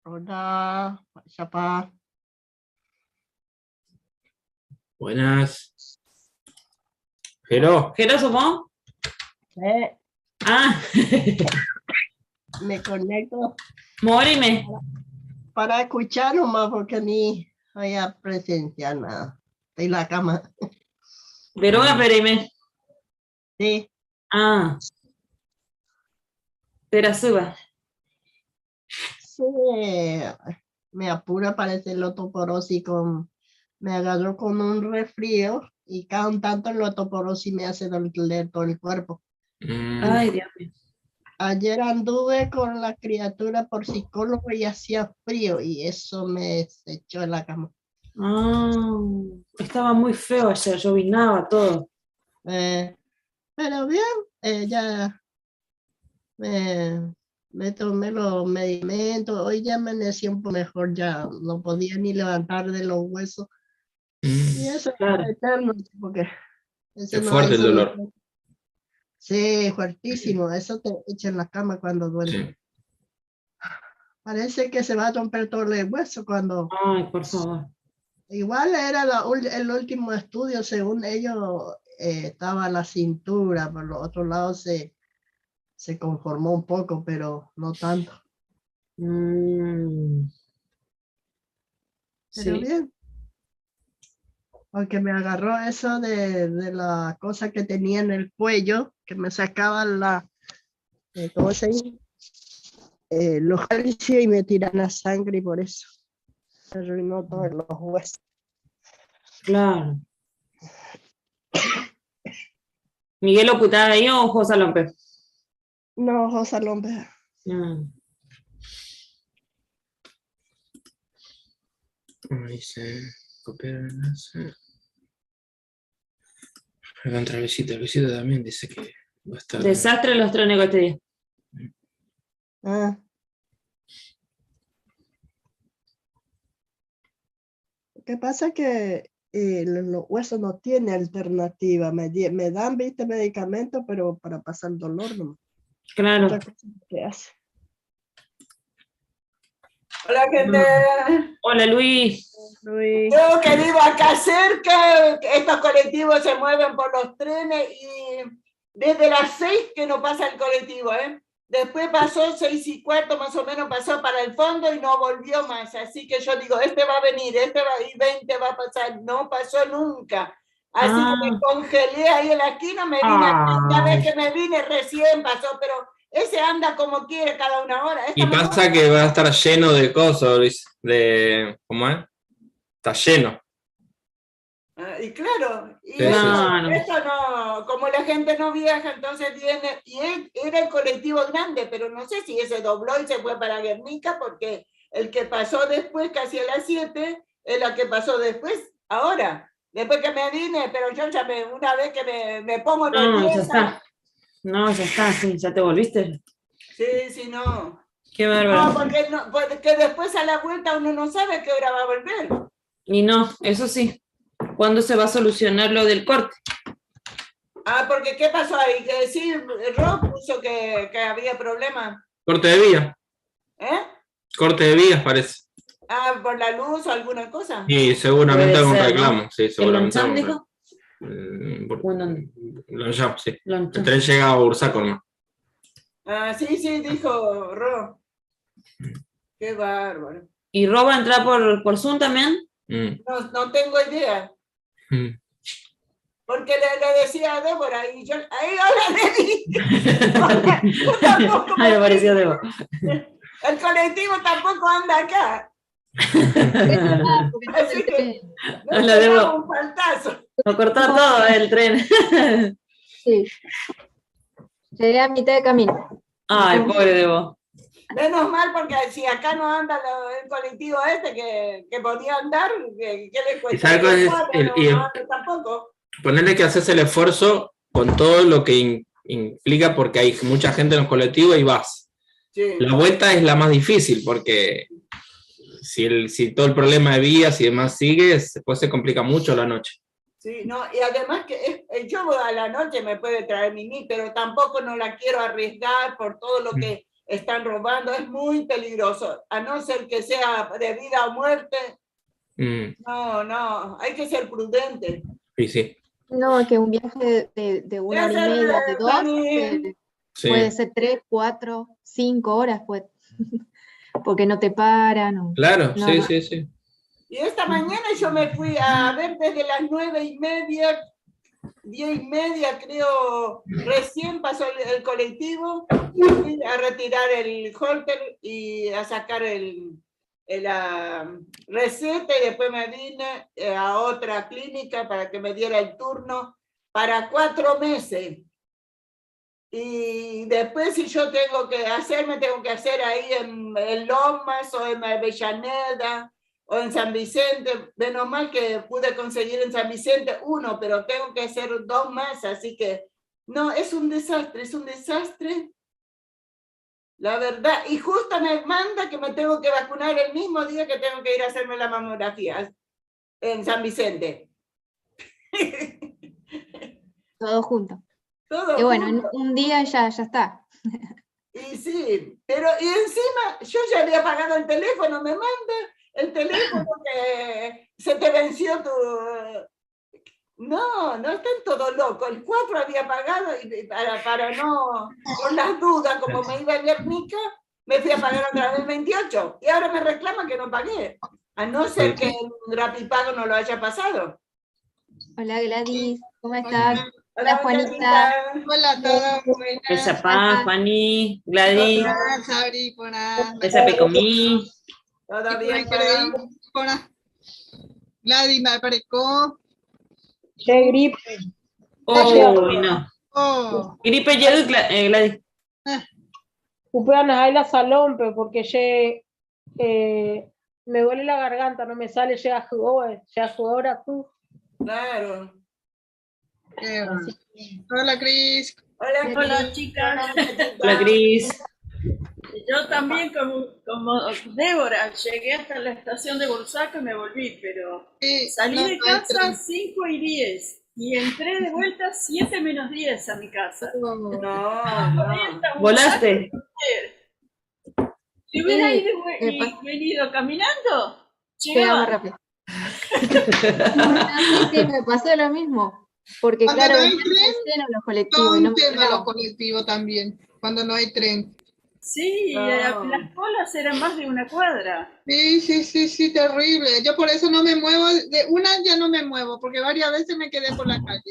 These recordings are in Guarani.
Hola, mba'éichapa. Buenas. Jero. Jero, supongo. Ah. Me conecto. Mórime. Para escuchar nomás, porque ni voy a presenciar nada. Estoy en la cama. Veroga, perime. Sí. Ah. Terasúa. Sí, me apura, parece el osteoporosis con, me agarró con un resfrío y cada un tanto el osteoporosis me hace doler todo el cuerpo. Ay, Dios mío. Ayer anduve con la criatura por psicólogo y hacía frío y eso me echó en la cama. Ah, estaba muy feo ayer, llovinaba todo. Pero bien, ya me tomé los medicamentos, hoy ya amanecí un poco mejor, ya no podía ni levantar de los huesos. Y eso es eterno, porque eso Es no, fuerte el eso no dolor. fue. Sí, fuertísimo, eso te echa en la cama cuando duele. Parece que se va a romper todo el hueso cuando... Ay, por favor. Igual era el último estudio, según ellos, estaba la cintura, por los otros lados se conformó un poco, pero no tanto. Pero bien. Porque me agarró eso de la cosa que tenía en el cuello, que me sacaban la, ¿cómo se dice? Los calcios y me tiran la sangre y por eso se arruinó todos los huesos. Claro. ¿Miguel Ocutá ahí o José López? No, José López. Ahí se copiar el enlace. Acá entra Luisito. Luisito también dice que va a estar. Desastre los trenes este día. Ah. Lo que pasa es que los huesos no tienen alternativa. Me dan, viste, medicamento, pero para pasar el dolor nomás. Otra cosa que hace. Hola, gente. Hola, Luis. Luis. Yo que vivo acá cerca, estos colectivos se mueven por los trenes y desde las 6 que no pasa el colectivo. Después pasó 6:15, más o menos, pasó para el fondo y no volvió más. Así que yo digo, este va a venir, este va a ir, 20 va a pasar. No pasó nunca. Así que me congelé ahí en la esquina, me vine, la vez que me vine recién pasó, pero ese anda como quiere cada una hora. Esta Y mañana pasa que va a estar lleno de cosas, Luis, de, ¿cómo es? Está lleno. Ah, y claro, y eso no, como la gente no viaja, entonces viene, y él, era el colectivo grande, pero no sé si ese dobló y se fue para Guernica, porque el que pasó después, casi a las 7, es la que pasó después, ahora, después que me vine, pero yo ya me, una vez que me pongo No, ya nerviosa. está. No, ya está, sí, ya te volviste. Sí, sí, no. Qué bárbaro. No, porque después a la vuelta uno no sabe qué hora va a volver. Y no, eso sí. ¿Cuándo se va a solucionar lo del corte? Ah, porque ¿qué pasó ahí? Que sí, Rob puso que había problema. Corte de vía. ¿Eh? Corte de vías, parece. Ah, ¿por la luz o alguna cosa? Sí, seguramente Puede algún ser, ¿no? reclamo. Sí, ¿El seguramente Longchamp algún dijo? reclamo. Bueno, ¿dónde? Longchamp, sí. Longchamp. El tren llega a Bursaco nomás. Ah, sí, sí, dijo Ro. Qué bárbaro. ¿Y Ro va a entrar por Zoom también? No, no tengo idea. Porque le decía a Débora y yo, ahí, hola, Debbie. Hola, yo tampoco Ay, me apareció Débora. El colectivo tampoco anda acá. Así que no Hola, te Débora. daba un faltazo. Lo cortó todo el tren. Sí. Llegué a mitad de camino. Ay, pobre Debo. Menos mal, porque si acá no anda el colectivo este que podía andar, ¿qué le cuesta? ¿Y sabes cuál es No, el, no, y el no anda tampoco. Ponerle que haces el esfuerzo con todo lo que implica, porque hay mucha gente en los colectivos y vas. La vuelta es la más difícil, porque si todo el problema de vías y demás sigue, después se complica mucho la noche. Sí, no, y además que yo a la noche me puede traer Mimi, pero tampoco no la quiero arriesgar por todo lo que están robando, es muy peligroso, a no ser que sea de vida o muerte. No, no, hay que ser prudente. Sí, sí. No, que un viaje de una hora y media, de dos, puede ser 3, 4, 5 horas, pues, porque no te paran. O, Claro, no, sí, no. sí, sí. Y esta mañana yo me fui a ver desde las 9:30, 10:30 creo, recién pasó el colectivo, fui a retirar el holter y a sacar la receta, y después me vine a otra clínica para que me diera el turno para 4 meses. Y después si yo tengo que hacerme, tengo que hacer ahí en Lomas o en Avellaneda o en San Vicente. Menos mal que pude conseguir en San Vicente 1, pero tengo que hacer 2 más, así que no, es un desastre, es un desastre. La verdad, y justo me manda que me tengo que vacunar el mismo día que tengo que ir a hacerme la mamografía en San Vicente. Todo junto. Todo Y bueno, en junto. un día ya está. Y sí, pero y encima yo ya había pagado el teléfono, me manda el teléfono que se te venció tu... No, no están todos locos. El 4 había pagado y para no, por las dudas, como me iba a Guernica, me fui a pagar otra vez el 28. Y ahora me reclaman que no pagué. A no ser que el Rapipago no lo haya pasado. Hola Gladys, ¿cómo estás? Hola, Hola, Juanita. Juanita. Hola a todos. Buenas. Esa paz, Juani, Gladys. Hola, Sabri, buenas. Esa pecomí. Todo bien, Buenas. Gladys, me aparecó. Che, gripe. Uy, no. Oh. Gripe llegó, Gladys. Upean a la salón, pero porque che, me duele la garganta, no me sale, llega jugadora tú. Claro. Hola, Cris. Hola, Hola, chicas. Hola, Cris. Yo también, como Débora, llegué hasta la estación de Bursaco y me volví, pero Sí, salí no, de no hay casa tren. 5:10 y entré de vuelta 7 menos 10 a mi casa. No, no, no. Vuelta, ¿Volaste? Si hubiera Sí, ido me y pasó. venido caminando, Llegaba llegaba. rápido. No, sí, sí, me pasó lo mismo. Porque Cuando claro, no hay venían tren, llenos los todo colectivos y un no me tema los entraba. colectivos también, cuando no hay tren. Sí, No. las colas eran más de una cuadra. Sí, sí, sí, sí, terrible. Yo por eso no me muevo, de una ya no me muevo, porque varias veces me quedé por la calle.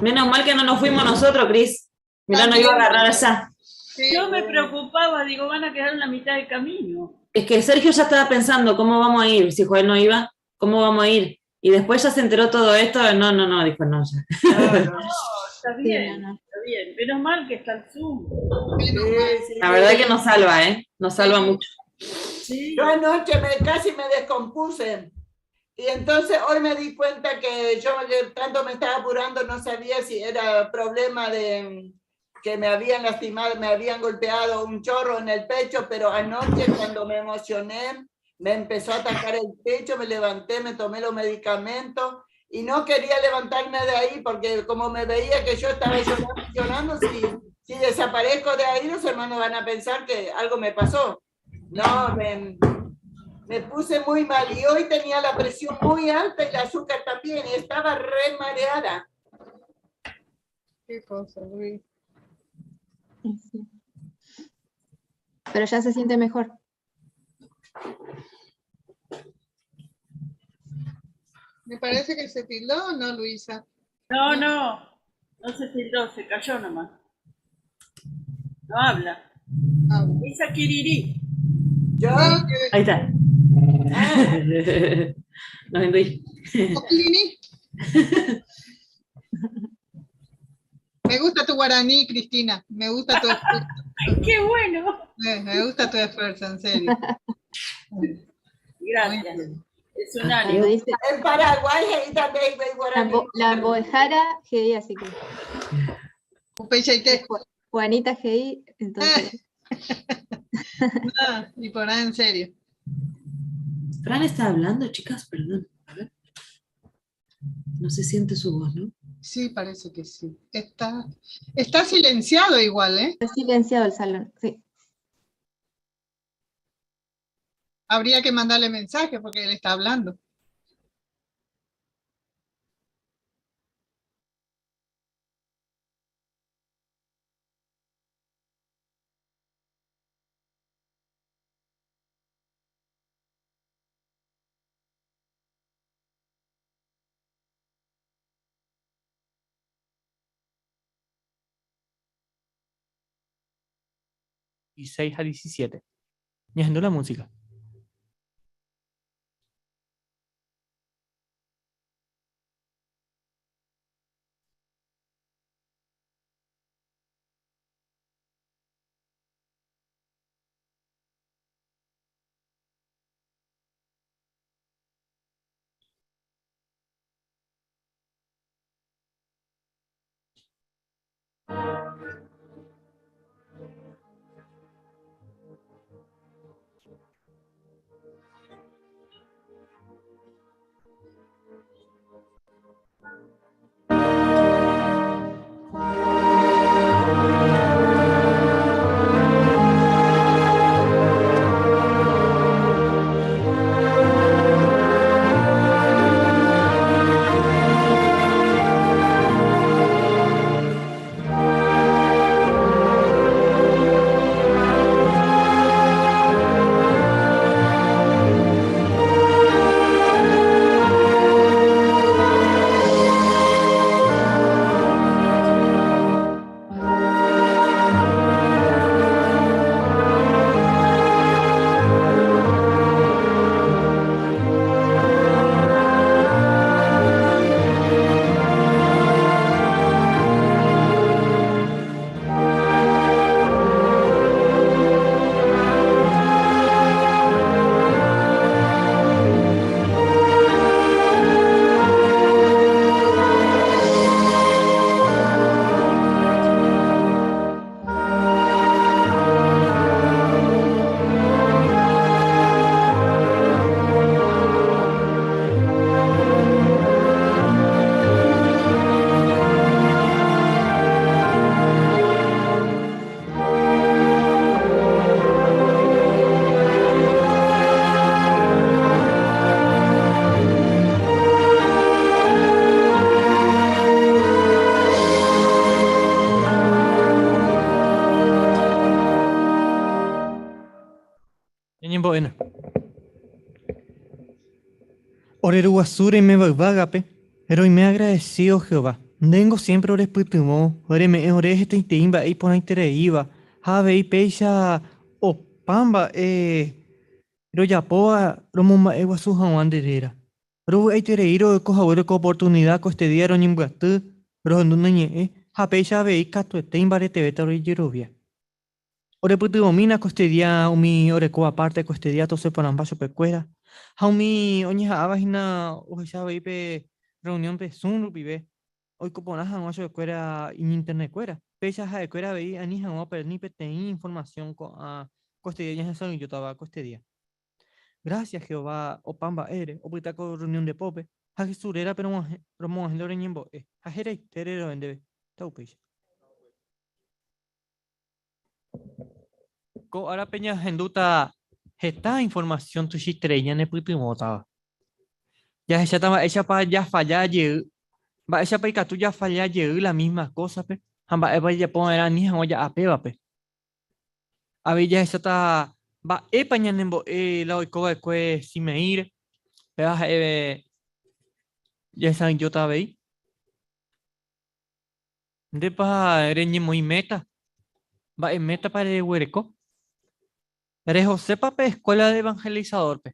Menos mal que no nos fuimos nosotros, Cris. Mirá, no iba a agarrar allá. Sí. Yo me preocupaba, digo, van a quedar en la mitad del camino. Es que Sergio ya estaba pensando cómo vamos a ir, si Joel no iba, cómo vamos a ir. Y después ya se enteró todo esto, no, no, no, dijo no, ya. No, no. Está Sí, bien, no, no. está bien. Menos mal que está el Zoom. Menos mal. Sí, sí. La verdad que nos salva, ¿eh? Nos salva mucho. Sí. Yo anoche casi me descompuse. Y entonces hoy me di cuenta que yo que tanto me estaba apurando, no sabía si era problema de que me habían lastimado, me habían golpeado un chorro en el pecho, pero anoche cuando me emocioné, me empezó a atacar el pecho, me levanté, me tomé los medicamentos y no quería levantarme de ahí porque como me veía que yo estaba llorando, llorando, si desaparezco de ahí, los hermanos van a pensar que algo me pasó. No, me puse muy mal y hoy tenía la presión muy alta y el azúcar también y estaba re mareada. Qué cosa, Luis. Sí. Pero ya se siente mejor. Me parece que se tildó, ¿no, Luisa? No, no, no se tildó, se cayó nomás. No habla. Ah, Luisa Kiriri. Yo, ah, qué- Ahí está. Nos entendí. Lini. Me gusta tu guaraní, Cristina. Me gusta tu esfuerzo. ¡Qué bueno! Me gusta tu esfuerzo, en serio. Gracias. Es un Cuando ánimo. dice en Paraguay ahí también hay guaraní. la Bojara GI, así que Upeichaité. Juanita GI, entonces. No, y por ahí, en serio. Fran está hablando, chicas, perdón. A ver. No se siente su voz, ¿no? Sí, parece que sí. Está silenciado igual, ¿eh? Está silenciado el salón, sí. Habría que mandarle mensaje porque él está hablando. 16 a 17. Ñahendu la música. Ñañembo'éna. Ore Ru Guasu reiméva yvágape, roime agradecido Jehová. Ndéngo siempre orepytyvõ, reme'ẽ ore hetaitei mba'e iporãitereíva ha avei péicha opa mba'e rojapóva romomba'eguasu hag̃ua nde réra. Rovy'aiterei roeko haguére ko oportunida ko este día roñembyaty, rohendu ne ñe'ẽ ha péicha avei katuete imbaretevéta rojerovia. Orepytyvõmína ko este día umi orekóva párte ko este día tosẽ porãmba chupekuéra, ha umi oñeha'ãva hína ohecha avei pe rreunión pe Zoom rupive oiko porã hag̃ua chupekuéra iñinternetkuéra. Péicha ha'ekuéra avei ani hag̃ua operni peteĩ informasión ko'ã ko este día ñahesa'ỹijótava ko este día. Grásia Jehová opa mba'ére opyta ko rreunión nde pópe, ha Jesús rérape romog̃uahẽ oreñembo'e, ha heraitére ro'e ndéve. Taupéicha. Ko árape ñahendúta heta informasión tuichaiterei ñanepytyvõtava. Jahecháta mba'éichapa jafalla jey, mba'éichapa ikatu jafalla jey la mísma kósape ha mba'épa jajapo va'erã ani hag̃ua ja'a pévape. Avei jahecháta mba'épa ñanembo'e la oiko va'ekue Simeíre, péva ha'e jahesa'ỹijóta avei. Ndépa reñemoĩ méta? Mba'e métapa reguereko? Rehosépa pe Escuela de Evangelizador-pe?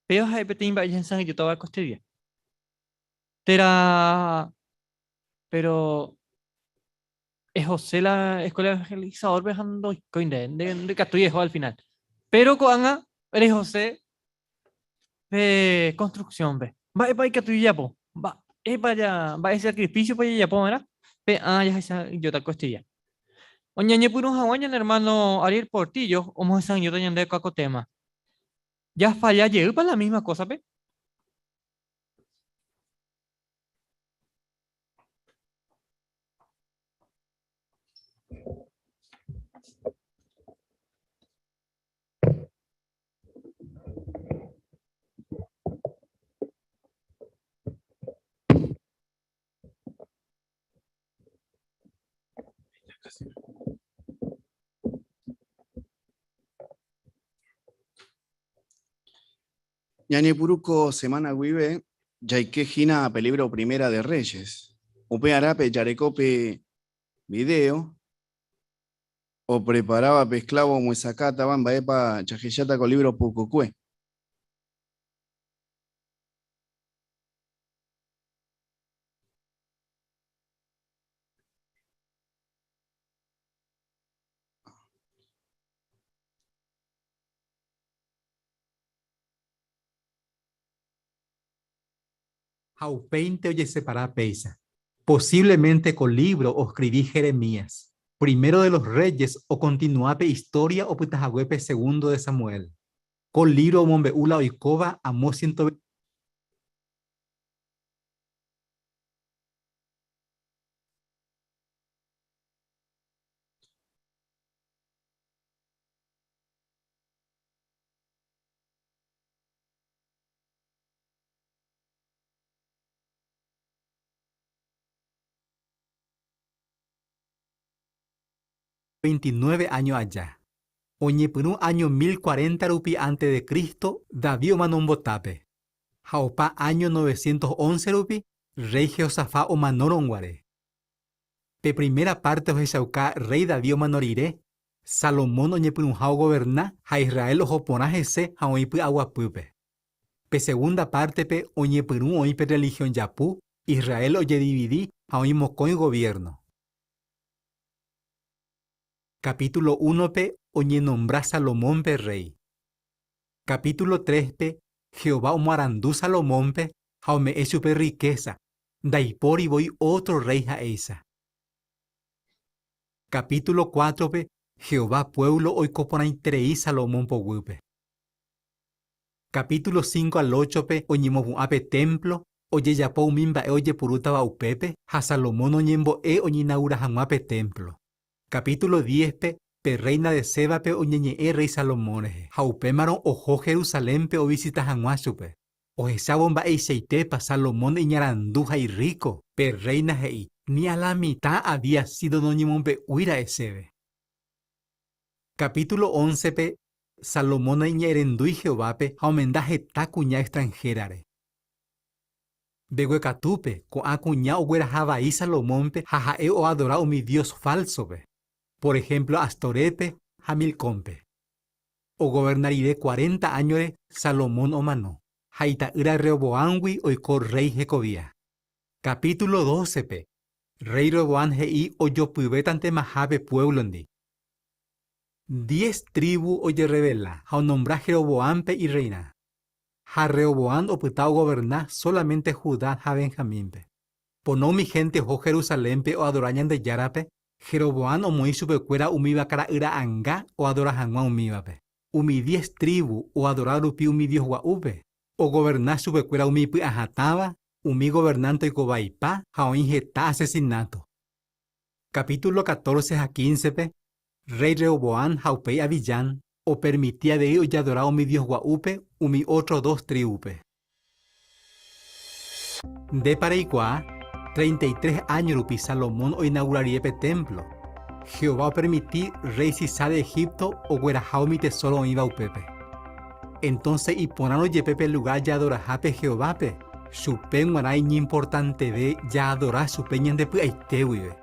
Péva ha'e peteĩ mba'e jahesa'ỹijótava ko este día. Térã, péro ehose la Escuela de Evangelizador-pe ha ndoikói nde, nde ndaikatúi eho al final. Péro ko'ág̃a rehose pe construcción-pe. Mba'épa ikatu jajapo? Mba'épa ja, mba'e sacrificio-pa jajapo va'erã? Pe ã jahecha'ỹijóta ko este día. Oñañepyrũ hag̃ua ñane hermano Ariel Portillo omohesa'ỹijóta ñandéve ko tema. Jafalla jeýpa la misma cosa-pe? Ñañepyrũ ko semana guive jaike hína pe libro Primera de Reyes. Upearã pe jareko pe video opreparáva pe esclavo omyesakãtava mba'épa jahecháta ko libro pukukue. Ha upéinte ojesepara péicha. Posívlemente ko lívro oskrivi Jeremías. Primero de los Reyes okontinua pe istória opyta haguépe Segundo de Samuel. Ko lívro omombe'u la oikóva amo 129 áño aja. Oñepyrũ áño 1040 rupi ánte de Cristo David omanombotápe, ha opa áño 911 rupi rréi Jehosafat omanórõ guare. Pe primera párte ohechauka rréi David omano rire, Salomón oñepyrũha ogoverna ha Israel oho porã hese ha oĩ py'aguapýpe. Pe segunda pártepe oñepyrũ oĩ pe rrelihión japu, Israel ojedividi ha oĩ mokõi goviérno. Capítulo únope oñenombra Salomónpe rréi. Capítulo tréspe Jehová omoarandu Salomónpe ha ome'ẽ chupe rrikésa, ndaipóri voi ótro rréi ha'éicha. Capítulo cuátrope Jehová puévlo oiko porãiterei Salomón poguýpe. Capítulo cinco al óchope oñemopu'ã pe témplo, ojejapo umi mba'e ojepurútava upépe ha Salomón oñembo'e oñeinaugura hag̃ua pe témplo. Capítulo diézpe pe rréina de Sébape oñeñe'ẽ rréi Salomón rehe ha upémarõ oho Jerusalénpe ovisita hag̃ua chupe. Ohechávo mba'eichaitépa Salomón iñarandu ha irríko, pe rréina he'i, Ni a la mitã avía sído noñemombe'úi ra'e chéve. Capítulo óncepe Salomón naiñe'ẽrendúi Jehovápe ha omenda heta kuña extranhérare. Mbeguekatúpe, ko'ã kuña ogueraha vai Salomónpe ha ha'e oadora umi dios fálsope, por ehémplo Astorépe ha Milcómpe. Ogoverna rire cuarenta áñore Salomón omano, ha ita'ýra Rehoboámgui oiko rréi hekovia. Capítulo dócepe, rréi Rehoboam he'i ojopyvétantemaha pe puévlondi. Diez trívu ojerrevela ha onombra Jeroboámpe irreirã. Ha Rehoboam opyta ogoverna sólamente Judá ha Benjamínpe. Pono umi hénte oho Jerusalénpe oadora Ñandejárape, Jeroboam omoĩ chupekuéra umi vakara'y ra'anga oadora hag̃ua umívape. Umi diez trívu oadora rupi umi dios gua'úpe, ogoverna chupekuéra umi ipy'ahatãva, umi governánte oikovaipa ha oĩ heta asesináto. Capítulo catorce ha quíncepe, rréi Rehoboam ha upéi Abiyam opermiti avei ojeadora umi dios gua'úpe umi ótro dos trívupe. Ndépa reikuaa? 33 áño rupi Salomón oinaugura rire pe témplo, Jehová opermiti rréi Sisá de Egipto ogueraha umi tesóro oĩva upépe. Entónse iporãrõ jepe pe lugár jaadorahápe Jehovápe, chupe g̃uarã iñimportanteve jaadora chupe ñande py'aite guive.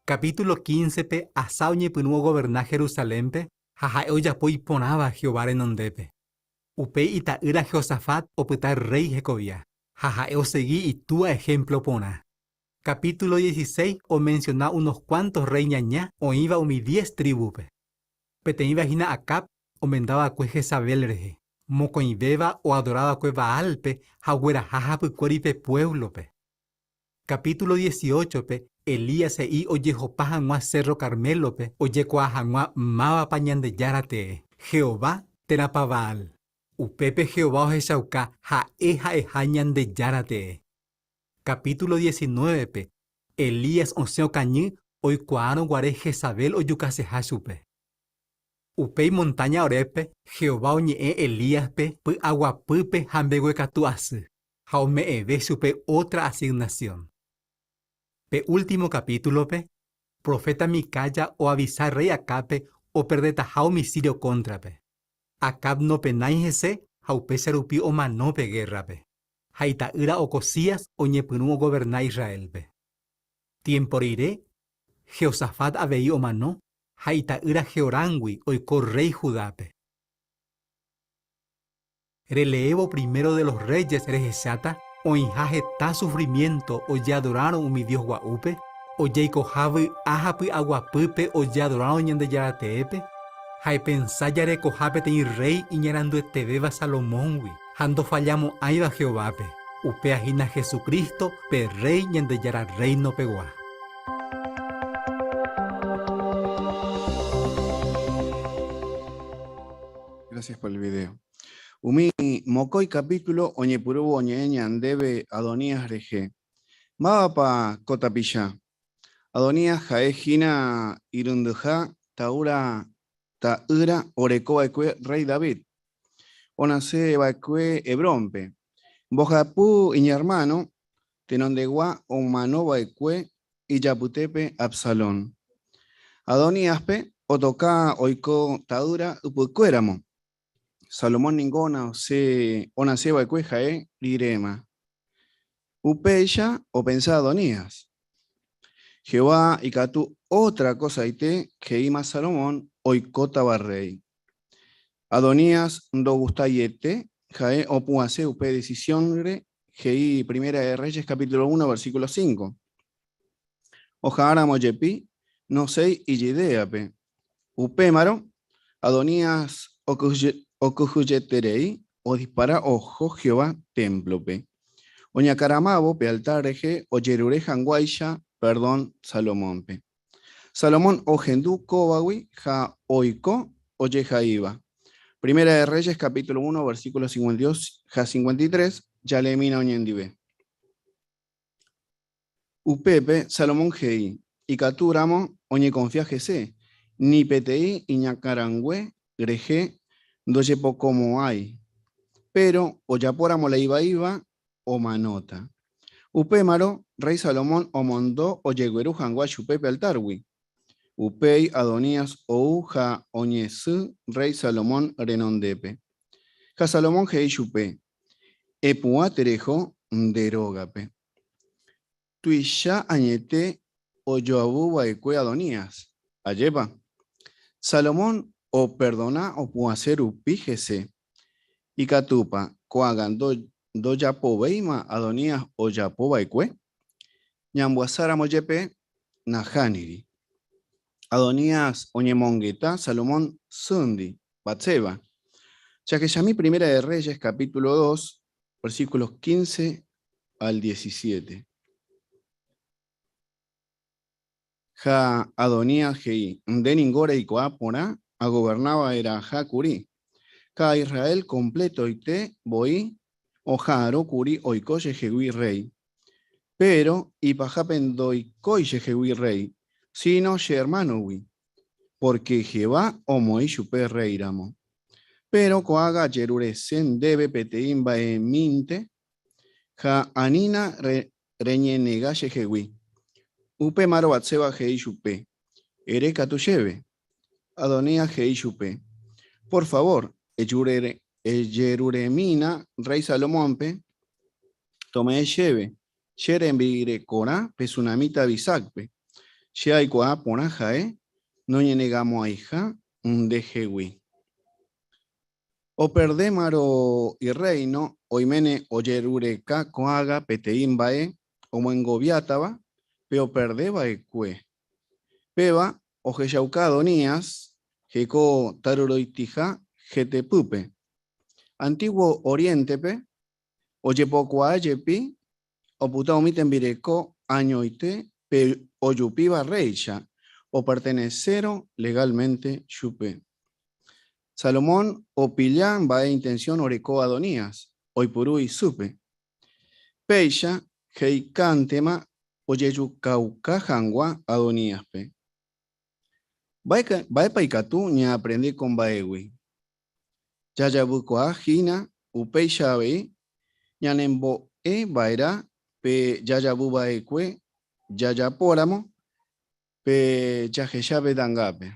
Capítulo quíncepe Asá oñepyrũ ogoverna Jerusalénpe ha ha'e ojapo iporãva Jehová renondépe. Upéi ita'ýra Jehosafat opyta rréi hekovia, ha ha'e osegi itúa ehémplo porã. Capítulo dieciséis omensiona unos kuánto rréi ñaña oĩva umi diez trívupe. Peteĩva hína Acab omenda va'ekue Jezabel rehe, mokõivéva oadora va'ekue Baálpe ha ogueraha hapykuéri pe puévlope. Capítulo dieciocho-pe Elías he'i ojehopa hag̃ua Sérro Carmélope ojekuaa hag̃ua mávapa Ñandejára tee, Jehová térãpa Baal. Upépe Jehová ohechauka ha'e ha'eha Ñandejára tee. Capítulo diecinuévepe Elías osẽ okañy oikuaárõ guare Jezabel ojukaseha chupe. Upéi montáña Horébpe Jehová oñe'ẽ Elíaspe py'aguapýpe ha mbeguekatu asy. Ha ome'ẽve chupe ótra asignasión. Pe último kapítulope, proféta Micaya oavisa rréi Acábpe operdetaha umi sírio kóntrape. Acab nopenái hese ha upéicha rupi omano pe gérrape. Ha ita'ýra Ocozías oñepyrũ ogoverna Israélpe. Tiémpo rire, Jehosafat avei omano ha ita'ýra Jehorámgui oiko rréi Judápe. Releévo Primero de los Reyes rehecháta oĩha heta sufrimiénto ojeadorárõ umi dios gua'úpe, ojeikoha vy'a ha py'aguapýpe ojeadorárõ Ñandejára teépe, ha epensa jarekoha peteĩ rréi iñaranduetevéva Salomóngui ha ndofallamo'ãiva Jehovápe, upéva hína Jesucristo pe Rréi Ñandejára Rreinopegua. Gracias por el video. Umi mokõi capítulo oñepyrũvo oñe'ẽ ñandéve Adonías rehe. Mávapa ko tapicha? Adonías ha'e hína irundyha ta'ýra ta'ýra oreko va'ekue rréi David. Onase va'ekue Hebrónpe. Mbohapy iñermáno tenondegua omano va'ekue ijapytépe Absalón. Adoníaspe otoka oiko ta'ýra ypykuéramo. Salomón ningo onase va'ekue ha'e riréma. Upéicha opensa Adonías. Jehová ikatu ótra kosaite he'íma Salomón oikótava rréi. Adonías ndogustaiete ha'e opu'ãse upe desisiónre he'i Primera de Reyes capítulo 1 versículo 5. Oha'áramo jepi, noséi ijidéape. Upémarõ, Adonías okyhyjeterei odispara oho Jehová témplope. Oñakaramávo pe altár rehe ojerure hag̃uáicha perdón Salomónpe. Salomón ohendu kóvagui ha oiko ojehaíva. Primera de Reyes capítulo 1 versículo 52 ha 53, jaleemína oñendive. Upépe Salomón he'i, Ikatu ramo oñekonfia hese, ni peteĩ iñakãrangue rehe ndojepokomo'ãi, péro ojapóramo la ivaíva, omanóta. Upémarõ rréi Salomón omondo ojegueru hag̃ua chupe pe altárgui. Upéi Adonías ou ha oñesỹ rréi Salomón renondépe. Ha Salomón he'i chupe, Epu'ã tereho nde rógape. Tuicha añete ojoavy va'ekue Adonías. Ajépa? Salomón operdona opu'ãse rupi hese. Ikatúpa ko'ág̃a ndojapovéima Adonías ojapo va'ekue? Ñambyasáramo jepe, nahániri. Adonías oñemongeta Salomón sýndi, Batseba. Jahechami Primera de Reyes capítulo 2, versículos 15 al 17. Ha Adonías he'i, Nde ningo reikuaa porã agoberna va'erãha kuri. Ka Israel kompletoite voi oha'arõ kuri oiko chehegui rréi. Péro ipahápe ndoikói chehegui rréi, síno che ermánogui, pórke Jehová omoĩ chupe rréiramo. Péro ko'ág̃a ajerurese ndéve peteĩ mba'emínte ha anína reñenega chehegui. Upémarõ Batseba he'i chupe, Ere katu chéve. Adonías he'i chupe, Por favór, ejeruremína rréi Salomónpe tome'ẽ chéve che rembirekorã pe sunamíta Abiságpe. Che aikuaa porã ha'e noñenegamo'ãiha ndehegui. Operdémarõ irréino, oiméne ojerureka ko'ágã peteĩ mba'e omyengoviátava pe operde va'ekue. Péva ohechauka Adonías heko taryroitiha hetepýpe. Antiguo Oriente-pe ojepokuaa jepi opyta umi tembireko añoite pe ojupíva rréicha opertenesérõ legálmente chupe. Salomón opilla mba'e intensión oreko Adonías, oipuru isýpe. Péicha he'ikántema ojejukauka hag̃ua Adoníaspe. Mba'épa ikatu ñaaprende ko mba'égui? Jajavykuaa hína upéicha avei ñanembo'e va'erã pe jajavy va'ekue jajapóramo pe jahecha pe ta'angápe.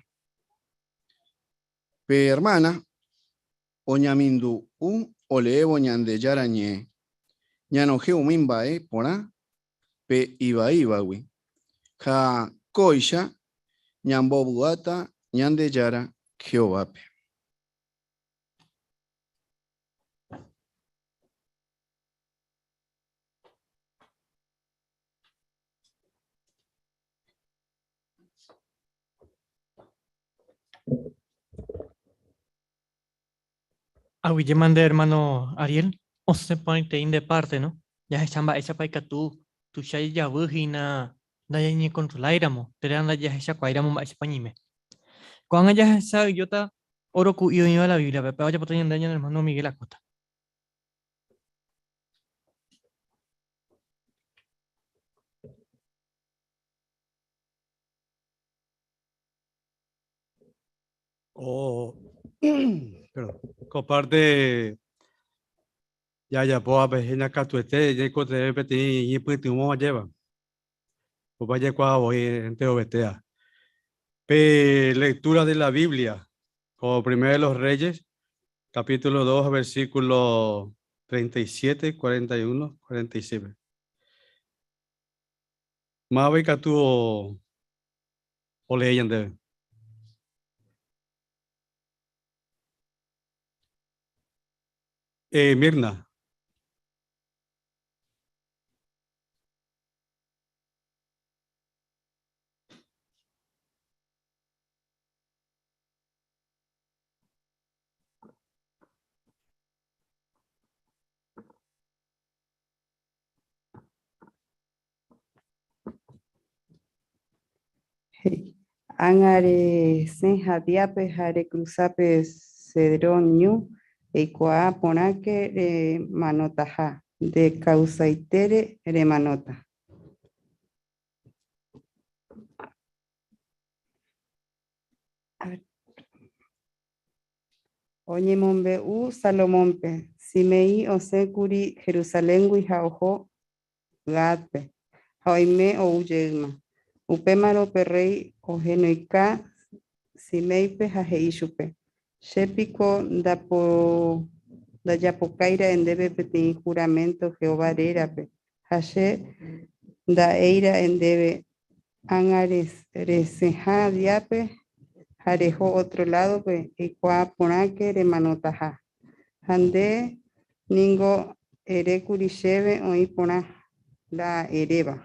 Pe ermána oñamindu'u oleévo Ñandejára Ñe'ẽ, ñanohẽ umi mba'e porã pe ivaívagui, ha kóicha ñambovy'áta Ñandejára Jehovápe. Aguyjéma nde hermano Ariel, osẽ porãitei nde parte, no? Jahecha mba'éichapa ikatu tuicha jejavy hína ndañañekontroláiramo térã ndajahechakuaáiramo mba'éichapa ñaime. Ko'ág̃a jahecha'ỹijóta óro ku'i oĩva la Bíbliape, péva ojapóta ñande ñane hermano Miguel Acosta. O, perdón, ko parte jajapóvape hína katuete ñaikotevẽ peteĩ ñepytyvõ ajéva. Opa jaikuaa voi enterovetéa. Pe lectura de la Biblia, ko Primero de los Reyes, capítulo 2, versículo 37, 41, 46. Máva ikatu olee ñandéve. Eh, Mirna. He'i, Ág̃a resẽ Jadiápe ha rekrusa pe Cedrón ñu, eikuaa porãke remanotaha, nde kausaitére remanóta. Oñemombe'u Salomónpe, Simeí osẽkuri Jerusaléngui ha oho Gátpe, ha oime ou jeýma. Upémarõ pe rréi ohenoika Siméipe ha he'i chupe, Che piko ndajapokáira'e ndéve peteĩ huraménto Jehová rérape, ha che nda'éira'e ndéve ág̃a resẽha díape ha reho ótro ládope, eikuaa porãke remanotaha. Ha nde ningo erékuri chéve oĩ porã la eréva.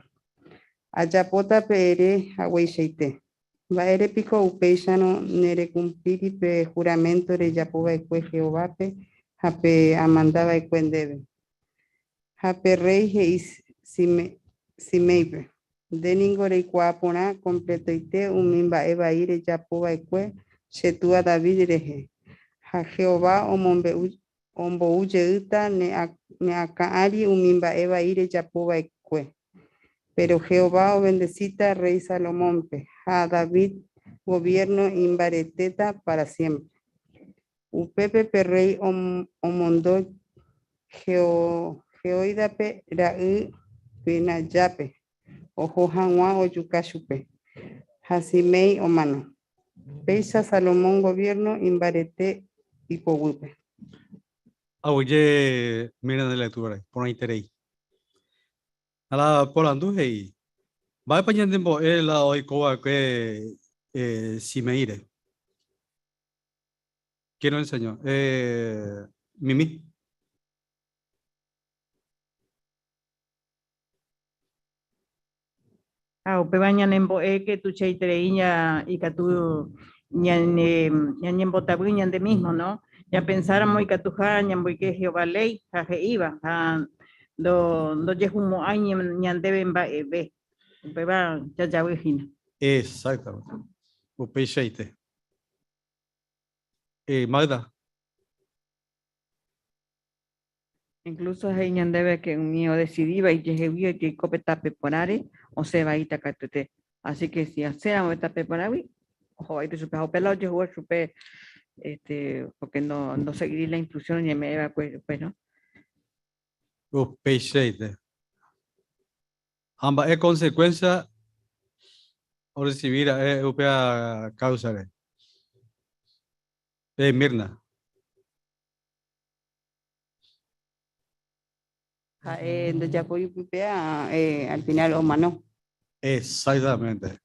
Ajapóta pe ere hagueichaite. Mba'ére piko upéicharõ nerekumplíri pe huraménto rejapo va'ekue Jehovápe ha pe amanda va'ekue ndéve? Ha pe rréi he'i Siméipe, Nde ningo reikuaa porã kompletoite umi mba'e vai rejapo va'ekue che túa David rehe, ha Jehová ombou jeýta ne akã ári umi mba'e vai rejapo va'ekue. Péro Jehová ovendesíta rréi Salomónpe, ha David goviérno imbaretéta pára siémpre. Upépe pe rréi omondo Jehoidápe ra'y Benajápe oho hag̃ua ojuka chupe, ha Siméi omano. Péicha Salomón goviérno imbarete ipoguýpe. Aguyje Mirna nde lectura-re, porãiterei. Ha la porandu he'i, Mba'épa ñanembo'e la oiko va'ekue Simeíre? ¿Quién nos enseñó? Eh, Mimi. Ha upéva ñanembo'e que tuichaiterei ña ikatu ñane ñañembotavy ñande mismo, no? Ñapensáramo ikatuha ñamboyke Jehová léi ha he'íva ha ndo ndojehumo'ãi ñandéve mba'eve. Upéva jajavy hína. Exactamente. Upeichaite. Eh, Magda. Incluso he'i ñandéve que umi odecidíva ijehegui ojeiko pe tape porãre osẽ vaíta katuete. Así que si osẽramo pe tape porãgui, oho vaíta chupe. Ha upe la ojehúva chupe este, porque no, ndoseguíri la instrucción oñeme'ẽ va'ekue chupe, no? Upeichaite. Ha mba'e consecuencia orecibi ra'e upéva causa-re? Eh, Mirna. Ha'e ndojapói upéa al final omano. Exactamente.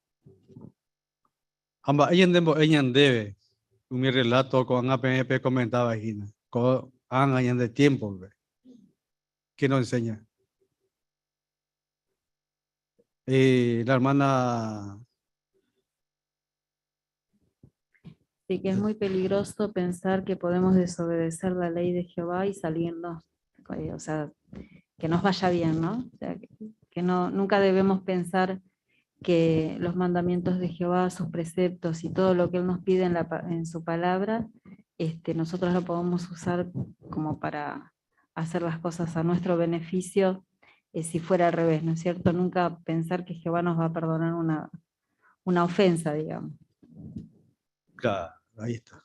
Ha mba'e ñanembo'e ñandéve umi relato ko'ág̃a peẽ pekomentáva hína, ko'ág̃a ñande tiémpope? Qué nos enseña? La hermana Sí, que es muy peligroso pensar que podemos desobedecer la ley de Jehová y salirnos, o sea, que nos vaya bien, ¿no? O sea, que no, nunca debemos pensar que los mandamientos de Jehová, sus preceptos y todo lo que Él nos pide en su palabra, nosotros lo podemos usar como para hacer las cosas a nuestro beneficio, si fuera al revés, ¿no es cierto? Nunca pensar que Jehová nos va a perdonar una ofensa, digamos. Claro, ahí está.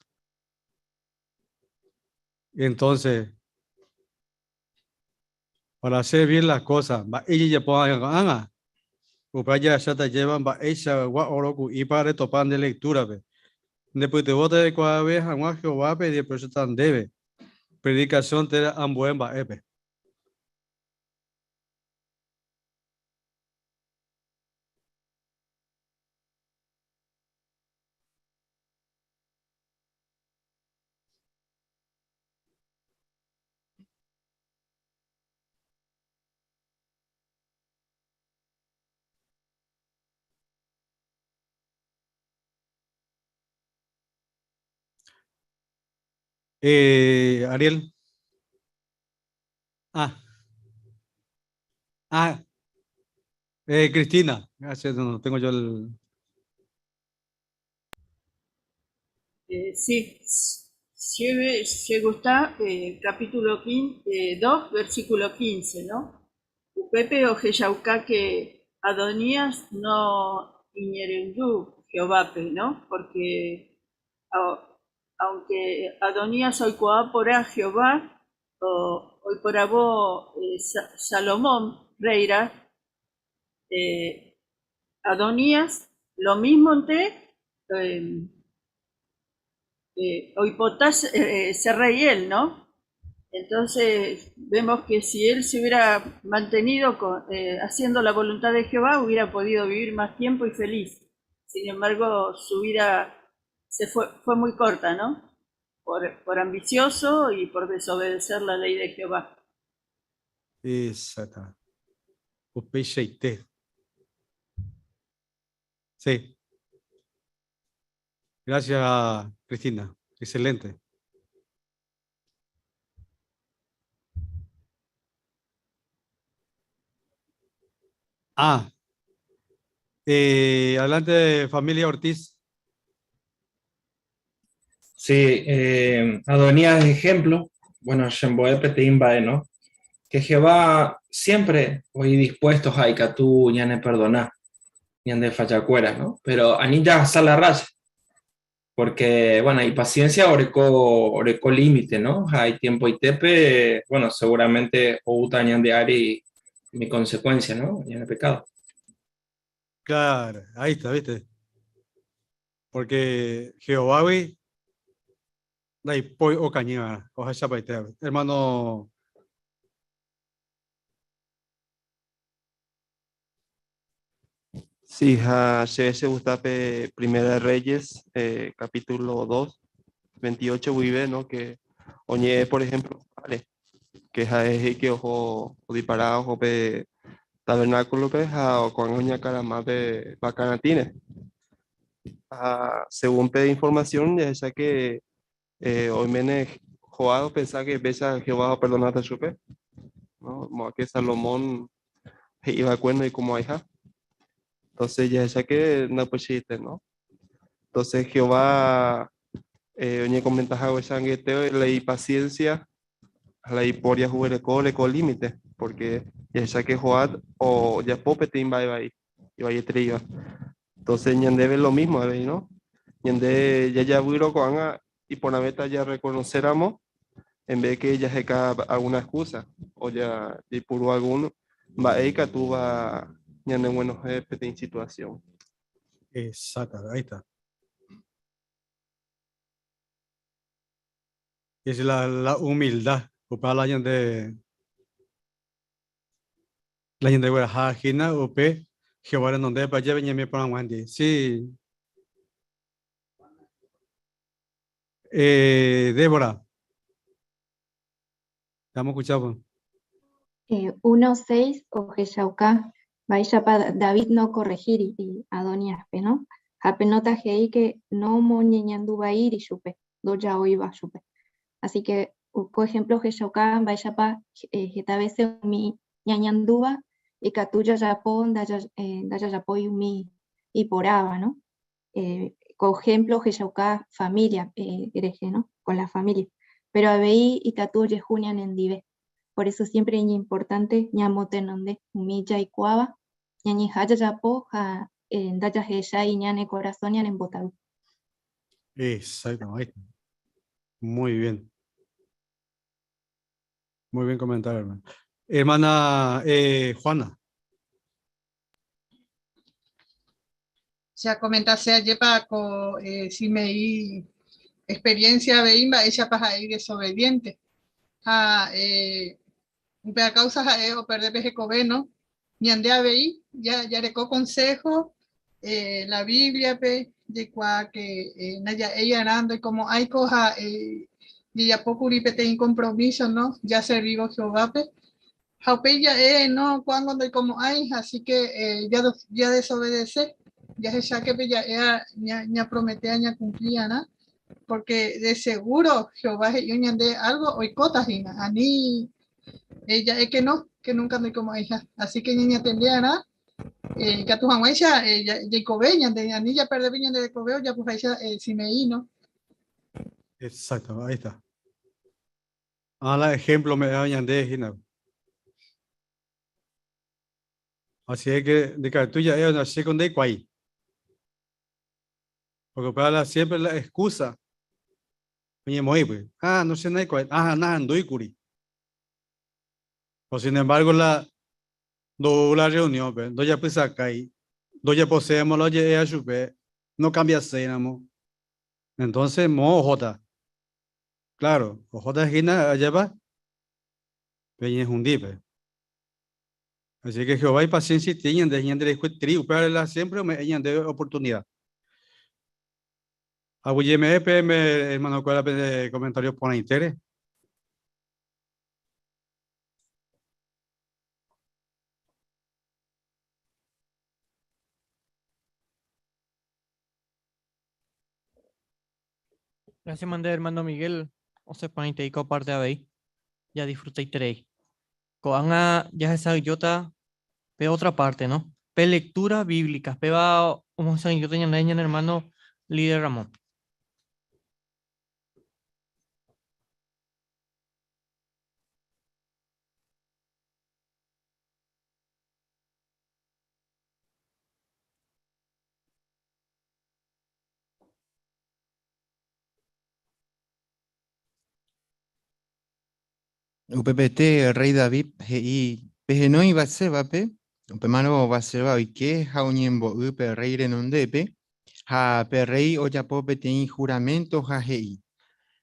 Entonces, para hacer bien las cosas, va, ella ya puede hacer, Upa ya ya te llevan, va, ella, gua, oro, cu, y para topar de lectura, ve. Después te bota de cuál vez, agua, Jehová, pe, de por eso tan debe. Predicación te da ambuen, va, epe. Ariel. Ah. Ah. Cristina. Gracias, no, tengo yo el... Sí. Se gusta capítulo 2, versículo 15, ¿no? Upepe ojeyauca que Adonías no iñerendú Jehovápe, ¿no? Porque aunque Adonías oikuaa porã Jehová, o oiporavo Salomón reira, Adonías lo mismo te oipotás ser rey él, ¿no? Entonces vemos que si él se hubiera mantenido haciendo la voluntad de Jehová, hubiera podido vivir más tiempo y feliz. Sin embargo, su vida fue muy corta, ¿no? Por ambicioso y por desobedecer la ley de Jehová. Exacto. Upeichaite. Sí. Gracias, Cristina. Excelente. Ah. Adelante, familia Ortiz. Sí, Adonías es ejemplo, bueno, Shemboe Peteim Bae, ¿no? Que Jehová siempre hoy dispuesto a Ikatú, ñane perdoná, ñande fallacuera, ¿no? Pero anilla hasta la raya, porque, bueno, y paciencia oreco límite, ¿no? Hay tiempo y tepe, bueno, seguramente outa ñande ari mi consecuencia, ¿no? Ñande pecado. Claro, ahí está, ¿viste? Porque Jehová, güey, dai poi o caña, o esa paite. Hermano. Sí, ja, se se gusta pe Primera de Reyes, capítulo 2, 28, vive, ¿no? Que oñe, por ejemplo, vale, que ja es que ojo, o disparado, ojo pe tabernáculo, pe, ja, o con oña cara más de bacanatines. Ah, según pe información, ya sea que hoy mene Joado pensaba que besa a Jehová perdonate a su pe, ¿no? Como que Salomón iba a cuerno y como hija. Entonces ya sea que no pues chiste, ¿no? Entonces Jehová oye comenta algo de sangre, teo, le paciencia, la hiporia juguereco, le con límite, porque ya sea que Joad o ya pope te iba ahí, iba a ir Entonces ñande ve lo mismo, ¿no? Ñande ya ya vuiro con anga y por la meta ya reconoceramos, en vez que ella se cae alguna excusa, o ya y por alguno, va ella tú va ñande bueno jefe de situación. Exacto, ahí está. Es la humildad, o para la gente. La ñandegueraha hína upe Jehová renondépe ajeve ñaime porãguándi. Sí. Eh, Débora. Te hemos escuchado. 1.6 ohechauka mba'éichapa David nokorrehíri Adoníaspe, no? Ha pe nóta he'i ke nomoñeñanduvaíri chupe, ndoja'óiva chupe. Así que ko ejemplo ohechauka mba'éichapa heta vése umi ñañandúva ikatu jajapo ndajajapói umi iporãva, no? Ko ejemplo ohechauka familia rehe, no? Con la familia. Pero avei ikatu ojehu ñanendive. Por eso siempre iñimportante ñamotenonde umi jaikuaáva, ñañeha jajapo ha ndajahechái ñane korasõ ñanembotavy. Exacto, ahí está. Muy bien. Muy bien comentario, hermano. Hermana Juana. Che acomentase ajépa ko Simeí experiencia avei mba'éichapa ha'e idesobediente. Ha upéva causa ha'e operde pe hekove, no? Ñande avei jareko consejo la Biblia-pe, jaikuaa que ndaja'éi arã ndoikomo'ãiko ha jajapo kuri peteĩ compromiso, no? Jaservívo Jehovápe. Ha upéi ja'e, no, ko'ág̃a ndoikomo'ãi, así que jadesobedece, jahecha que pe ja'e ñaprometea ñakumpli'arã, porque de seguro Jehová he'i ñande algo oikóta hína, ani ja'e que no, que nunca ndoikomo'ãiha. Así que ñañatende'arã ikatu hag̃uáicha jaikove ñande, ani japerdeve ñande rekove ojapoháicha Simeí, no? Exacto, ahí está. Ah, la ejemplo me da ñande hína. Así es que de que tuya es una con de cuay. Porque para la, siempre la excusa. Oye, moi, pues. Ah, no sé nada cuay. Ah, nada, ando curi. O sin embargo, la do la reunión, pues, do ya pues acá y do ya poseemos lo ye a chupe, no cambia cenamo. Entonces, mo jota. Claro, ojota hína allá va. Peñe hundipe. Así que Jehová y paciencia tienen de ñande tri, pero la siempre me ñande oportunidad. Aguyeme PM, hermano, cuál es el comentario por interés. Gracias, mandé hermano Miguel. O se pan te parte avei. Ya disfruta y trei. Ko'ág̃a jahesa'ỹijóta pe otra parte, ¿no? Pe lectura bíblica. Péva omohesa'ỹijóta ñande ñane hermano líder Ramón. Upepete rey David he'i pehenói Batsébape, upémarõ Batseba oike ha oñembo'y pe rey renondépe, ha pe rey ojapo peteĩ juramento ha he'i,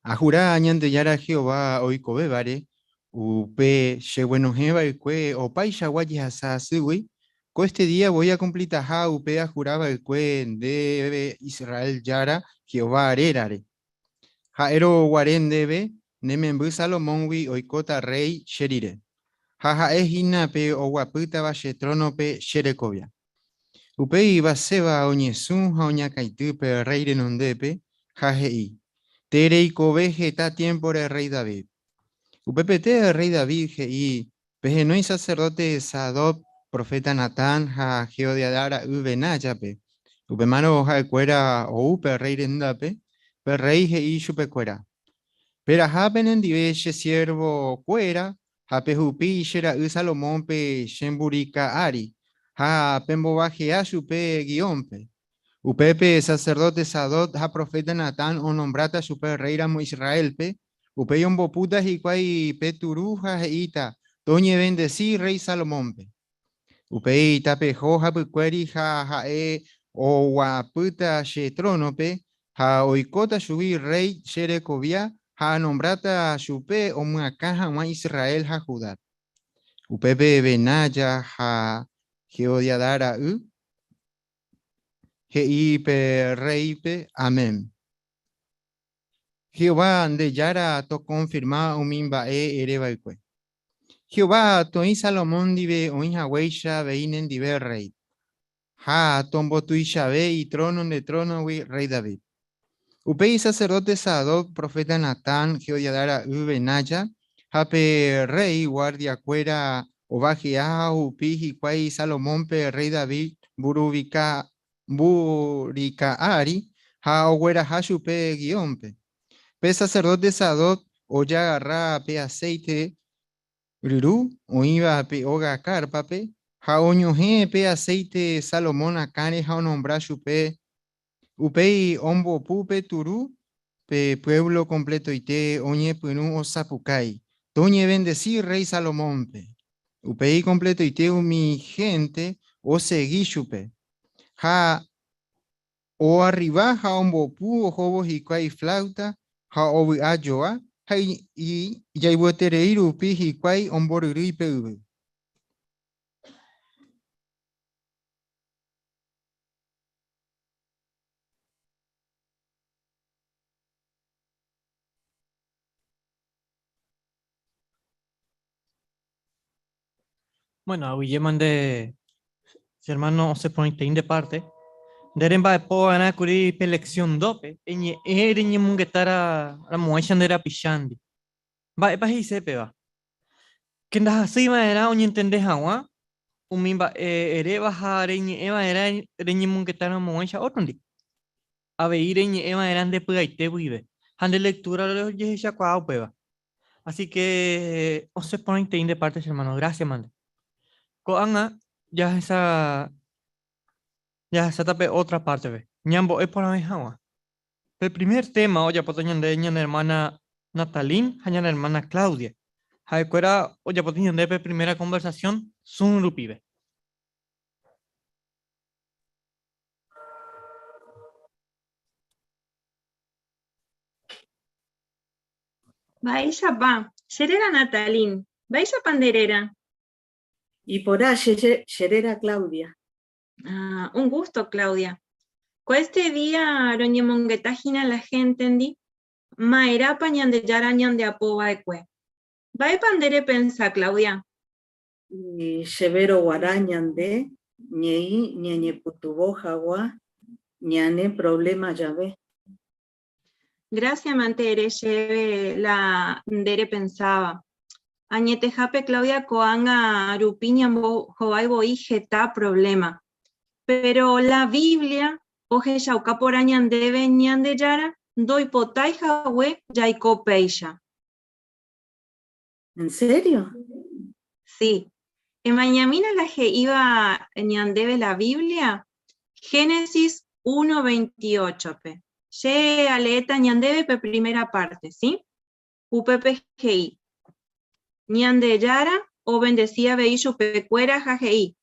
Ahura Ñandejára Jehová oikovévare, upe cheguenohẽva'ekue opaichagua jehasa asýgui, ko este día voi akumplitaha upe ahurava'ekue ndéve Israel Jára Jehová rérare. Ha'érõ guare ndéve, ne memby Salomóngui oikóta rréi che rire, ha ha'e hína pe oguapýtava che trónope che rekovia. Upéi Batseba oñesũ ha oñakãity pe rréi renondépe ha he'i, Tereikove heta tiémpore rréi David. Upepete rréi David he'i, Pehenói saserdóte Sadoc, proféta Natán ha Jehoiadá ra'y Benáyape. Upémarõ ha'ekuéra ou pe rréi rendápe, pe rréi he'i chupekuéra, Peraha penendive che siervokuéra ha pehupi che ra'y Salomónpe che mburika ári ha pembovahea chupe Guiónpe. Upépe saserdóte Sadoc ha proféta Natán onombráta chupe rréiramo Israélpe, Upéi ombopúta hikuái pe turu ha he'íta, Toñevendesi rréi Salomónpe. Upéi tapeho hapykuéri ha ha'e oguapýta che trónope ha oikóta chugui rréi che rekovia ha anombráta chupe omyakã hag̃ua Israel ha Judá. Upépe Benaya ha Jehoiadá ra'y he'i pe rréipe, Amén. Jehová nde Jára tokonfirma umi mba'e ere va'ekue. Jehová toĩ Salomón ndive oĩ haguéicha avei nendive rréi, ha tombotuichave itróno nde trónogui, rréi David. Upéi saserdóte Sadoc, proféta Natán, Jehoiadá ra'y Benaya, ha pe rréi guardiakuéra ovahea ha ohupi hikuái Salomónpe rréi David mburika ári ha ogueraha chupe Guiónpe. Pe saserdóte Sadoc ojagarra pe aséite ryru oĩva pe óga kárpape ha oñohẽ pe aséite Salomón akãre ha onombra chupe. Upéi ombopu pe turu, pe puévlo kompletoite oñepyrũ osapukái, Toñevendesi rréi Salomónpe! Upéi kompletoite umi hénte osegi chupe. Ha oarriva ha ombopu ohóvo hikuái fláuta ha ovy'a joa, ha ijayvueterei rupi hikuái omboryrýi pe yvy. Bueno, aguyjéma nde che hermano osẽ porãiteĩ nde parte. Nde remba'epo va'erã kuri pe lección 2-pe, eñe'ẽ reñemongeta ramo'ãicha nde rapichándi. Mba'épa he'ise péva? Ke ndahasýi va'erã oñentende hag̃ua umi mba'e eréva ha reñe'ẽ va'erã reñemongeta ramo'ãicha ótrondi. Avei reñe'ẽ va'erã nde py'aite guive ha nde lectura ojehechakuaa upéva. Así que osẽ porãitei nde parte che hermano, gracias mante. Ko'ág̃a jahecha jahesáta pe otra parte-pe, ñambo'e porãve hag̃ua. Pe primer tema ojapóta ñande ñane hermana Natalin ha ñane hermana Claudia. Ha'ekuéra ojapóta ñande pe primera conversación Zoom rupive. Mba'éichapa? Che réra Natalin. Mba'éichapa nde réra? Iporã, che che réra Claudia. Ah, un gusto, Claudia. Ko este día roñemongeta hína la héntendi ma'erãpa Ñandejára ñandeapo va'ekue. Mba'épa nde repensa, Claudia? Chéverõ guarã ñande ñeĩ ñañepytyvõ hag̃ua ñane provléma jave. Gracias mante ere chéve la nde repensáva. Añetehápe Claudia ko'ág̃a rupi ñambohovái voi heta problema. Péro la Biblia ohechauka porã ñandéve Ñandejára ndoipotái hague jaiko péicha. En serio? Sí. Emañamína la he'íva ñandéve la Biblia, Génesis 1:28-pe. Che aleéta ñandéve pe primera parte, sí? Upépe he'i, Ñandejára ovendesi avei chupekuéra ha he'i,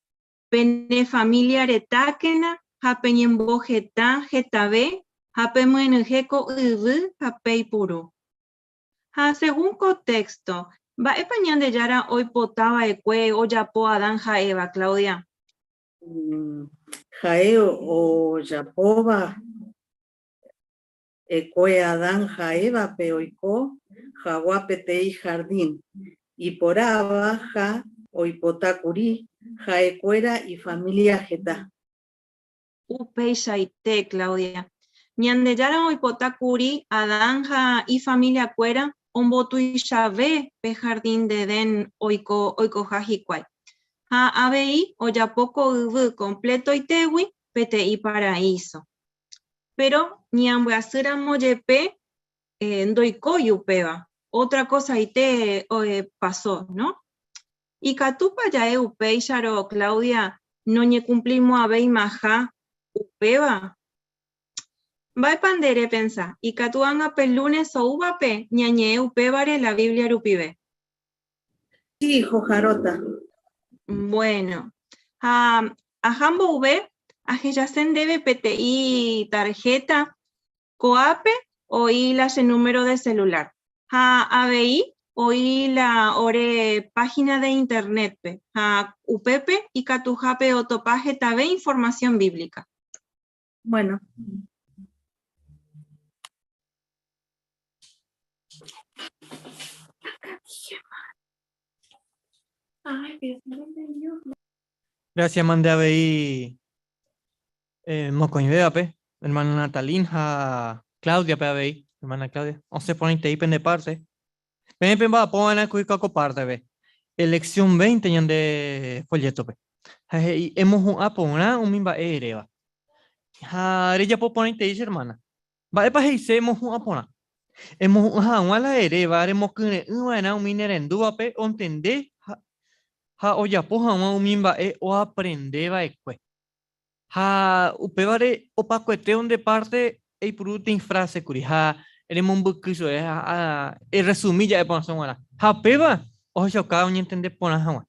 Pene familia retákena ha peñemboheta hetave ha pemyenyhẽ ko yvy ha peipuru. Ha según ko texto, mba'épa Ñandejára oipota va'ekue ojapo Adán ha Eva, Claudia? Ha'e ojapóva ekue Adán ha Évape oiko hagua peteĩ jardín iporãva ha oipota kuri ha'ekuéra ifamília heta. Upeichaite, Claudia. Ñandejára oipota kuri Adán ha ifamiliakuéra ombotuichave pe jardín de Edén oiko oikoha hikuái. Ha avei ojapo ko yvy kompletoitégui peteĩ paraíso. Péro ñambyasýramo jepe ndoikói upéva, ótra kosaite pasó, no? Ikatúpa ja'e upéicharõ Claudia noñekumplimo'ãveimaha upéva? Mba'épa nde repensa? Ikatu ág̃a pe lunes oúvape ñañe'ẽ upévare la Biblia rupive. Sí, jojaróta. Bueno, ha aha mboyve ahechase ndéve peteĩ tarjeta ko'ápe oĩ la che número de celular. Ha avei Oĩ la ore páhina de Internétpe, ha upépe ikatuhápe otopa hetave informasión bíblica. Bueno. Gracias mande avei eh, mokõivévape, hermana Natalín ha Claudia-pe avei, hermana Claudia, osẽ porãitei pende parte. Peẽ pemba'apo va'erã kuri ko parte-pe, elección 20 ñande folleto-pe. Ha he'i, Emohu'ã porã umi mba'e eréva. Ha rejapo porãitei che hermana. Mba'épa he'ise emohu'ã porã? Emohu'ã hag̃ua la eréva remokyre'ỹ va'erã umi nerendúvape ontende ha ojapo hag̃ua umi mba'e oaprende va'ekue. Ha upévare opakuete onde parte eipuru peteĩ frase kuri ha remombyky chupe ha erresumi ja'e porãsõ g̃uarã. Ha upéva ohechauka oñentende porã hag̃ua.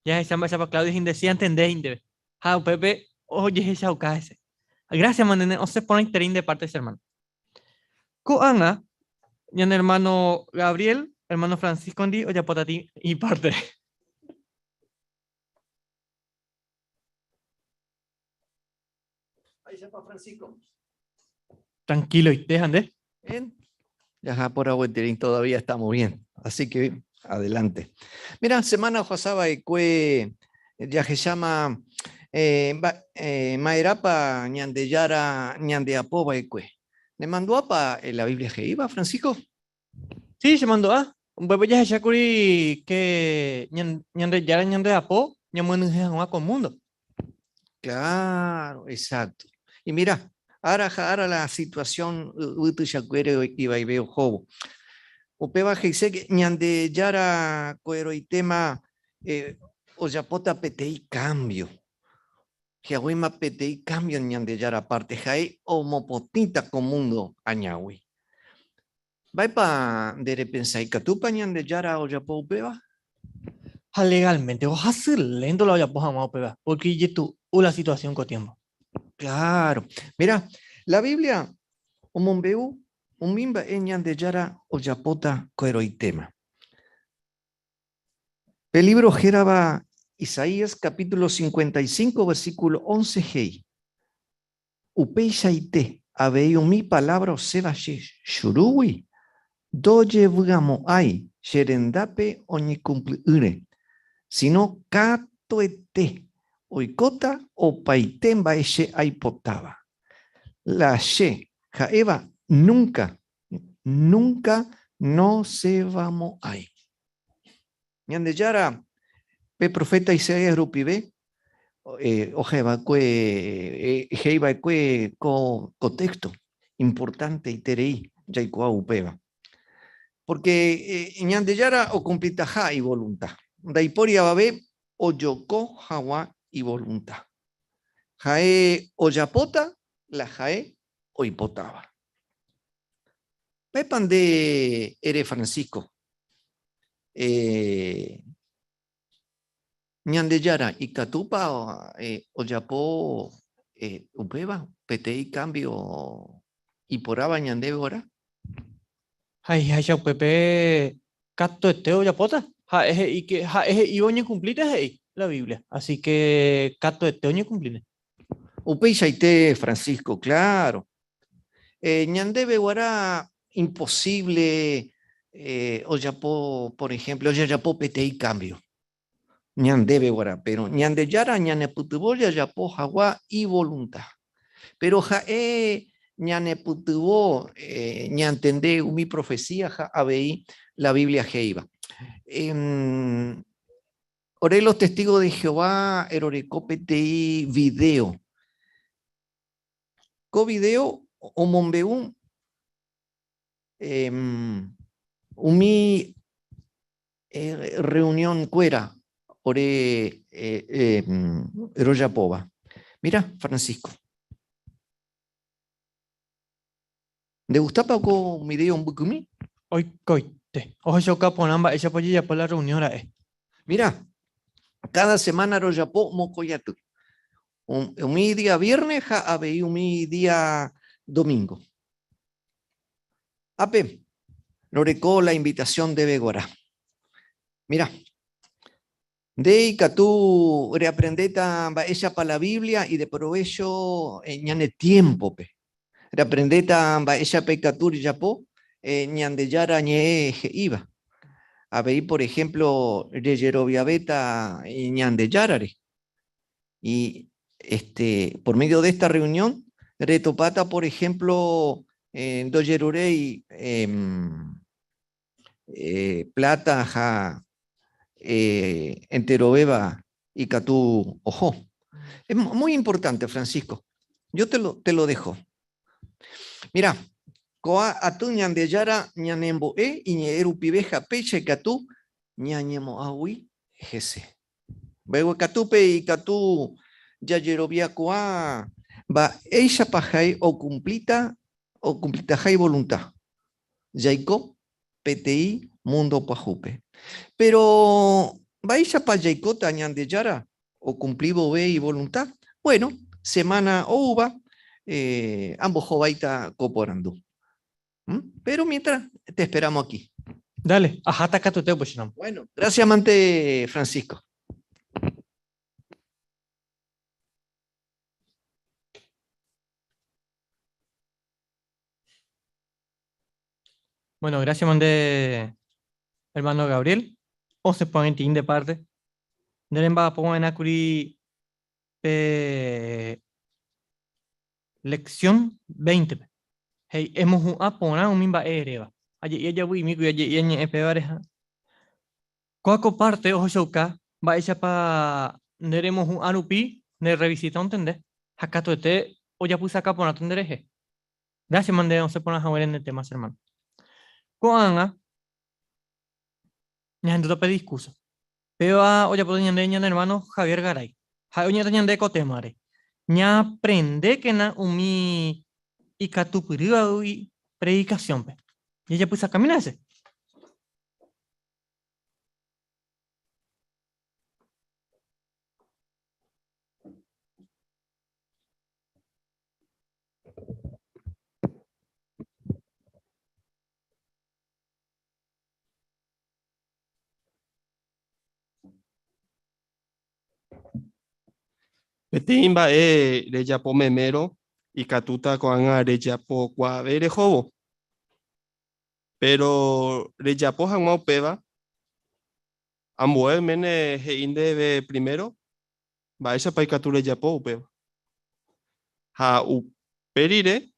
Jahecha mba'éichapa Claudio he'i nde si antende he'i ndéve. Ha upépe ojehechauka hese. Gracias manene, osẽ porãiterei nde parte che hermano. Ko'ág̃a ñane hermano Gabriel, hermano Francisco-ndi ojapóta iparte. Mba'éichapa Francisco? Tranquiloite, ha nde? Bien. Ya por agueterín todavía estamos bien. Así que adelante. Mira, semana ohasava'ekue jahecháma eh, eh, ma'erãpa Ñandejára ñandeapova'ekue. Nemandu'ápa la Biblia he'íva, Francisco? Sí, chemandu'a. Upépe jahecha kuri ke Ñandejára ñandeapo ñamyenyhẽ hag̃ua ko múndo. Claro, exacto. Y mira, ára ha ára la situación yvy tuichakuére ivaive ohóvo. Upéva he'ise que Ñandejára ko'ẽrõitéma eh, ojapóta peteĩ cambio. Hi'ag̃uíma peteĩ cambio Ñandejára parte, ha'e omopotĩta ko mundo añágui. Mba'épa nde repensa, ikatúpa Ñandejára ojapo upéva? Ha legalmente ohasy lénto la ojapo hag̃ua upéva, pórke ijetu'u la situasión ko tiémpo. Kláro. Mira, la Biblia omombe'u umi mba'e Ñandejára ojapóta ko'ẽrõitéma. Pe lívro hérava Isaías capítulo 55 versículo 11 he'i, Upeichaite avei umi palávra osẽva che jurúgui ndojevy'amo'ãi che rendápe oñekumpli'ỹre, síno katuete oikóta opaite mba'e che aipotáva. La che ha'éva núnka, núnka nosẽvamo'ãi. Ñandejára pe proféta Isaías rupive oheva'ekue, he'iva'ekue ko texto importanteiterei jaikuaa upéva. Porque Ñandejára okumplitaha ivolunta. Ndaipóri avave ojoko haguã ivolunta. Ha'e ojapóta la ha'e oipotáva. Mba'épa nde ere Francisco? Eh, Ñandejára ikatúpa ojapo upéva peteĩ kámbio iporãva ñandéve g̃uarã? Ha he'iháicha upépe katuete ojapóta. Ha'e he'i ke ha'e he'íva oñekumplíta he'i la Biblia. Así ke katuete oñekumplíne. Upeichaite, Francisco, claro. Ñandéve g̃uarã imposible ojapo, por ejemplo, ojejapo peteĩ cambio. Ñandéve g̃uarã, pero Ñandejára ñanepytyvõ jajapo hag̃ua ivolunta. Pero ha'e ñanepytyvõ ñantende umi profecía ha avei la Biblia he'íva. Ore los testigos de Jehová roreko peteĩ video. Ko video omombe'u umi reunión-kuéra ore rojapóva. Mira, Francisco. Ndegustápa ko video mbykymi? Oikoite. Ohechauka porã mba'éichapa ojejapo la reunión ra'e. Mira, cada semana rojapo mokõi aty. Umi día viernes ha avei umi día domingo. Ápe, roreko la invitación ndéve guarã. Mira, nde ikatu reaprendéta mba'éichapa la Biblia ideprovécho ñane tiémpope. Reaprendéta mba'éichapa ikatu rejapo Ñandejára Ñe'ẽ he'íva. Avei, por ehémplo, rejeroviavéta Ñandejárare. Y este, por medio de esta reunión, retopáta, por ejemplo, ndojeruréi plata ha enterovéva ikatu oho. Es muy importante, Francisco. Yo te lo, te lo dejo. Mira, ko'ã aty Ñandejára ñanembo'e iñe'ẽ rupive ha péicha ikatu ñañemo'ãgui hese. Mbeguekatúpe ikatu jajeroviakuaa mba'éichapa ha'e okumplíta okumplitaha ivolunta. Jaiko peteĩ múndo pyahúpe. Péro mba'éichapa jaikóta Ñandejára okumpli vove ivolunta? Buéno, semána oúva ambohováita ko porandu. Péro miéntras te esperamos aquí. Dale, aháta katuete upéicharamo. Bueno, gracias mante Francisco. Bueno, gracias mande hermano Gabriel. O se ponen de parte. Nderemba kuri pe lección 20 pe. He'i, Emohu'ã porã umi mba'e eréva. Aje'i ajavy'imíkuri aje'i añe'ẽ pévare ha. Kóa ko párte ohechauka mba'éichapa nde remohu'ã rupi nde rrevisíta ontende ha katuete ojapysaka porãta nderehe. Grásiama nde osẽ porã haguére ne téma che ermáno. Ko'ág̃a ñahendúta pe diskúrso. Péva ojapóta ñande ñane ermáno Javier Garay. Ha'e oñe'ẽta ñande ko témare. Ñaaprendékena umi ikatupyrývagui predikasiónpe. Jajapysakamína hese. Peteĩ mba'e rejapo memérõ ikatúta ko'ág̃a rejapokuaave rehóvo. Péro rejapo hag̃ua upéva, ambue oiméne he'i ndéve primero mba'éichapa ikatu rejapo upéva. Ha upe rire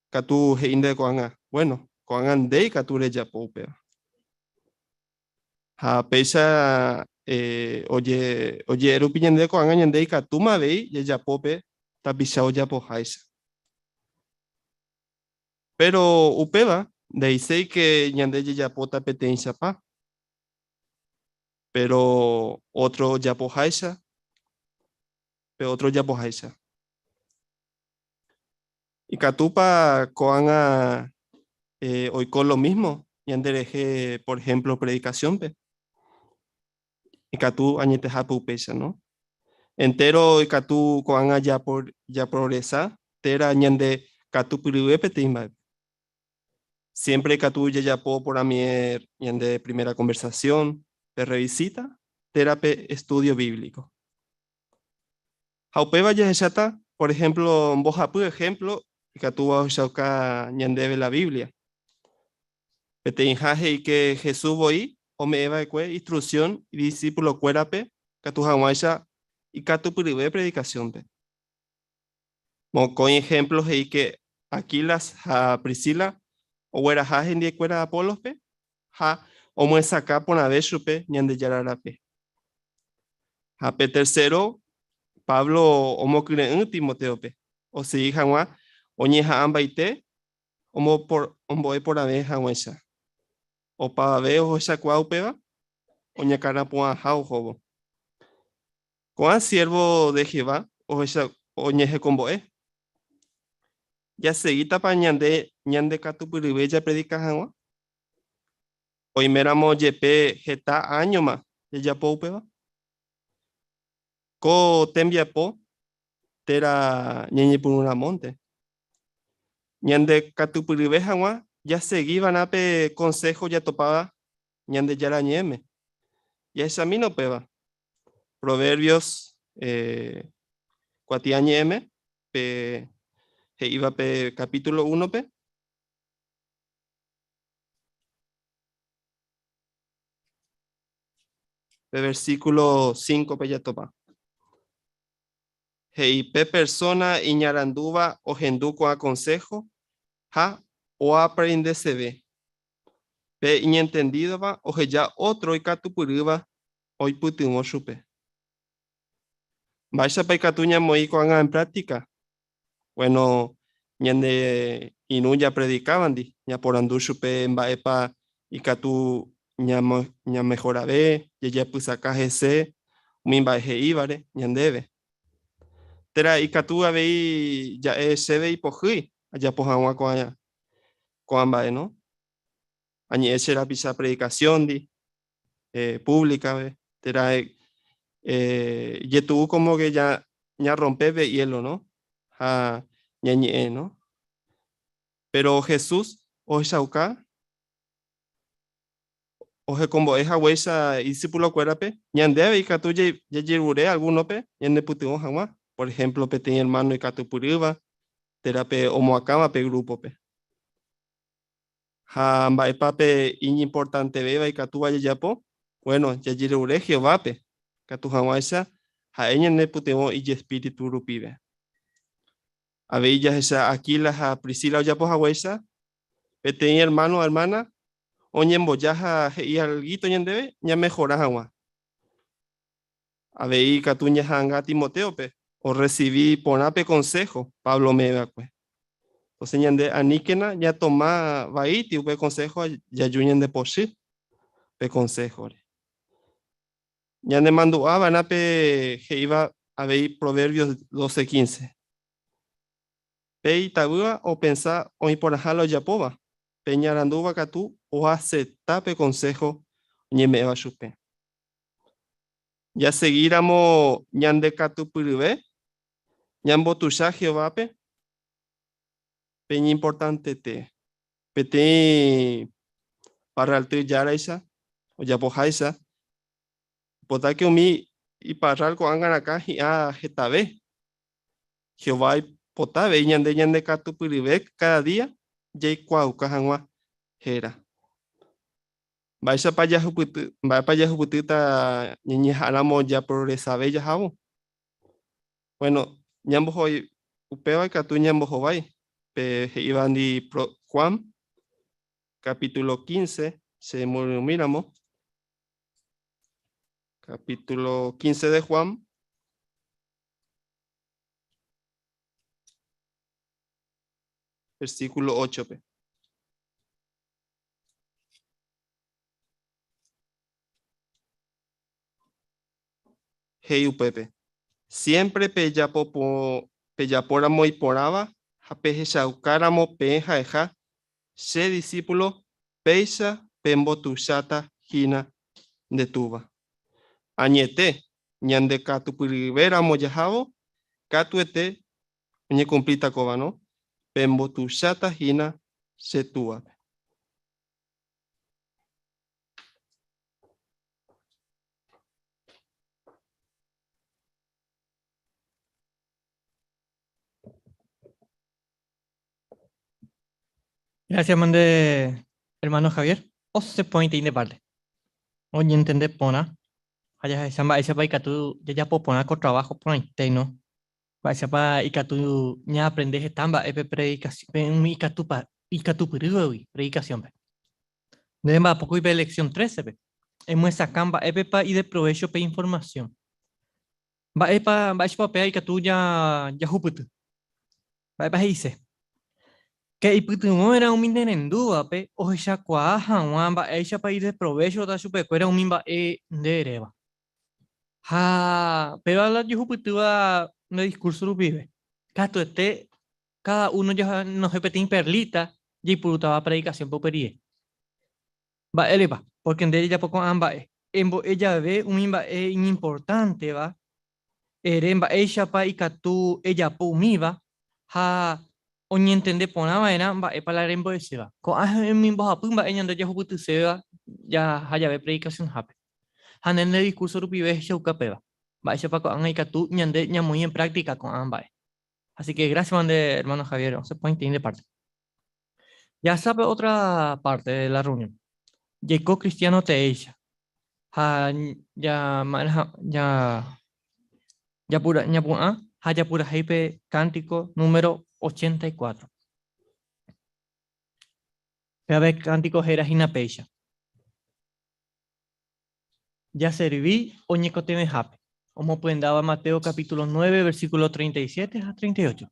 katu he'i ndéve ko'ág̃a, Bueno, ko'ág̃a nde ikatu rejapo upéva. Ha péicha oje'e rupi ñande ko'ág̃a ñande ikatúma avei jajapo pe tapicha ojapoháicha. Péro upéva nde'iséi ke ñande jajapóta peteĩchapa, péro ótro ojapoháicha, pe ótro ojapoháicha. Ikatúpa ko'ág̃a oiko lo mísmo ñanderehe, por ehémplo predikasiónpe? Ikatu añetehápe upéicha, no? Entéro ikatu ko'ág̃a japrogresa térã ñande katupyryve peteĩ mba'épe. Siémpre ikatu jajapo porãmie ñande primera konversasión, pe rrevisíta térã pe estúdio bíblico. Ha upéva jahecháta, por ehémplo, mbohapy ehémplo ikatúva ohechauka ñandéve la Biblia. Peteĩha he'i ke Jesús voi ome'ẽ va'ekue instruksión idisipulokuérape ikatu hag̃uáicha ikatupyryve predikasiónpe. Mokõi ehémplo he'i ke Aquilas ha Priscila ogueraha hendiekuéra Apólospe ha omyesakã porãve chupe Ñandejára rape. Ha pe tercero, Pablo omokyre'ỹ Timotéope osegi hag̃ua oñeha'ãmbaite ombo'e porãve hag̃uáicha. Opavave ohechakuaa upéva oñakãrapu'ãha ohóvo. Ko'ã siérvo de Jehová oñehekombo'e. Jasegítapa ñande ñandekatupyryve japredika hag̃ua? Oiméramo jepe heta áñoma jajapo upéva. Ko tembiapo térã ñañepyrũramónte. Ñande katupyryve hag̃ua jasegi va'erã pe konsého jatopáva Ñandejára Ñe'ẽme. Jahechamína upéva. Proverbios eh, kuatiañe'ẽme pe he'íva pe capítulo 1-pe. Pe versículo 5-pe jatopa. He'i pe persona iñarandúva ohendu ko'ã consejo ha oaprendeseve. Pe iñentendídova oheja ótro ikatupyrýva oipytyvõ chupe. Mba'éichapa ikatu ñamoĩ ko'ág̃a en práctica? Bueno, ñane irũ japredikávandi, ñaporandu chupe mba'épa ikatu ñamehorave, jajapysaka hese umi mba'e he'ívare ñandéve. Térã ikatu avei ja'e chéve ipohýi ajapo hag̃ua ko'ã mba'e, no? Añe'ẽ che rapicha predicación-ndi, pública-pe, térã ijetu'u como que ñarrompe pe hielo, no? Ha ñañe'ẽ, no? Pero Jesús ohechauka ohekombo'e haguéicha idiscipulokuérape, ñande avei ikatu jajerure alguno-pe ñanepytyvõ hag̃ua, por ejemplo peteĩ hermano ikatupyrýva térã pe omoakãva pe grupo-pe. Ha mba'épa pe iñimportantevéva ikatúva jajapo? Bueno, jajerure Jehovápe, ikatu hag̃uáicha ha'e ñanepytyvõ ijespíritu rupive. Avei jahecha Aquila ha Priscila ojapo haguéicha, peteĩ ermáno ha ermána oñemboja ha he'i algíto ñandéve ñamehora hag̃ua. Avei ikatu ñaha'anga Timotéope orresivi porã pe konsého Pablo ome'ẽ va'ekue. Entonces ñande aníkena ñatoma vaíti upe konsého jaju ñandepochy pe konséhore. Ñanemandu'a va'erã pe he'íva avei Proverbios 12:15. Pe itavýva opensa oĩ porãha la ojapóva, pe iñarandúva katu oasepta pe konsého oñeme'ẽva chupe. Jasegíramo ñandekatupyryve, ñambotuicha Jehovápe pe iñimportantete, peteĩ parralty járaicha ojapoháicha, oipotáke umi iparral ko'ág̃a rakã hi'a hetave. Jehová oipota avei ñande ñandekatupyryve káda día jaikuaauka hag̃ua héra. Mba'éichapa jahupyty, mba'épa jahupytýta ñañeha'ãramo japrogresave jahávo? Bueno, ñambohovái, upéva ikatu ñambohovái pe he'ívandi Juan capítulo 15, che moyrũmíramo, capítulo 15 de Juan, versículo 8-pe. He'i upépe, Siémpre pejapóramo iporãva ha pehechaukáramo peẽ ha'eha che disípulo, péicha pembotuicháta hína nde Túva. Añete, ñandekatupyryvéramo jahávo, katuete oñekumplíta kóva, no? Pembotuicháta hína che Túvape. Gracias, mande hermano Javier. Osẽ porãitei nde parte. Oñentende porã ha jahecha mba'éichapa ikatu jajapo porã ko trabajo porãite, no? Mba'éichapa ikatu ñaaprende heta mba'e pe predikasion, pe umi ikatúpa, ikatupyrývagui predikasiónpe. Nde remba'apókuri pe lección 13-pe, emyesakã mba'épepa ideprovécho pe informasión. Mba'épa, mba'éichapa upéva ikatu jahupyty. Mba'épa he'ise? Che ipytyvõva'erã umi nerendúvape ohechakuaa hag̃ua mba'éichapa ideprovéchota chupekuéra umi mba'e nde eréva. Ha péva la jehupytýva nde discurso rupive. Katuete cada uno janohẽ peteĩ perlita jaipurútava predicación-pe upe rire. Mba'érepa? Porque nde rejapo ko'ã mba'e. Embo'e jave umi mba'e iñimportánteva, ere mba'éichapa ikatu ejapo umíva ha. Oñentende porã va'erã mba'épa la rembo'eséva. Ko'ã umi mbohapy mba'e ñande jahupytyséva jaha jave predikasionhápe. Ha nde nde diskúrso rupive ehechauka péva. Mba'éichapa ko'ág̃a ikatu ñande ñamoĩ en práktika ko'ã mba'e. Así que gracias nde hermano Javier, osẽ porãitei nde parte. Jahasa pe otra parte de la reunión. Jaiko cristiano teéicha. Ha ja ja japura ñapu'ã ha japurahéi pe cántico número 84. Péva cántico héra hína péicha. Jaservi oñekotevẽhápe, omopyendáva Mateo capítulo 9, versículo 37 ha 38.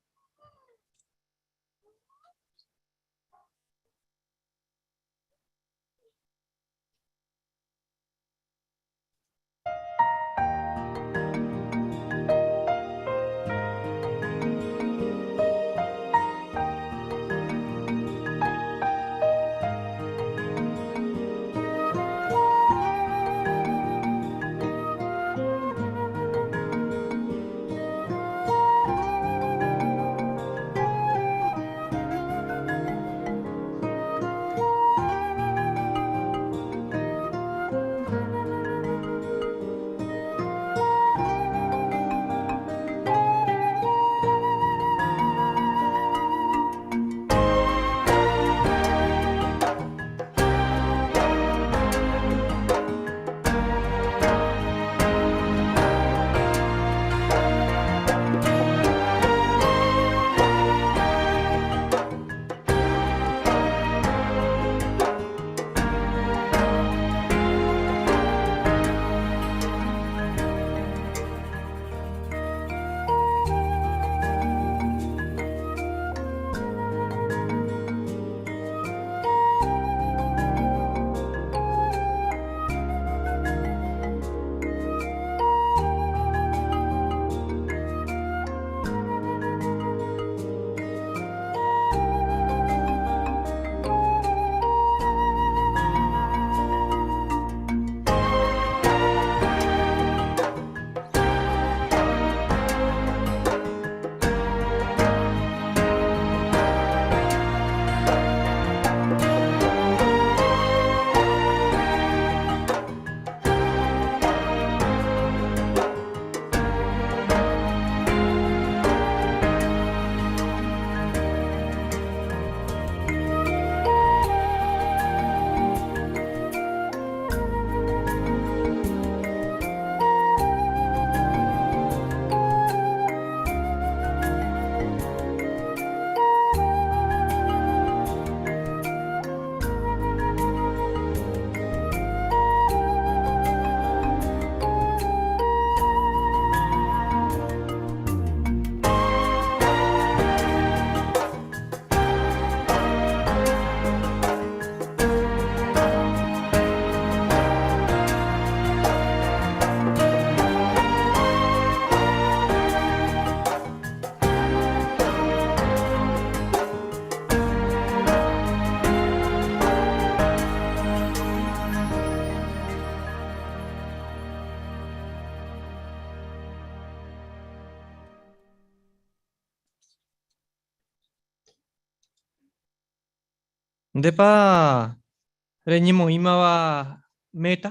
Ndépa reñemoĩmava méta?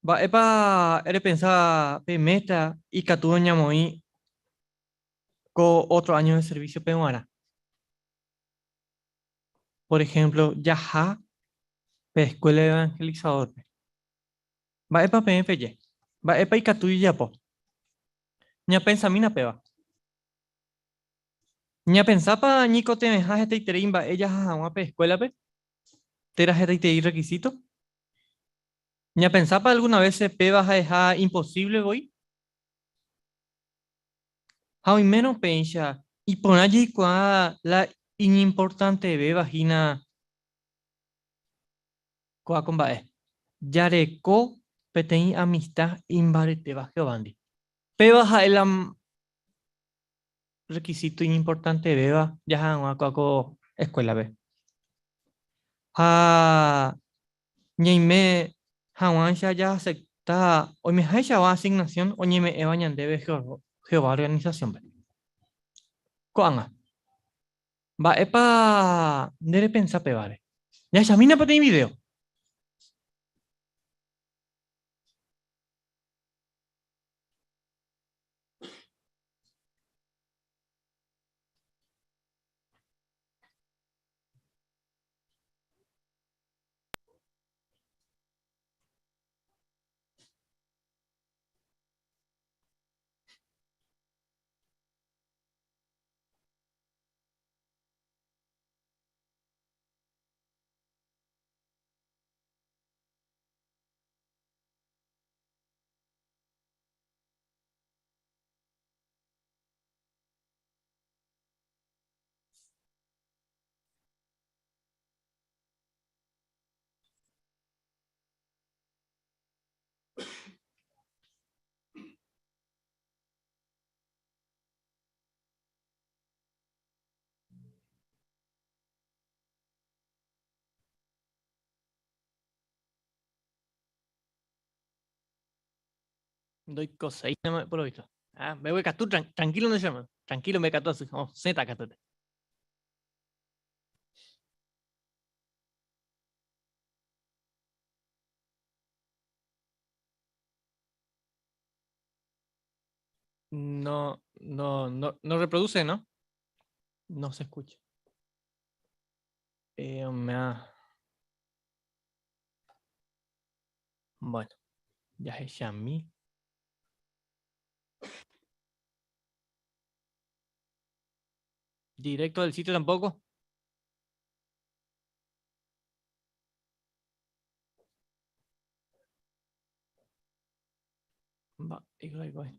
Mba'épa erepensa pe méta ikatu oñamoĩ ko ótro áño de servísiope g̃uarã? Por ehémplo, jaha pe Eskuéla de Evanhelisadórpe. Mba'épa peẽ peje? Mba'épa ikatu jajapo? Ñapensamína péva. Ñapensápa ñaikotevẽha hetaiterei mba'e jaha hag̃ua pe eskuélape? Térã hetaiterei rrekisíto? Ñapensápa algúna vése péva ha'eha imposívle voi? Ha oimérõ péicha, iporã jaikuaa la iñimportantevéva hína ko'ã ko mba'e, jareko peteĩ amista imbaretéva Jehovándi. Péva ha'e la requisito iñimportantevéva jaha hag̃ua ko'a ko eskuélape. Ha ñaime hag̃uáicha jaasepta oimehaichagua asignasión oñeme'ẽva ñandéve Jehová organisasiónpe. Ko'ág̃a, mba'épa nde repensa pévare? Jahechamína peteĩ video. Ndoikoséi por lo visto. Ah, mbeguekatu, tranquilo nde che hermano. Tranquilo mbeguekatu asy. Osẽta katuete. No, no, no, no reproduce, ¿no? No se escucha. Eh, me ha... Bueno, jahechami. Directo del sitio tampoco. Va, igual, igual.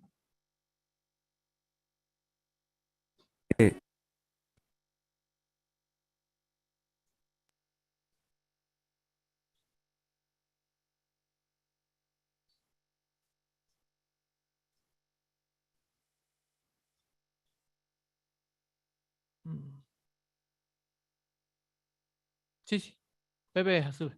Sí, sí. Pepe sube.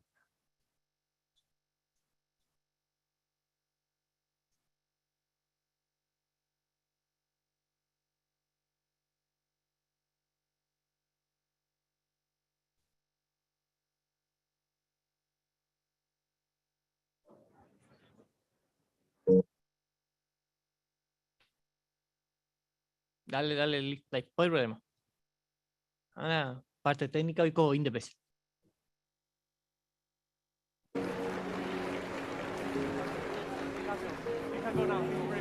Dale, dale, listo, no hay problema. Ahora, parte técnica y como indepes.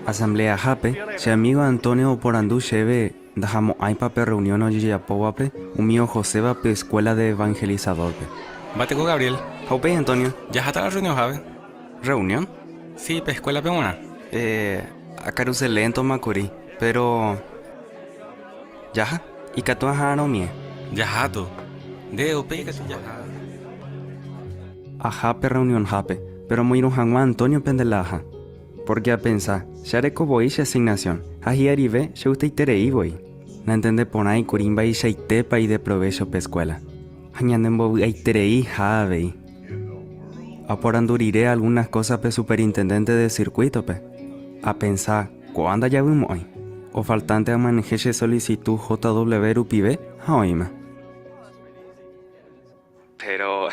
Asambleahápe, che amigo Antonio oporandu chéve ndahamo'ãipa pe reunión ojejapóvape umi ohoséva pe Escuela de Evangelizador-pe. Mba'eteko Gabriel. Ha upéi Antonio. Jaháta la reunionhápe. Reunión? Sí, pe escuela-pe g̃uarã. Eh, akaruse léntoma kuri, péro jaha, ikatu aha'arõmie. Jaháto. Nde, upéi ikatu jaha. Aha pe reunionhápe, péro amoirũ hag̃ua Antóniope nde la aha. Pórke apensa, che areko voi che asignasión, ha hi'arive chegustaiterei voi. Nantende porãi kuri mba'eichaitépa ideprovécho pe eskuéla. Ha ñanembovy'aiterei ha avei. Aporandu rire algúnas kósa pe superintendénte de sirkuítope, apensa, Ko'ã ndajavymo'ãi. Ofaltánte amanehe che solisitu JW rupive ha oĩma. Péro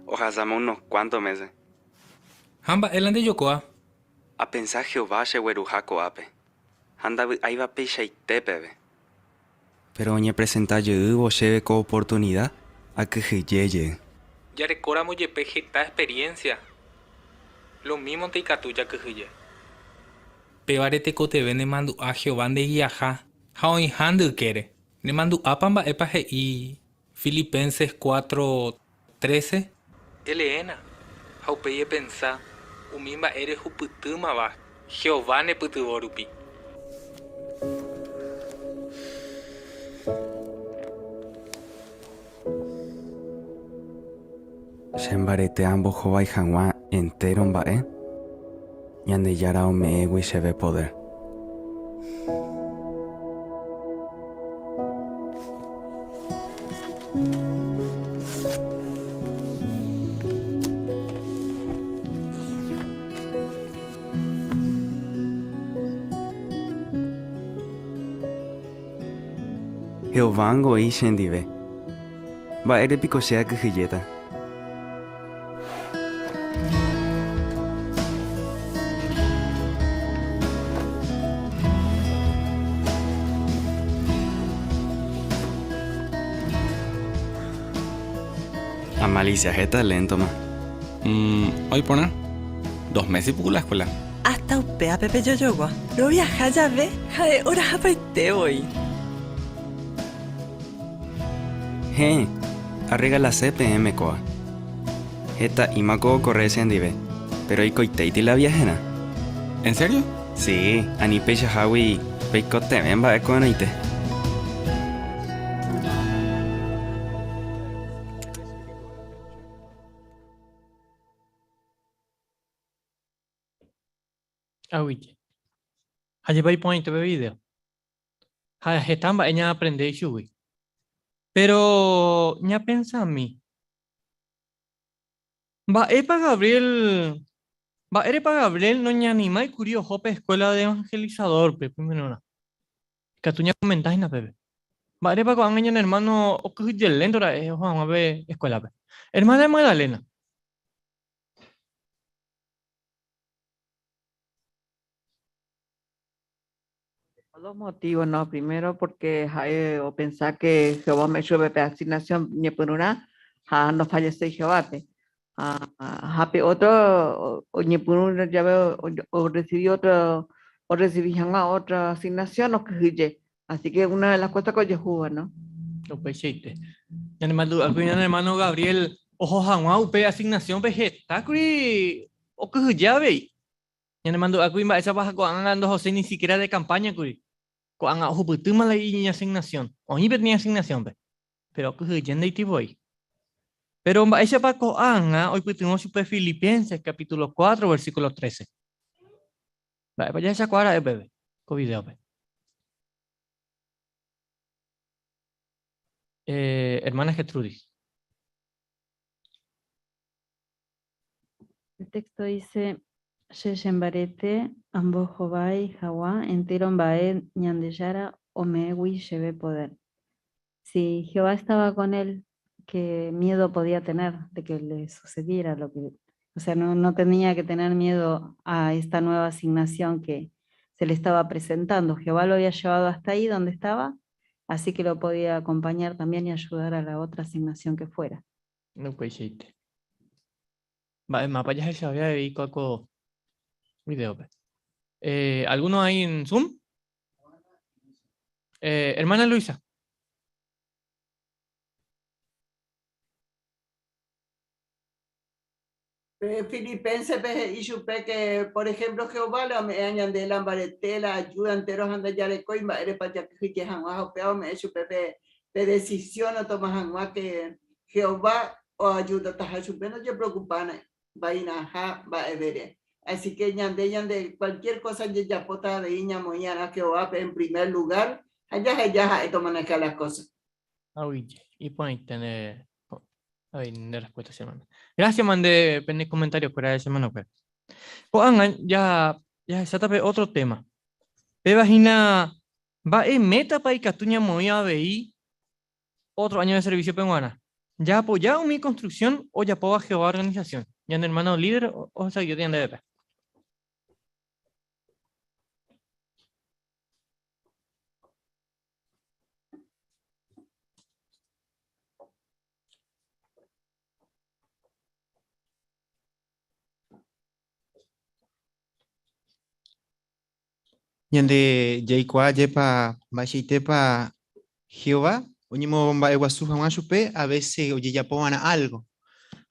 ohasáma unos kuánto mése. Ha mba'e la ndejokoa? Apensa Jehová chegueruha ko'ápe, ha ndavy'áiva peichaite peve. Péro oñepresenta jeývo chéve ko oportunida, akyhyje jey. Jarekóramo jepe heta experiencia, lomímonte ikatu jakyhyje. Pévare tekotevẽ nemandu'a Jehová ndegiaha ha oĩha nde ykére. Nemandu'ápa mba'épa he'i Filipenses 4:13? Eleéna ha upéi epensa umi mba'e rehupytýmava Jehová nepytyvõ rupi. Che mbarete ambohovái hag̃ua entéro mba'e, Ñandejára ome'ẽgui chéve podér. Jehovángo oĩ chendive. Mba'ére piko che akyhyjéta? Amalicia heta léntoma. Oĩ porã. Dos mése ipuku la escuela. Hasta upévape pejojogua. Roviaha jave ha'e orahapaite voi. Héẽ, arregalase peẽme kóa. Heta ímako okorre chendive, péro oikoitéiti la viaherã. En serio? Si, ani peichahágui peikotevẽ mba'e ko'ẽrõite. Aguyje. Ha jepa iporãite pe video. Ha heta mba'e ñaaprende ichugui. Péro ñapensami, Mba'épa Gabriel, mba'érepa Gabriel noñanimái kuri oho pe Escuela de Evangelizador-pe primerorã? Ikatu ñakomenta hína pépe. Mba'érepa ko'ág̃a ñane ermáno okyhyjelénto ra'e oho hag̃ua pe eskuélape? Ermána Magdalena. Dos motivos, ¿no? Primero, porque ha'e opensa que Jehová ome'ẽ chupe pe asignación ñepyrũrã ha ndofallecéi Jehovápe. Ha pe otro oñepyrũ jave orrecibi otro, orrecibi hag̃ua otra asignación okyhyje. Así que una de las cosas que ojehúva, ¿no? Upeichaite. Ñanemandu'ákuri ñane hermano Gabriel oho hag̃ua upe asignación-pe hetákuri okyhyje avei. Ñanemandu'ákuri mba'éichapa ha ko'ág̃a ndohoséi ni siquiera de campaña kuri. Ko'ág̃a ohupytýma la iñasignación. Oĩ peteĩ asignación-pe. Péro okyhyje ndeiti voi. Péro mba'éichapa ko'ág̃a oipytyvõ chupe Filipenses capítulo 4 versículo 13? Mba'épa jahechakuaa ra'e upépe ko vidéope? Eh, hermana Gertrudis. El texto dice, Che chembarete ambohovái haguã entéro mba'e Ñandejára ome'ẽgui chéve poder. Si Jehová estaba con él, qué miedo podía tener de que le sucediera lo que... O sea, no, no tenía que tener miedo a esta nueva asignación que se le estaba presentando. Jehová lo había llevado hasta ahí donde estaba, así que lo podía acompañar también y ayudar a la otra asignación que fuera. Upeichaite. Mba'e mápa jahechave avei ko ko videópe. Eh, ¿Alguno hay en Zoom? Eh, hermana Luisa. Pe Filipenses-pe he'i chupe que, por ejemplo, Jehová la ome'ẽ ñande la mbarete, la ayuda entero ha ndajarekói mba'érepa jakyhyje hag̃ua ha upéva ome'ẽ chupe pe pe decisión otoma hag̃ua que Jehová oayudataha chupe ndojepreokupáne vairãha mba'evére. Así que ñande ñande cualquier cosa jajapóta avei ñamoĩ'arã Jehovápe en primer lugar ha jaheja ha'e tomaneja las cosas. Aguyje, iporãite nde avei nde respuesta che hermana. Gracias mande pene comentario kuéra che hermano kuéra. Ko'ág̃a ja jahecháta pe otro tema. Péva hína mba'e métapa ikatu ñamoĩ avei otro año de servicio-pe g̃uarã. Jaapoja umi construcción ojapóva Jehová organización. Ñane hermano líder ohechauka ñandévepe. Ñande jaikuaa jepa mba'eichaitépa Jehová oñemomba'eguasu hag̃ua chupe a vése ojejapo va'erã álgo.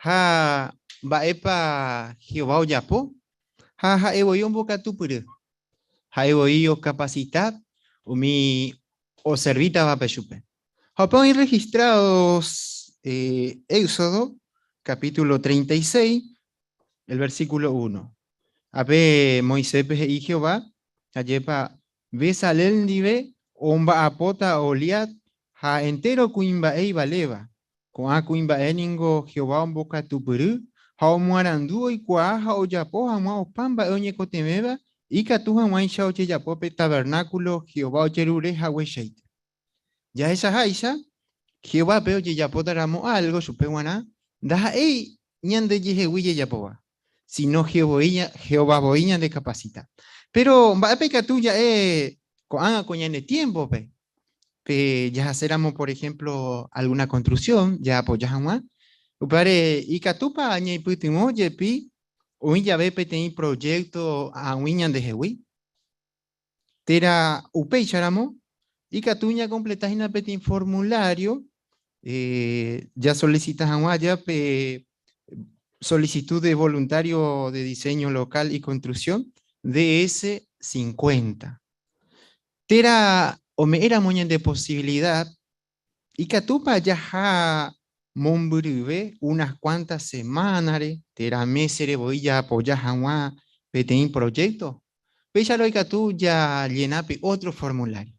Ha mba'épa Jehová ojapo? Ha ha'e voi ombokatupyry. Ha'e voi okapasita umi oservítavape chupe. Ha upe oĩ registrados Éxodo capítulo 36, el versículo 1. Ape Moiséspe he'i Jehová, Ajépa Bezalel ndive omba'apóta Oholiab ha entéro kuimba'e ivaléva. Ko'ã kuimba'e ningo Jehová ombokatupyry ha omoarandu oikuaa ha ojapo hag̃ua opa mba'e oñekotevẽva ikatu hag̃uáicha ojejapo pe tavernákulo Jehová ojerure hagueichaite. Jahechaháicha, Jehovápe ojejapóta ramo álgo chupe g̃uarã, ndaha'éi ñandejehegui jajapóva, síno Jehová voi ñandekapasita. Péro mba'épa ikatu ja'e ko'ág̃a ko ñane tiémpope? Pe jahaséramo por ehémplo algúna konstruksión jaapoja hag̃ua, upévare ikatúpa ñaipytyvõ jepi oĩ jave peteĩ projékto ag̃ui ñandehegui? Térã upéicharamo, ikatu ñakompleta hína peteĩ formulario jasolicita hag̃ua aja pe solicitud de voluntario de diseño local y construcción DS 50. Térã ome'ẽramo ñande posibilidad, ikatúpa jaha mombyryve unas cuantas semana-re térã mésere voi jaapoja hag̃ua peteĩ proyecto? Péicharõ ikatu jallena pe ótro formulario,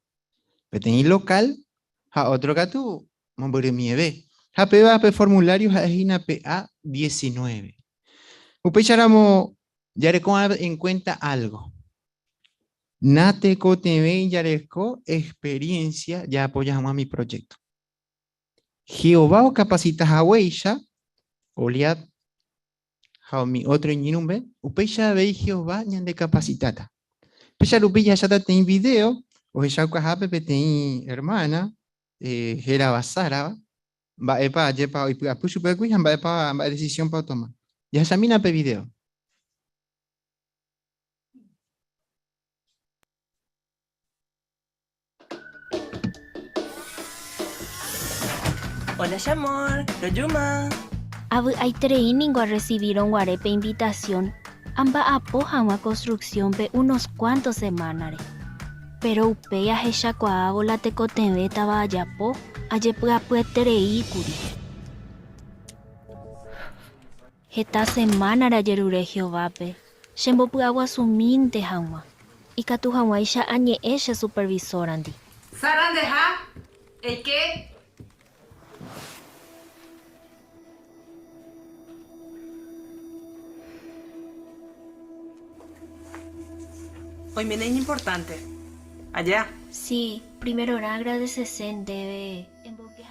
peteĩ local ha ótro katu mombyrymieve, ha péva pe formulario ha'e hína pe A19. Upéicharamo jareko en cuenta algo. Natekotevẽi jareko experiencia jaapoja hag̃ua mi proyecto. Jehová okapasita haguéicha Goliat ha umi ótro iñirũme, upéicha avei Jehová ñandekapasitáta. Péicha rupi jahecháta peteĩ vidéo ohechaukahápe peteĩ ermána hérava Sara, mba'épa ajépa oipy'apy chupekue ha mba'épa mba'e desisiónpa otoma. Jahechamína pe vidéo. Hola che amor, rojúma. Avy'aiterei ningo arresivírõ guare pe invitasión amba'apo hag̃ua konstruksiónpe unos kuánto semánare. Péro upéi ahechakuaávo la tekotevẽtava ajapo, ajepy'apyeterei kuri. Heta semánare ajerure Jehovápe chembopy'aguasumínte hag̃ua, ikatu hag̃uáicha añe'ẽ che supervisórandi. Sara ndeha, eike. Oiméne iñimportánte. Aja. Si, primerorã agradesese ndéve.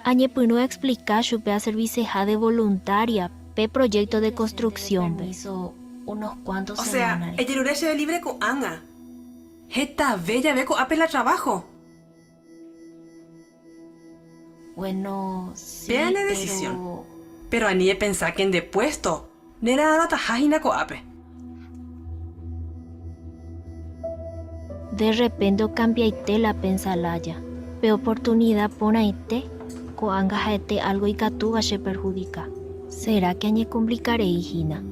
Añepyrũ aexplika chupe aserviseha de voluntária pe proyecto de construcción-pe. O sea, ejerure chéve libre ko'ág̃a. Hetave jave ko'ápe la trabajo. Péa ne decisión. Péro ani epensa ke nde puesto nera'arõtaha hína ko'ápe. De repente okambiaite la apensa lája. Pe oportunida porãite, ko'ág̃a ha'ete álgo ikatúva cheperhudika. Sera ke añekomplikarei hína?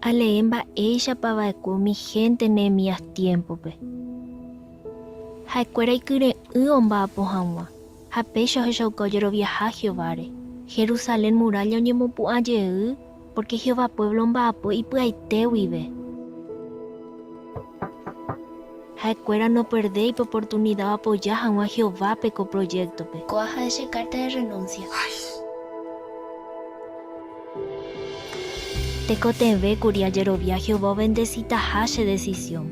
Alee mba'éichapa va'ekue umi hénte Nehemías tiémpope. Ha'ekuéra ikyre'ỹ omba'apo hag̃ua, ha péicha ohechauka ojeroviaha Jehováre. Jerusalén murálla oñemopu'ã jey pórke Jehová puévlo omba'apo ipy'aite guive. Ha'ekuéra noperdéi pe oportunida oapoja hag̃ua Jehovápe ko projéktope. Kóa ha'e che kárta de rrenúnsia. Tekotevẽ kuri ajerovia Jehová ovendesitaha che desisión.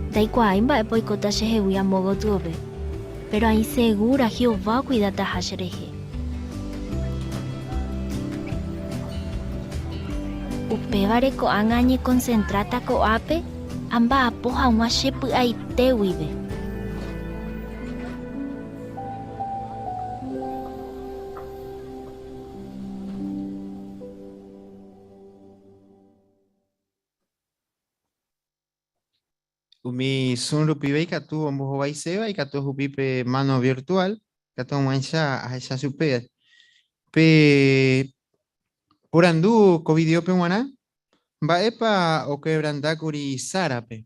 Ndaikuaái mba'épa oikóta chehegui amo gotyove, péro aĩ segúra Jehová okuidataha cherehe. Upévare ko'ág̃a añekonsentráta ko'ápe amba'apo hag̃ua che py'aite guive. Umi Zoom rupive ikatu ombohovaiséva, ikatu ohupi pe mano virtual, ikatu hag̃uáicha ahecha chupe. Pe porandu ko videópe g̃uarã, mba'épa okebrandákuri Sárape,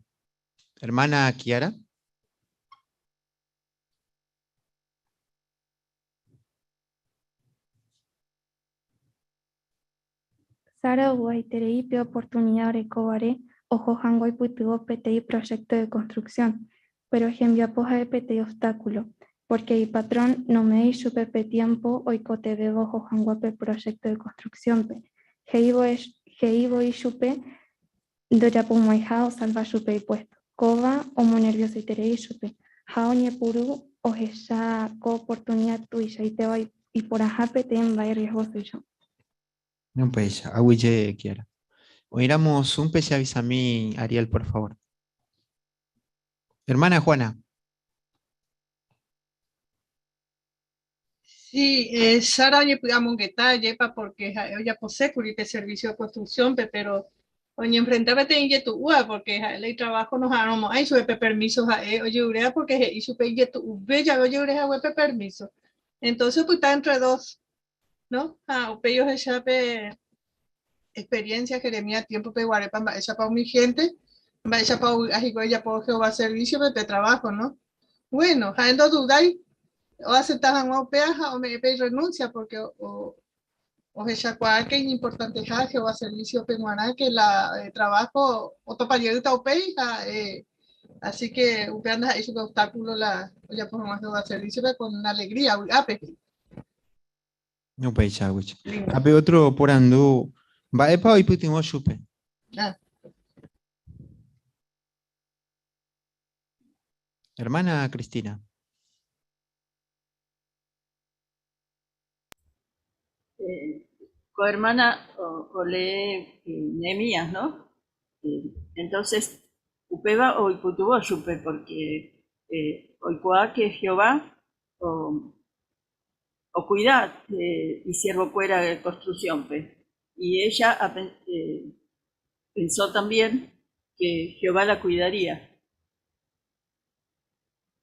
hermana Kiara? Sara ovy'aiterei pe oportunida orekóvare oho hag̃ua oipytyvõ peteĩ projékto de konstruksión, péro hembiapo ha'e peteĩ obstákulo. Porque ipatrón nome'ẽi chupe pe tiempo oikotevẽva oho hag̃ua pe proyecto de construcción-pe. He'i voi chupe ndojapomo'ãiha osalva chupe ipuesto. Kóva omonerviosoiterei chupe ha oñepyrũ ohecha ko oportunidad tuichaitéva iporãha peteĩ mba'e riesgosoicha. Upéicha, aguyje Kiara. Oĩramo Zoom-pe che avisami Ariel, por favor. Hermana Juana. Sí, eh, Sara oñepy'amongeta ajépa porque ha'e ojaposékuri pe servicio de construcción-pe, pero oñenfrenta peteĩ ijetu'úva porque ha'e la itrabajo noha'arõmo'ãi chupe pe permiso ha'e ojeruréva porque he'i chupe ijetu'uve jave ojerure hague pe permiso. Entonces opyta entre dos, ¿no? Ha upéi ohecha pe experiencia Jeremías tiempo-pe guarépa mba'éichapa umi gente, mba'éichapa ovy'a hikuái ojapo Jehová servicio-pe pe trabajo, ¿no? Bueno, ha'e ndodudái oacepta hag̃ua upéva ha ome'ẽ pe irrenuncia porque ohechakuaa que iñimportanteha Jehová servicio-pe g̃uarã que la eh, trabajo otopa jeýta upéi ha eh, así que upéva ndaha'éi chupe obstáculo la ojapo hag̃ua Jehová servicio-pe con alegría, vy'ápe. Upéicha, upéicha. Ha pe otro oporandu, mba'épa oipytyvõ chupe? Ah. Hermana Cristina. Eh, ko hermana olee eh, Nehemías, ¿no? Eh, entonces, upéva oipytyvõ chupe porque eh, oikuaa que Jehová o, ocuida eh, isiervokuéra de construcción-pe. Y ella eh, pensó también que Jehová la cuidaría.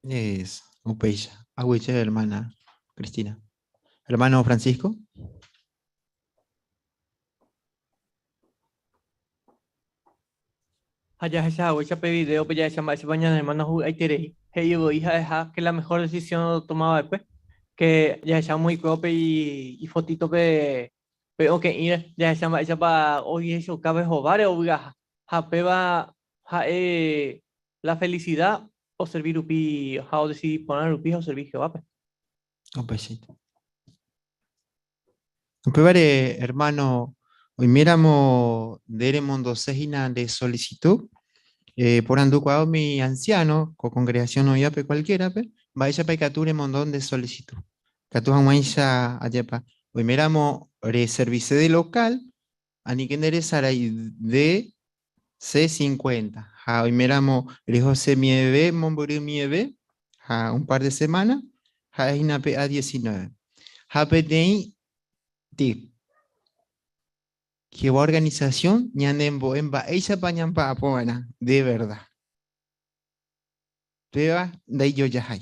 Es, upéicha. Aguyje, hermana Cristina. Hermano Francisco. Ha jahecha haguéicha pe video-pe jahecha mba'éichapa ñane hermano ovy'aiterei, he'i voi ha'eha que la mejor decisión otoma va'ekue, que jahecha omoĩkuévo pe ifotito pe pe okẽ'íre, jahecha mba'éichapa ojehechauka pe hováre ovy'aha, ha péva ha'e la felicidad oservi rupi ha odecidi porã rupi ha oservi Jehovápe. Upeichaite. Upévare, hermano, oiméramo nde remondose hína nde solicitud, eh, porandukuaa umi anciano ko congregación oĩvape cualquiera-pe, mba'éichapa ikatu remondo nde solicitud. Ikatu hag̃uáicha, ajépa, oiméramo reservise de local, anike nde resarái de C50, ha oiméramo rehosemieve mombyrymieve ha un par de semana, ha'e hína pe A19. Ha peteĩ tip, Jehová organización ñanembo'e mba'éichapa ñamba'apo va'erã de verdad. Péva ndaijojahái.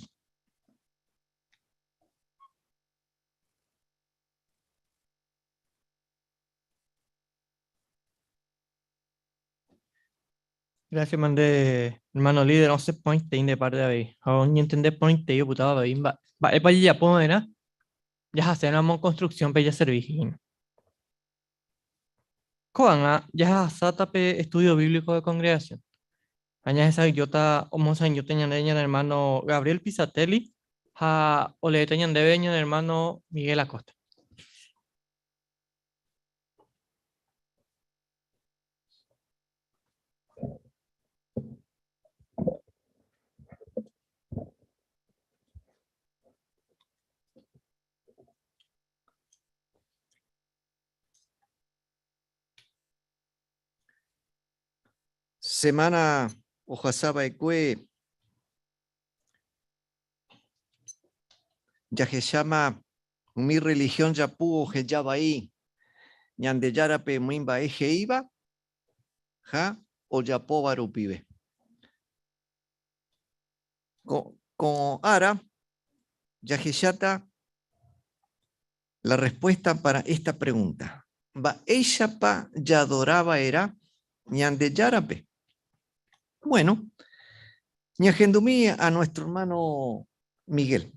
Gracias, mande, hermano líder, osẽ porãitei nde parte avei. Ha oñentende porãitei opytáva avei mba'épa jajapo va'erã jahaséramo construcción-pe jaservi hína. Ko'ág̃a jahasáta pe estudio bíblico de congregación. Ha ñahesa'ỹijóta omosãijóta ñande ñane hermano Gabriel Pisatelli ha oleéta ñandéve ñane hermano Miguel Acosta. Semana ohasava'ekue jahecháma umi religión japu oheja vai Ñandejárape umi mba'e he'íva ha ojapóva rupive. Ko ára jahecháta la respuesta para esta pregunta, Mba'éichapa jaadora va'erã Ñandejárape? Bueno, ñahendumi a nuestro hermano Miguel.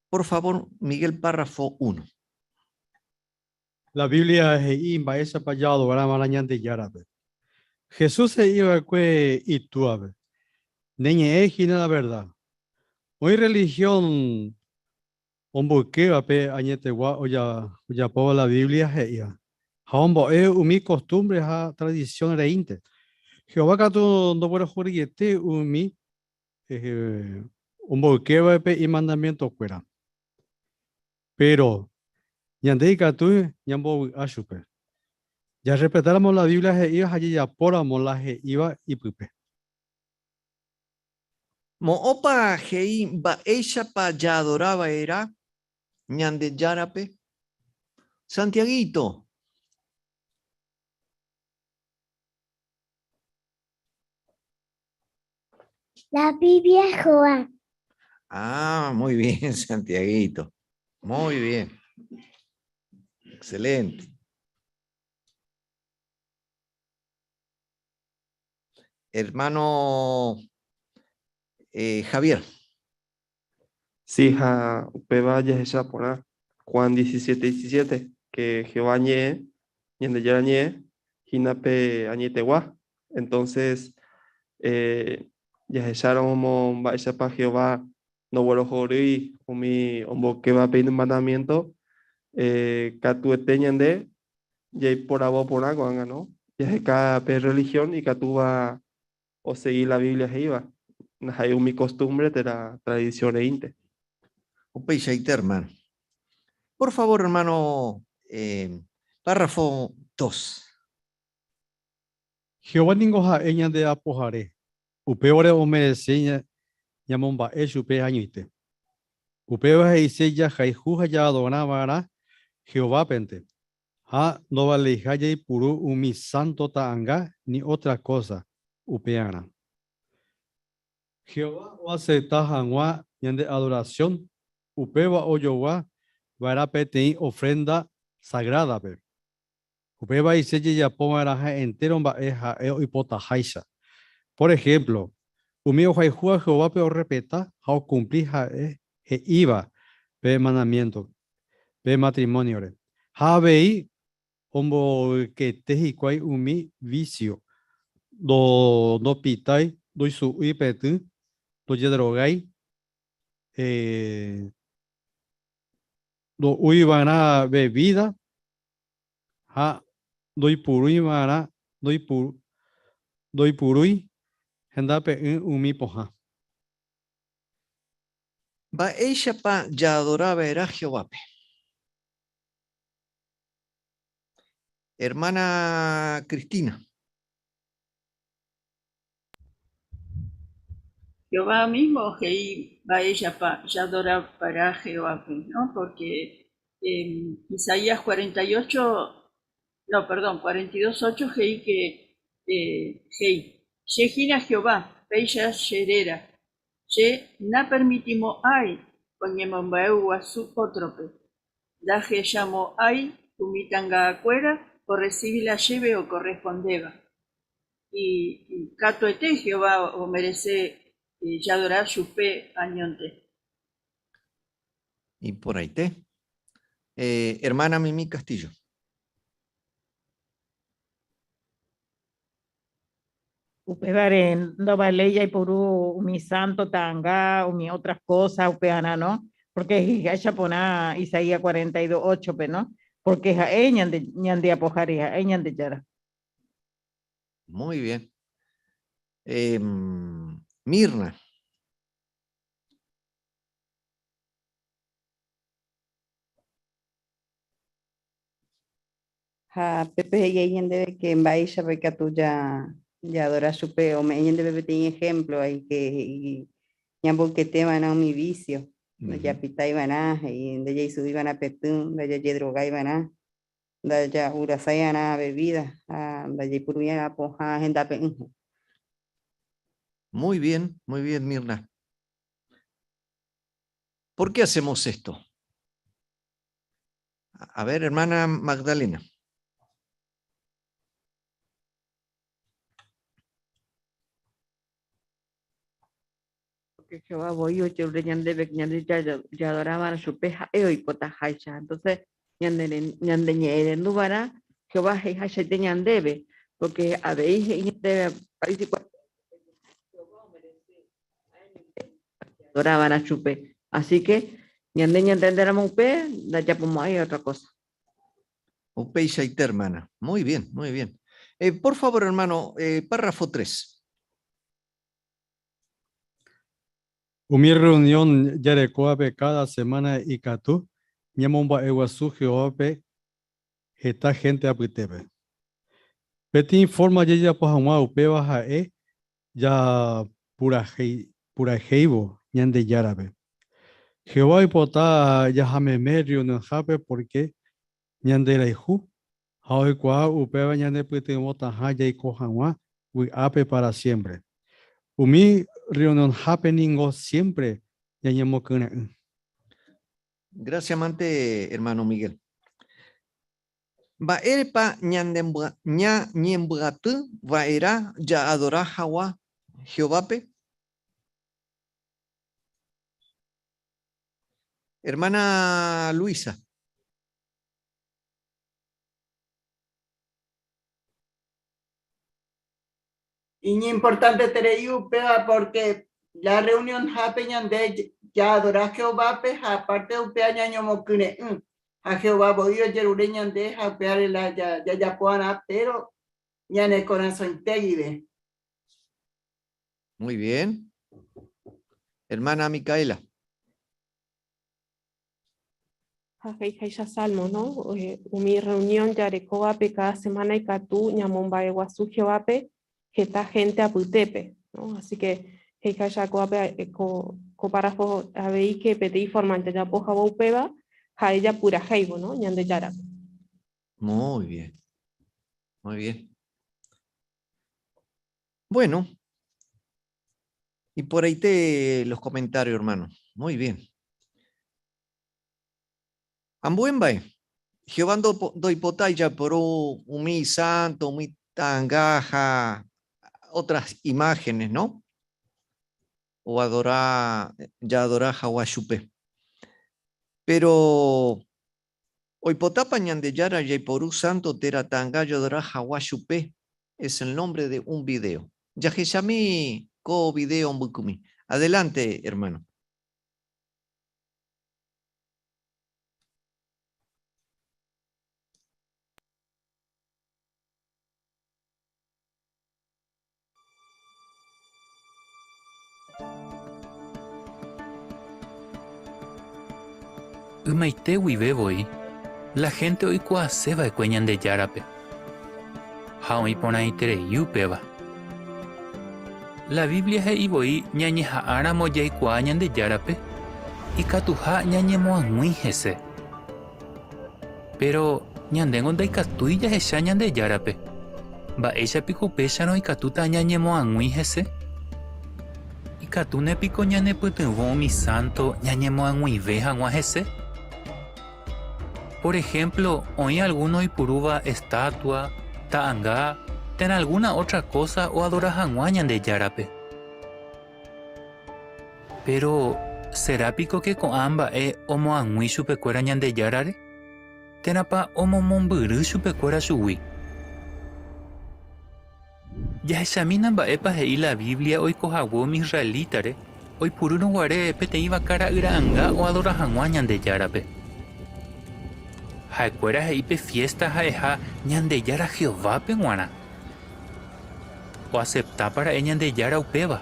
Por favor, Miguel, párrafo 1. La Biblia he'i mba'éichapa jaadora va'erã Ñandejárape. Jesús he'i va'ekue Itúape, Ne ñe'ẽ hína la verdad. Oĩ religión. Omboykéva pe añetegua ojapóva la Biblia he'íva, ha ombo'e umi costumbre ha tradición reínte. Jehová katu ndoguerohoryiete umi omboykévape imandamientokuéra. Péro ñande ikatu ñambovy'a chupe. Jarrespetáramo la Biblia he'íva ha jajapóramo la he'íva ipype. Mo'õpa he'i mba'éichapa jaadora va'erã Ñandejárape? Santiaguito. La Biblia jo'a. Ah, muy bien, Santiaguito. Muy bien. Excelente. Hermano eh, Javier. Sí, ha upéva jahecha porã Juan 17, 17, que Jehová ñe'ẽ, Ñandejára ñe'ẽ, hína pe añetegua. Entonces, eh, jahecháramo mba'éichapa Jehová ndoguerohorýi umi omboykévape imandamiento, eh, katuete ñande jaiporavo porã ko'ág̃a, no? Jaheka pe religión ikatúva osegi la Biblia he'íva, ndaha'éi umi costumbre térã tradición reínte. Upeichaite, hermano. Por favor, hermano, eh, párrafo 2. Jehová ningo ha'e ñande Apohare, upévare omerese ñamomba'e chupe añoite. Upéva he'ise jahayhu ha jaadora va'erã Jehovápente, ha ndovaleiha jaipuru umi sánto ta'anga ni ótra kósa upearã. Jehová oasepta hag̃ua ñande adorasión, upéva ojogua va'erã peteĩ ofrénda sagrádape. Upéva he'ise jajapo va'erãha entéro mba'e ha'e oipotaháicha. Por ehémplo, umi ohayhúva Jehovápe orrespeta ha okumpli ha'e he'íva pe mandamiénto pe matrimóniore. Ha avei omboykete hikuái umi vísio, ndopitái, ndoisu'úi petỹ, ndojedrogái, ndo'úi va'erã vevída ha ndoipurúi va'erã ndoipurúi hendape'ỹ umi pohã. Mba'éichapa jaadora va'erã Jehovápe? Hermana Cristina. Jehová mismo he'i mba'éichapa jaadora va'erã Jehovápe, ¿no? Porque Isaías 48, no, perdón, 42, 8 he'i que he'i, Che hína Jehová, péicha che réra, Che napermitimo'ãi oñemomba'eguasu ótrope. Ndahechamo'ãi umi tanga'akuéra orresivi la chéve okorrespondéva. Katuete Jehová omerese jadora chupe añónte. Iporãite. Hermana Mimi Castillo. Upévare ndovaléi jaipuru umi sánto ta'anga, umi otras kósa upearã, no? Pórke he'iháicha porã Isaías 42, óchope, no? Pórke ha'e ñande ñande Apohare, ha'e Ñandejára. Muy bien. Eh, Mirna. Ha pépe he'i ai ñandéve ke mba'éichapa ikatu jaadora chupe, ome'ẽ ñandéve peteĩ ehémplo ai ke he'i ñamboykete va'erã umi vísio, ndajapitái va'erã, he'i ndajaisu'úi va'erã petỹ, ndajajedrogái va'erã, ndaja'urasái va'erã vevída ha ndajaipurúi va'erã pohã hendape'ỹ. Muy bien, muy bien, Mirna. ¿Por qué hacemos esto? A ver, hermana Magdalena. Porque Jehová voi ojerure ñandéve ñande jaadora chupe ha'e oipotaháicha. Entonces, ñande ñande ñe'ẽrenduva'erã Jehová he'iháichaite ñandéve, porque avei he'i ñandéve Jehová omerece jaadora va'erã chupe. Así que. Ñande ñantendéramo upe, ndajapomo'ãi otra cosa. Upeichaite, hermana. Muy bien, muy bien. Eh, por favor, hermano, eh, párrafo 3. Umi rreunión jarekóvape káda semána ikatu ñamomba'eguasu Jehovápe heta hénte apytépe. Peteĩ fórma jajapo hag̃ua upéva ha'e japurahéivo Ñandejárape. Jehová oipota jaha meme rreunionhápe pórke ñanderayhu ha oikuaa upéva ñanepytyvõtaha jaiko hag̃ua vy'ápe pára siémpre. Umi rreunionhápe ningo siémpre ñañemokyre'ỹ. Gracias mante, hermano Miguel. Mba'érepa ñañembyaty va'erã jaadora hag̃ua Jehovápe? Hermana Luisa. Iñimportanteterei upéva pórke la rreunionhápe ñande jaadora Jehovápe ha apárte upéva ñañomokyre'ỹ. Ha Jehová voi ojerure ñande ha upévare la jajapo va'erã, péro ñane korasõite guive. Muy bien. Hermana Micaela. Ha he'iháicha Salmo, no? Umi rreunión jarekóvape káda semána ikatu ñamomba'eguasu Jehovápe heta hénte apytépe, no? Así ke he'iháicha kóvape ko, ko párrafo avei ke peteĩ forma jajapo hag̃ua upéva ha'e japurahéivo, no? Ñandejárape. Muy bien. Muy bien. Bueno, y por ahí te los comentarios, hermano. Muy bien. Ambue mba'e, Jehová ndoipotái japoru umi santo, umi ta'anga ha otras imágenes, no? Oadora, jaadora hag̃ua chupe. Péro oipotápa Ñandejára jaiporu santo térã ta'anga jaadora hag̃ua chupe? Es el nombre de un video. Jahechami ko video mbykymi. Adelante, hermano. Ymaite guive voi, la hénte oikuaase va'ekue Ñandejárape. Ha oĩ porãiterei upéva. La Biblia he'i voi ñañeha'ãramo jaikuaa Ñandejárape, ikatuha ñañemoag̃ui hese. Péro ñandéngo ndaikatúi jahecha Ñandejárape. Mba'éicha piko upéicharõ ikatúta ñañemoag̃ui hese? Ikatúne piko ñanepytyvõ umi sánto ñañemoag̃uive hag̃ua hese? Por ehémplo, oĩ algúno oipurúva estátua, ta'anga térã algúna ótra kósa oadora hag̃ua Ñandejárape. Péro, sera piko ke ko'ã mba'e omoag̃ui chupekuéra Ñandejárare? Térãpa omomombyry chupekuéra chugui? Jahechamína mba'épa he'i la Biblia oiko hague umi israelítare oipurúrõ guare peteĩ vaka ra'y ra'anga oadora hag̃ua Ñandejárape. Ha'ekuéra he'i pe fiésta ha'eha Ñandejára Jehovápe g̃uarã. Oaseptápa ra'e Ñandejára upéva?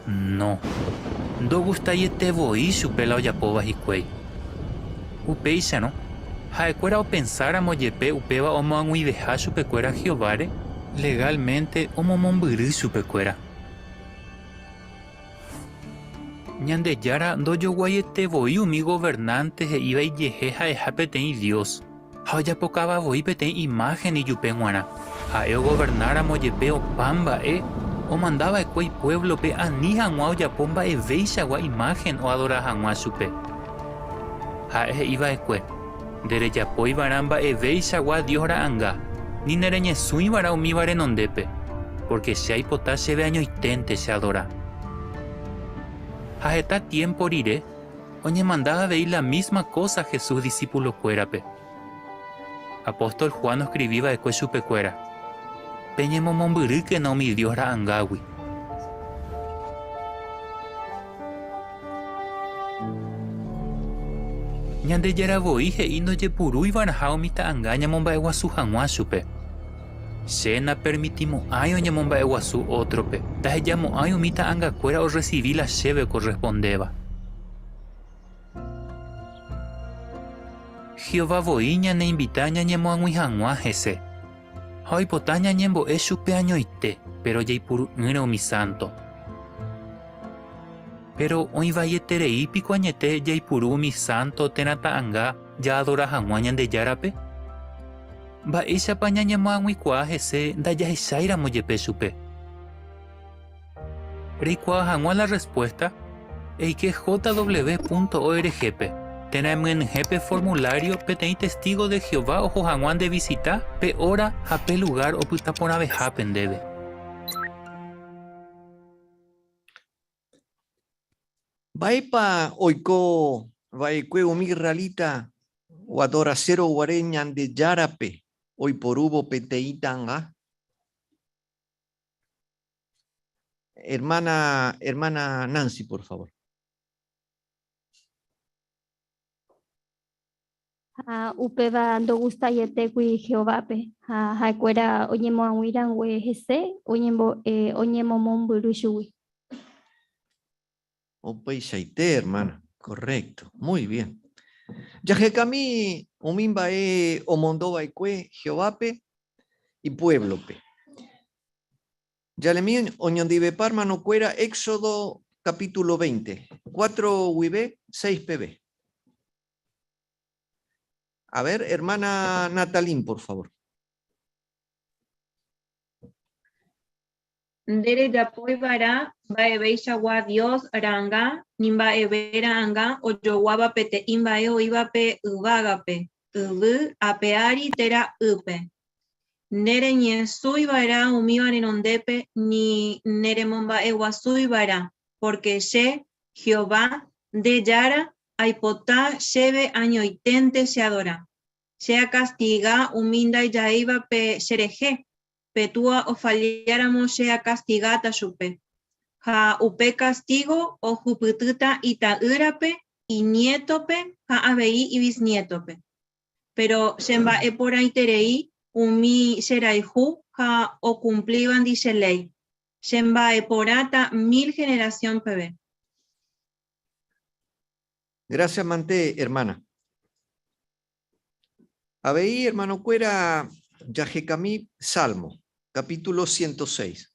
No. Ndogustaiete voi chupe la ojapóva hikuái. Upéicharõ, ha'ekuéra opensáramo jepe upéva omoag̃uiveha chupekuéra Jehováre, legálmente omomombyry chupekuéra. Ñandejára ndojoguaiete voi umi governánte he'íva ijehe ha'eha peteĩ dios, ha ojapokava voi peteĩ imáhen ijupe g̃uarã. Ha'e ogovernáramo jepe opa mba'e, omanda va'ekue ipuévlope ani hag̃ua ojapo mba'eveichagua imáhen oadora hag̃ua chupe. Ha'e he'i va'ekue, Nderejapói va'erã mba'eveichagua dios ra'anga, ni nereñesũi va'erã umíva renondépe, pórke che aipota chéve añoiténte cheadora. Ha heta tiémpo rire, oñemanda avei la mísma kósa Jesús disipulokuérape. Apóstol Juan oskrivi va'ekue chupekuéra, Peñemomombyrýkena umi dios ra'angágui. Ñandejára voi he'i ndojepurúiva'erãha umi ta'anga ñamomba'eguasu hag̃ua chupe. Che napermitimo'ãi oñemomba'eguasu ótrope, ndahejamo'ãi umi ta'angakuéra orresivi la chéve okorrespondéva. Jehová voi ñaneinvita ñañemoag̃ui hag̃ua hese. Ha oipota ñañembo'e chupe añoite, péro jaipuru'ỹre umi sánto. Péro oĩ vaieterei piko añete jaipuru umi sánto térã ta'anga jaadora hag̃ua Ñandejárape? Mba'éichapa ñañemoag̃uikuaa hese ndajahecháiramo jepe chupe? Reikuaa hag̃ua la rrespuésta, eike jw.org-pe, térã emyenyhẽ pe formulário peteĩ testígo de Jehová oho hag̃ua ndevisita pe óra ha pe lugár opyta porãvehápe ndéve. Mba'épa oiko va'ekue umi israelita oadorasérõ guare Ñandejárape oiporúvo peteĩ ta'anga? Hermana, hermana Nancy, por favor. Ha upéva ndogustaietégui Jehovápe, ha ha'ekuéra oñemoag̃ui rangue hese oñemomombyry chugui. Upeichaite, hermana. Correcto. Muy bien. Jahekami umi mba'e omondo va'ekue Jehovápe ipuévlope. Jalemi oñondivepa hermanokuéra Éxodo capítulo 20, 4 guive 6 peve. A ver, hermana Natalín, por favor. Nde rejapói va'erã mba'eveichagua Dios ra'anga ni mba'eve ra'anga ojoguáva peteĩ mba'e oĩvape yvágape, yvy ape ári térã ýpe. Nde reñesũi va'erã umíva renondépe ni neremomba'eguasúi va'erã, pórke che, Jehová, nde Jára, aipota chéve añoiténte cheadora. Che akastiga umi ndaija'éivape cherehe, pe túa ofalláramo che akastigáta chupe. Ha upe kastígo ohupytýta ita'ýrape, iniétope ha avei ibisniétope. Péro chemba'eporãiterei umi cherayhu ha okumplívandi che léi. Chemba'eporãta mil generasión peve. Gracias mante, hermana. Avei, hermanokuéra, jahekami Salmo, capítulo 106.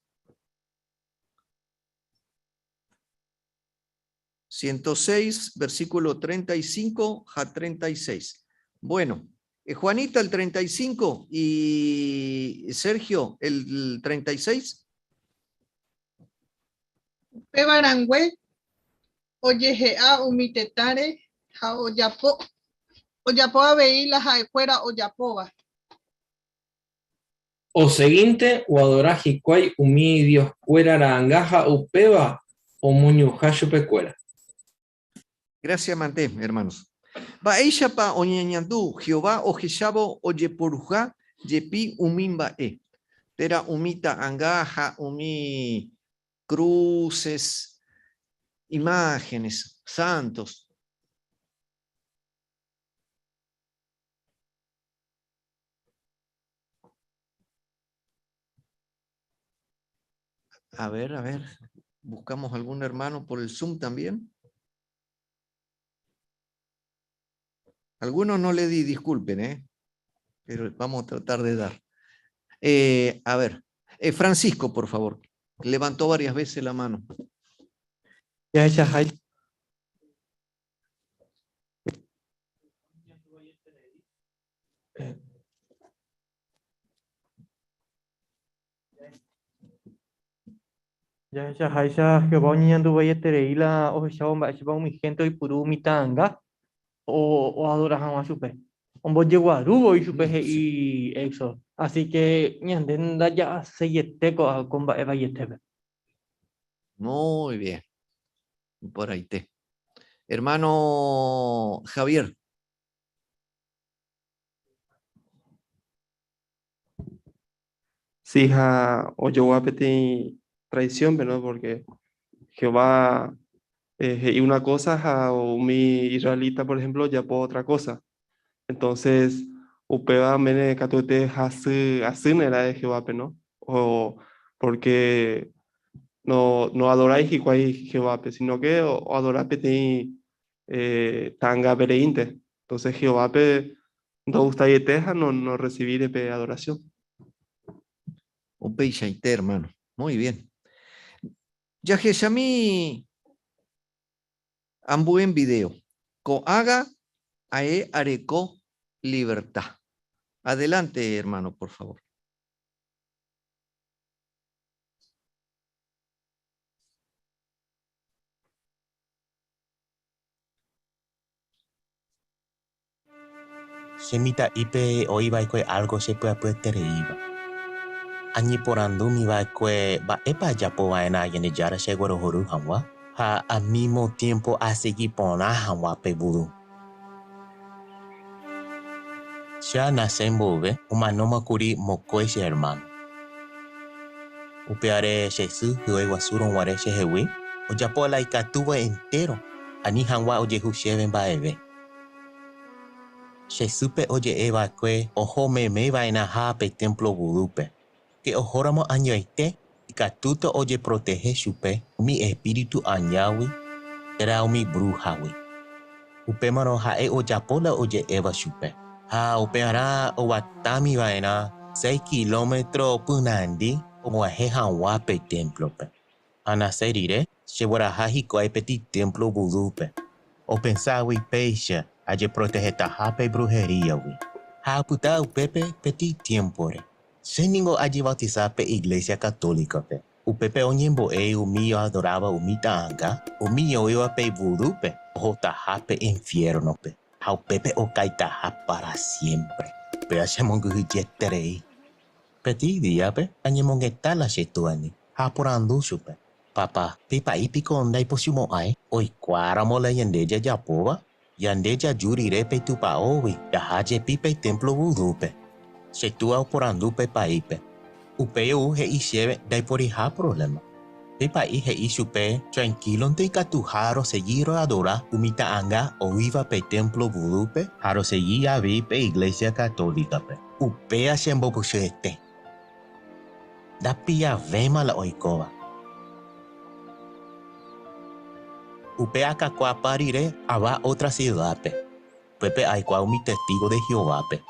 106, versículo 35 ha 36. Bueno, eh, Juanita el 35 y Sergio el 36. Upéva rangue ojehe'a umi tetãre ha ojapo ojapo avei la ha'ekuéra ojapóva. Osegínte oadora hikuái umi idioskuéra ra'anga ha upéva omoñuhã chupekuéra. Gracias mante, hermanos. Mba'éichapa oñeñandu Jehová ohechávo ojeporuha jepi umi mba'e, térã umi ta'anga ha umi cruces, imágenes, santos? A ver, a ver, buscamos algún hermano por el Zoom también. Algunos no le di, disculpen, ¿eh? pero vamos a tratar de dar. Eh, a ver, eh, Francisco, por favor, levantó varias veces la mano. Jahechaháicha Jehová oñeñandu vaieterei la ohechávo mba'éichapa umi hénte oipuru umi ta'anga oadora hag̃ua chupe. Ombojeguaru voi chupe he'i Éxodo. Así que ñande ndaja'aseiete ko mba'e vaietépe. Muy bien. Iporãite. Hermano Javier. Sí, ha ojogua peteĩ traición-pe, no? Porque Jehová Eh, he'i una cosa ha umi israelita, por ejemplo, ojapo otra cosa. Entonces, upéva mene katuete hasy asýne ra'e Jehovápe, no? O porque no, no adorái hikuái Jehovápe, sino que oadora peteĩ eh, ta'anga pereínte. Entonces, Jehovápe ndogustaiete ha no, no recibíre pe adoración. Upeichaite, hermano. Muy bien. Jahechami ambue video. Ko'ágã ae areko libertad. Adelante, hermano, por favor. Che mitã'ípe oĩ va'ekue álgo chepy'apyetereíva. Añeporandúmi va'ekue mba'épa ajapo va'erã Ñandejára cheguerohory hag̃ua ha al mísmo tiémpo asegi porã hag̃ua pe vudú. Che anase mboyve omanóma kuri mokõi che ermáno. Upévare che sy hyeguasúrõ guare chehegui ojapo la ikatúva entéro ani hag̃ua ojehu chéve mba'eve. Che sýpe oje'e va'ekue oho meme va'erãha pe témplo vudúpe, ke ohóramo añoite ikatúta ojeprotehe chupe umi espíritu añágui térã umi vrúhagui. Upémarõ ha'e ojapo la oje'éva chupe, ha upearã oguatámi va'erã seis kilómetro pynandi og̃uahẽ hag̃ua pe témplope. Anase rire, chegueraha hikuái peteĩ témplo vudúpe, openságui péicha ajeprotehetaha pe bruheríagui. Ha apyta upépe peteĩ tiémpore. Che ningo ajevautisa pe Iglésia Katólikape. Upépe oñembo'e umi oadoráva umi ta'anga, umi oĩva pe vudúpe ohotaha pe infiérnope, ha upépe okaitaha pára siémpre. Upéva chemongyhyjeterei. Peteĩ díape añemongeta la che túandi ha aporandu chupe, Papa, pe pa'i piko ndaipochymo'ãi oikuaáramo la ñande jajapóva? Ñande jaju rire pe tupaógui jaha jepi pe témplo vudúpe. Che túa oporandu pe pa'ípe. Upéi ou he'i chéve ndaiporiha provléma. Pe pa'i he'i chupe trankílonte ikatuha rosegi roadora umi ta'anga oĩva pe témplo vudúpe ha rosegi avei pe iglésia katólikape. Upéva chembopochyete. Ndapiavéma la oikóva. Upe akakuaapa rire ava ótra siudápe, upépe aikuaa umi testígo de Jehovápe.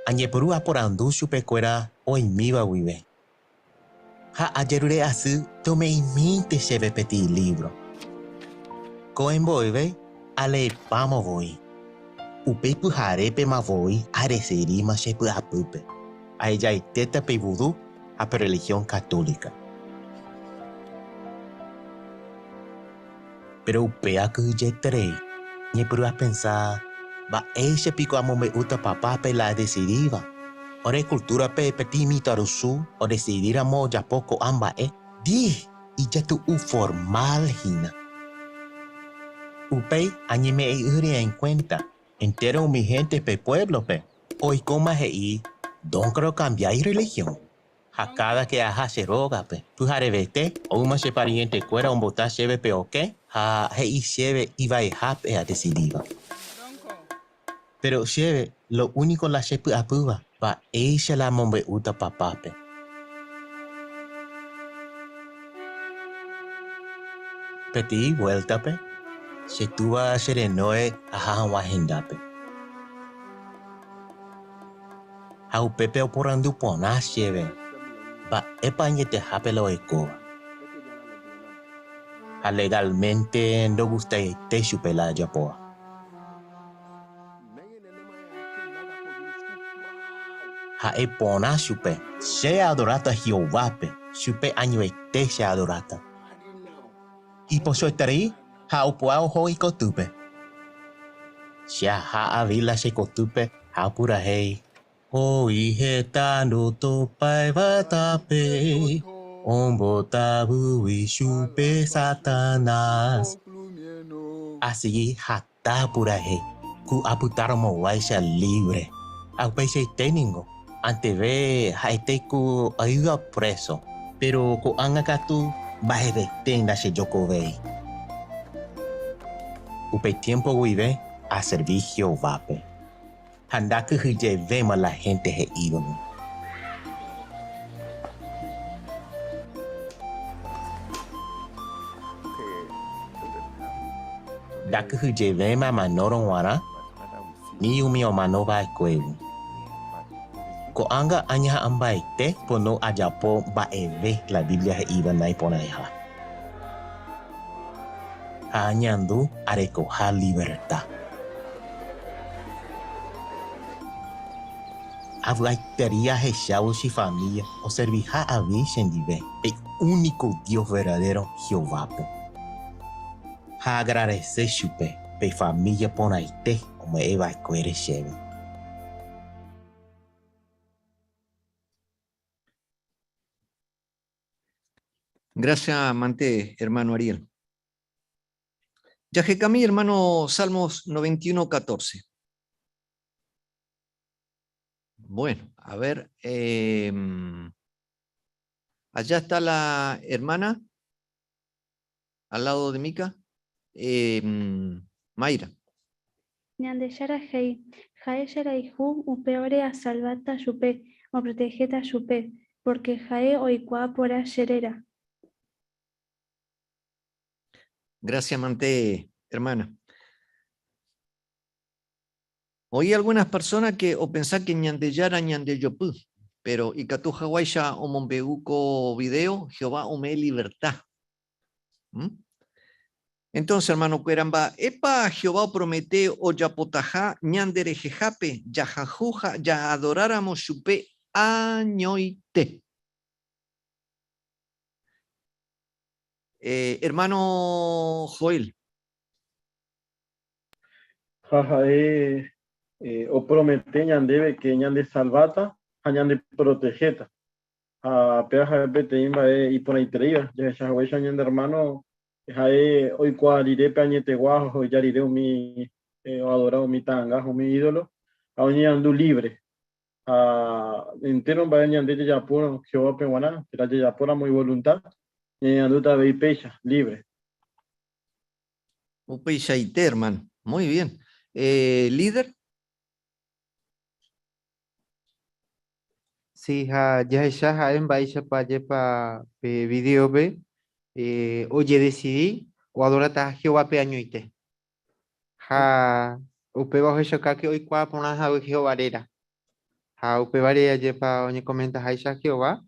Añepyrũ aporandu chupekuéra oĩmíva guive. Ha ajerure asy tome'ẽmínte chéve peteĩ lívro. Ko'ẽ mboyve aleepáma voi. Upéi pyharépema voi areseríma che py'apýpe. Ahejaitéta pe vudú ha pe religión católica. Péro upe akyhyjeterei, ñepyrũ apensa, Mba'éicha piko amombe'úta papápe la adesidíva? Ore kultúrape peteĩ mitãrusu odesidíramo ojapo ko'ã mba'e, di ijetu'u formal hína. Upéi añeme'ẽ'ỹre enkuénta, entéro umi hénte pe puévlope oikóma he'i, Dónka okambia irrelihión. Ha káda ke aha che rógape, pyharevete, oúma che parientekuéra ombota chéve pe okẽ ha he'i chéve ivaiha pe adesidíva. Péro chéve lo úniko la chepy'apýva, mba'éicha la amombe'úta papápe. Peteĩ vuéltape, che túva cherenói aha hag̃ua hendápe. Ha upépe oporandu porã chéve mba'épa añetehápe la oikóva. Ha legálmente ndogustaiete chupe la ajapóva. Ha'e porã chupe, Che adoráta Jehovápe, chupe añoete che adoráta. Ipochyeterei ha opu'ã oho ikotýpe. Che aha avei la che kotýpe ha apurahéi. Oĩ heta ndotopáiva tape, ombotavýgui chupe Satanás. Asegi hatã apurahéi, ku apytárõmoguáicha lívre. Ha upeichaite ningo, anteve ha'ete ku oĩva préso. Péro ko'ág̃a katu. Mba'evete ndachejokovéi. Upe tiémpo guive aservi Jehovápe, ha ndakyhyjevéma la hénte he'ívagui. Ndakyhyjevéma amanórõ g̃uarã ni umi omano va'ekuégui. Ko'ág̃a añeha'ãmbaite pono ajapo mba'eve la Biblia he'íva naiporãiha. Ha añandu arekoha liverta. Avy'aiterei ahechávo che família oserviha avei chendive pe úniko Dios verdadéro Jehovápe. Ha aagradese chupe pe família porãite ome'ẽ va'ekuére chéve. Gracias, mante, hermano Ariel. Yajecamí, hermano, Salmos 91, 14. Bueno, a ver, em, allá está la hermana, al lado de Mica, em, Mayra. Ñandejára he'i, Ha'e cherayhu, upévare asalváta chupe, oprotehéta chupe, pórke ha'e oikuaa porã che réra. Gracias, mante, hermana. Oĩ algunas personas que opensa que Ñandejára ñandejopy, pero ikatu haguáicha omombe'u ko video, Jehová ome'ẽ libertad. ¿Mm? Entonces, hermano-kuéra, mba'épa Jehová opromete ojapotaha ñanderehehápe jahayhu ha jaadoráramo chupe añoite? Eh, hermano Joel. Ha ha'e opromete ñandéve ke ñandesalváta ha ñandeprotehéta. Ha péva ha'e peteĩ mba'e iporãitereíva, jahecha haguéicha ñande ermáno ha'e oikuaa rire pe añetegua ha oheja rire umi oadora umi ta'anga ha umi ídolo, ha oñeñandu lívre. Ha entéro mba'e ñande jajapórõ Jehovápe g̃uarã, térã jajapóramo ivolunta, ñañeñandúta avei péicha, lívre. Upeichaite, hermano. Muy bien. Eh, líder. Sí, ha jahecha ha'e mba'éichapa ajépa pe vidéope ojedesidi oadorataha Jehovápe añoite. Ha upéva ohechauka ke oikuaa porã hague Jehová réra. Ha upévare ajépa oñekomentaháicha Jehová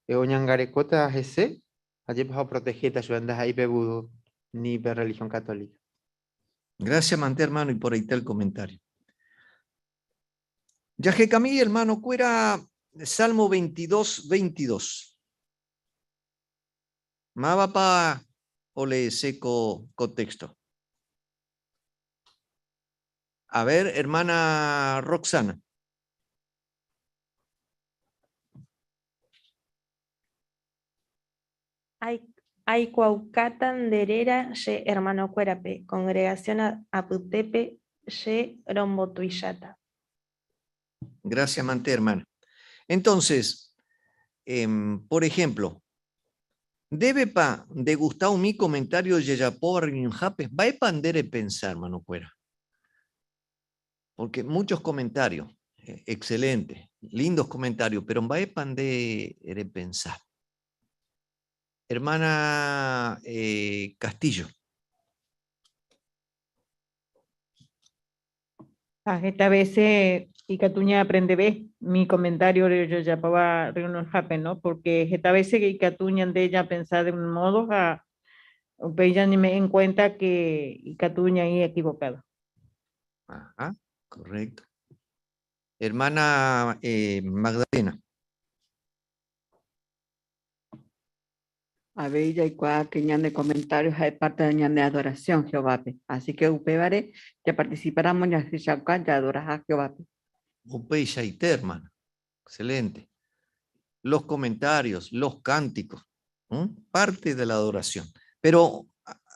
oñangarekóta hese, ajépa ha oprotehéta chupe ndaha'éi pe vudú ni pe rrelihión katólika. Gracias, mante, hermano, y por ahí está el comentario. Jahekami, hermano kuéra, Salmo 22, 22. Mávapa oleese ko, ko texto? A ver, hermana Roxana. Aikuaaukáta nde réra che ermanokuérape, kongregasión apytépe che rombotuicháta. Gracias, mante, hermana. Entonces, por ejemplo, ndévepa ndegusta umi comentario ojejapóva reunionhápe? Mba'épa nde repensa, hermanokuéra? Porque muchos comentarios, excelente, lindos comentarios, pero mba'épa nde repensa? Hermana eh, Castillo. Ha heta vece ikatu ñaaprendeve mi comentario rejapóva reunionhápe, no? Porque heta vece ikatu ñande ñapensa de un modo ha upéi ñañeme'ẽ en cuenta que ikatu ñaĩ equivocado. Ajá, correcto. Hermana eh, Magdalena. Avei jaikuaa ke ñane comentario ha'e parte de ñane adoración Jehovápe. Así que upévare japarticiparamo jahechauka jaadoraha Jehovápe. Upeichaite, hermana. Excelente. Los comentarios, los cánticos, parte de la adoración. Pero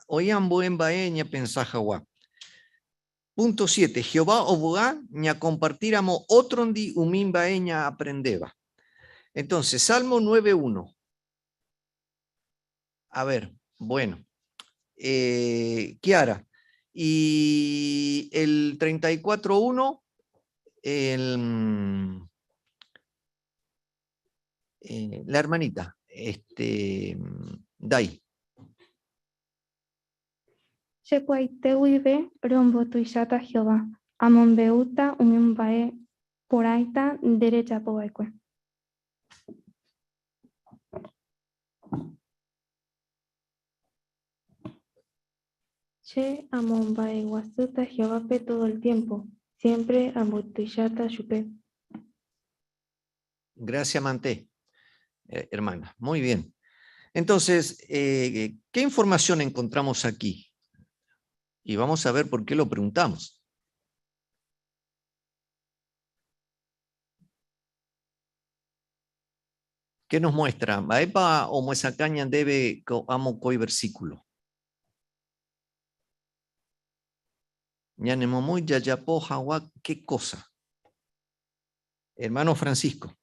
oĩ ambue mba'e ñapensa hagua. Punto 7. Jehová ovy'a ñakompartíramo ótrondi umi mba'e ñaaprendéva. Entonces, Salmo 9.1. A ver, bueno. Eh, Kiara, y el 34.1, el, mm, eh, la hermanita, este, mm, Dai. Che py'aite guive rombotuicháta Jehová, amombe'úta umi mba'e porãita nde rejapo va'ekue. Che amomba'eguasúta Jehovápe todo el tiémpo, siémpre ambotuicháta chupe. Gracias, Manté, eh, hermana. Muy bien. Entonces, eh, ¿qué información encontramos aquí? Y vamos a ver por qué lo preguntamos. ¿Qué nos muestra? Mba'épa omyesakã ñandéve ko'ã mokõi versículo. Ñanemomýi jajapo hag̃ua qué cosa? Hermano Francisco.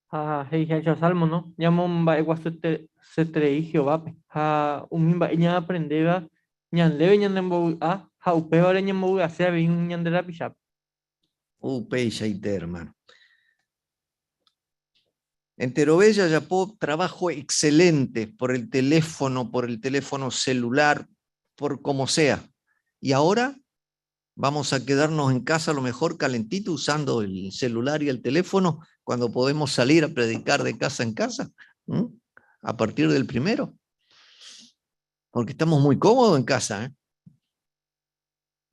Ha he'iháicha Salmo, no? Ñamomba'eguasueterei Jehovápe ha umi mba'e ñaaprendéva ñandéve ñanembovy'a ha upévare ñambovy'ase avei umi ñande rapichápe. Upeichaite, hermano. Enterove jajapo trabajo excelente por el teléfono, por el teléfono celular, por como sea. Y ahora vamos a quedarnos en casa a lo mejor calentito usando el celular y el teléfono cuando podemos salir a predicar de casa en casa, a partir del primero. Porque estamos muy cómodos en casa. ¿eh?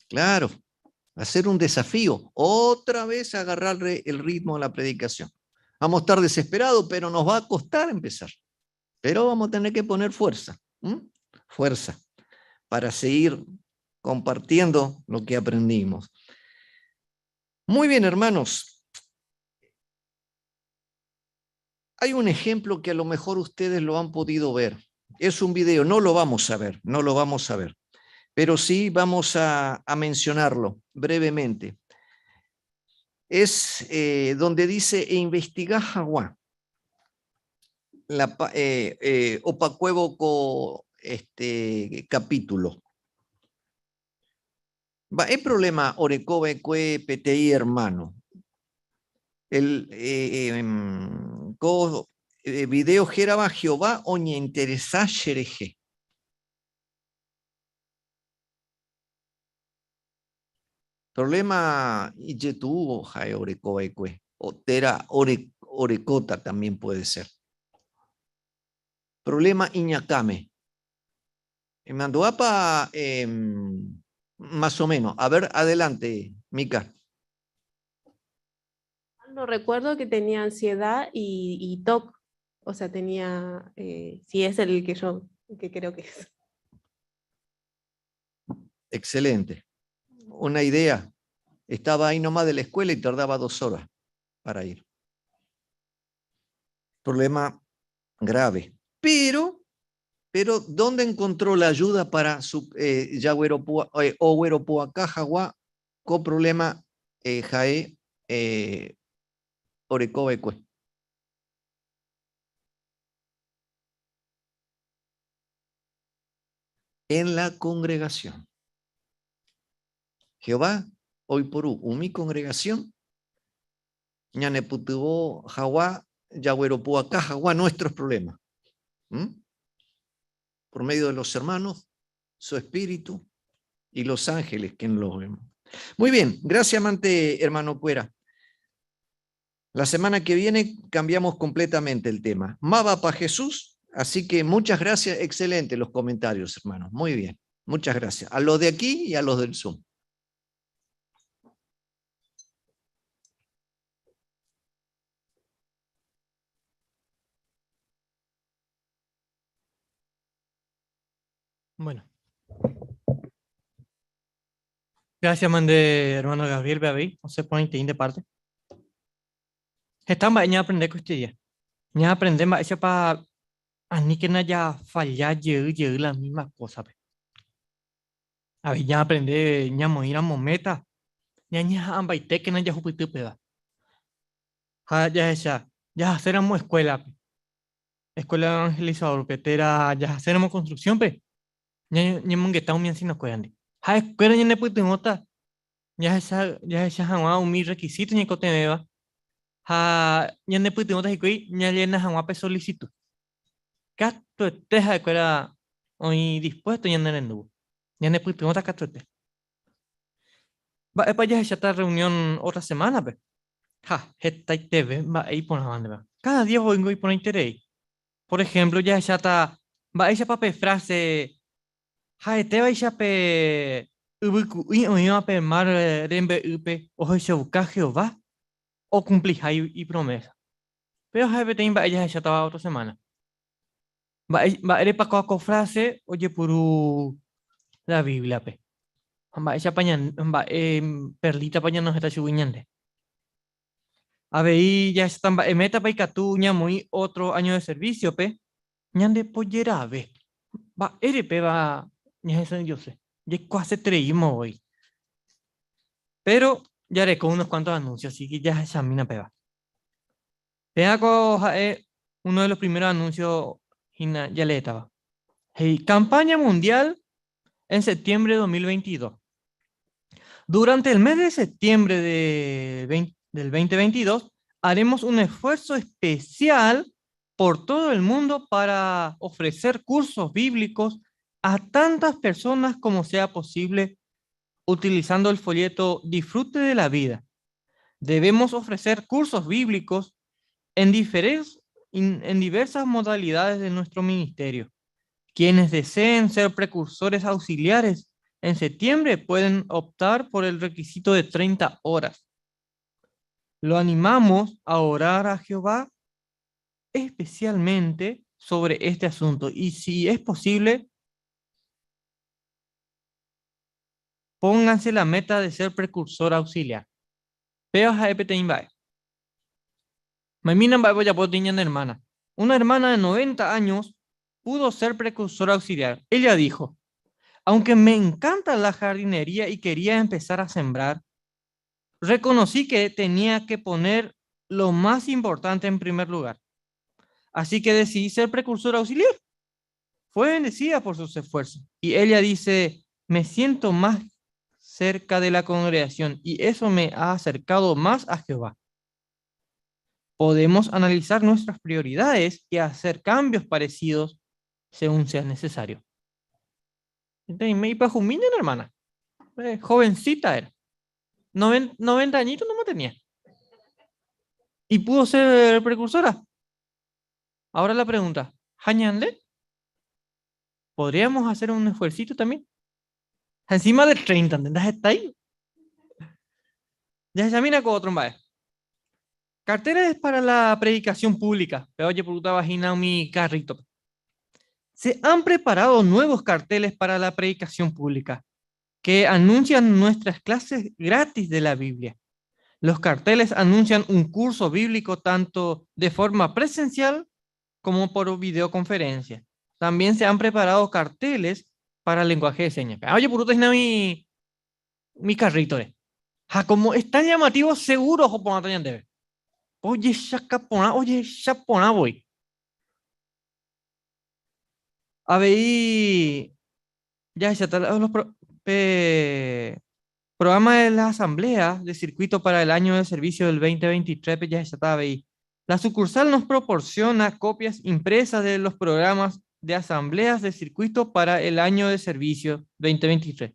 Claro, hacer un desafío, otra vez agarrarle el ritmo a la predicación. Vamos a estar desesperados, pero nos va a costar empezar. Pero vamos a tener que poner fuerza, fuerza, para seguir compartiendo lo que aprendimos. Muy bien, hermanos. Hay un ejemplo que a lo mejor ustedes lo han podido ver. Es un video, no lo vamos a ver, no lo vamos a ver, pero sí vamos a, mencionarlo brevemente. Es eh, donde dice e investiga Jaguá. La, eh, eh, opacuevo este capítulo. Va, el problema orekove kue PTI hermano. El eh, em, ko eh, video hérava Jehová oñeinteresa cherehe. Problema ijetu'u ha'e orekova'ekue, o térã ore, orekóta también puede ser. Problema iñakãme. Emandu'ápa eh, más o menos. A ver, adelante, Mica. No recuerdo que tenía ansiedad y, y TOC. O sea, tenía, eh, si es el que yo que creo que es. Excelente. Una idea. Estaba ahí nomás de la escuela y tardaba dos horas para ir. Problema grave. Pero, pero, ¿dónde encontró la ayuda para su eh, eh, ogueropu'aka ko problema eh, ha'e eh, orekova'ekue? En la congregación. Jehová, oiporu umi congregación, ñanepytyvõ hag̃ua jagueropu'aka hag̃ua nuestros problemas. ¿Mm? Por medio de los hermanos, su espíritu y los ángeles que los vemos. Muy bien, gracias, amante hermano Cuera. La semana que viene cambiamos completamente el tema. Mava pa Jesús, así que muchas gracias, excelente los comentarios, hermanos. Muy bien, muchas gracias. A los de aquí y a los del Zoom. Bueno. Gracias, mande hermano Gabriel Beaví. No se pone de parte. Heta mba'e ñaaprende ko este día. Ñaaprende mba'éichapa aníkena jafalla jey jey la misma kósape. Avei ñaaprende ñamoĩramo méta, ñañeha'ãmbaitékena jahupyty péva. Ha jahecha, jahaséramo escuela-pe, escuela evangelizador-pe, térã jahaséramo construcción-pe, ñañemongeta umi anciano-kuérandi. Ha'ekuéra ñanepytyvõta jahecha, jahecha hag̃ua umi requisito ñaikotevẽva ha ñanepytyvõta hikuái ñallena hag̃ua pe solicitud. Katuete ha'ekuéra oĩ dispuesto ñanerendúvo. Ñanepytyvõta katuete. Mba'épa jahecháta reunión otra semana-pe? Ha, hetaiteve mba'e iporãva ndéva. Cada día voíngo iporãiterei. Por ejemplo, jahecháta mba'éichapa pe frase ha'etévaicha pe yvyku'i oĩva pe mar rembe'ýpe ohechauka Jehová okumpliha ipromésa. Péva ha'e peteĩ mba'e jahechátava ótra semána. Mba'e, mba'érepa kóva ko frase ojepuru la Bíbliape? Ha mba'éichapa ñan, mba'e perlítapa ñanohẽta chugui ñande? Avei jahecháta mba'e métapa ikatu ñamoĩ ótro áño de servísiope ñandepojerave. Mba'ére péva ñahesa'ỹijose? Jaikuaasetereíma voi. Péro jareko unos kuánto anúnsio, así ke jahechamína péva. Péva ko ha'e uno de los primeros anuncios hína jaleétava. He'i, Campaña mundial en septiembre de 2022. Durante el mes de septiembre de del 2022 haremos un esfuerzo especial por todo el mundo para ofrecer cursos bíblicos a tantas personas como sea posible utilizando el folleto Disfrute de la vida. Debemos ofrecer cursos bíblicos en, en diversas modalidades de nuestro ministerio. Quienes deseen ser precursores auxiliares en septiembre pueden optar por el requisito de 30 horas. Lo animamos a orar a Jehová especialmente sobre este asunto y si es posible, pónganse la meta de ser precursor auxiliar. Péva ha'e peteĩ mba'e. Maimína mba'épa ojapo peteĩ ñane hermana. Una hermana de 90 años pudo ser precursora auxiliar. Ella dijo, Aunque me encanta la jardinería y quería empezar a sembrar, reconocí que tenía que poner lo más importante en primer lugar. Así que decidí ser precursora auxiliar. Fue bendecida por sus esfuerzos. Y ella dice, me siento más cerca de la congregación y eso me ha acercado más a Jehová. Podemos analizar nuestras prioridades y hacer cambios parecidos según sea necesario. Hermana. Eh, jovencita era. 90 añitos no tenía. Y pudo ser precursora. Ahora la pregunta, ¿Jañanle? ¿Podríamos hacer un esfuercito también? Encima de 30, ¿entendés? Está ahí. Ya se mira con otro mba'e. Carteles para la predicación pública. Pero oye, puta vagina mi carrito. Se han preparado nuevos carteles para la predicación pública que anuncian nuestras clases gratis de la Biblia. Los carteles anuncian un curso bíblico tanto de forma presencial como por videoconferencia. También se han preparado carteles para lenguaje de señas. Oye, puruta, es mi, mi carrito. Ja, como es tan llamativo, seguro, debe. Oye, chacapona, oye, chapona voy. Avei, ya se los pro, pe, programa de la asamblea de circuito para el año de servicio del 2023, ya está ahí. La sucursal nos proporciona copias impresas de los programas de asambleas de circuito para el año de servicio 2023.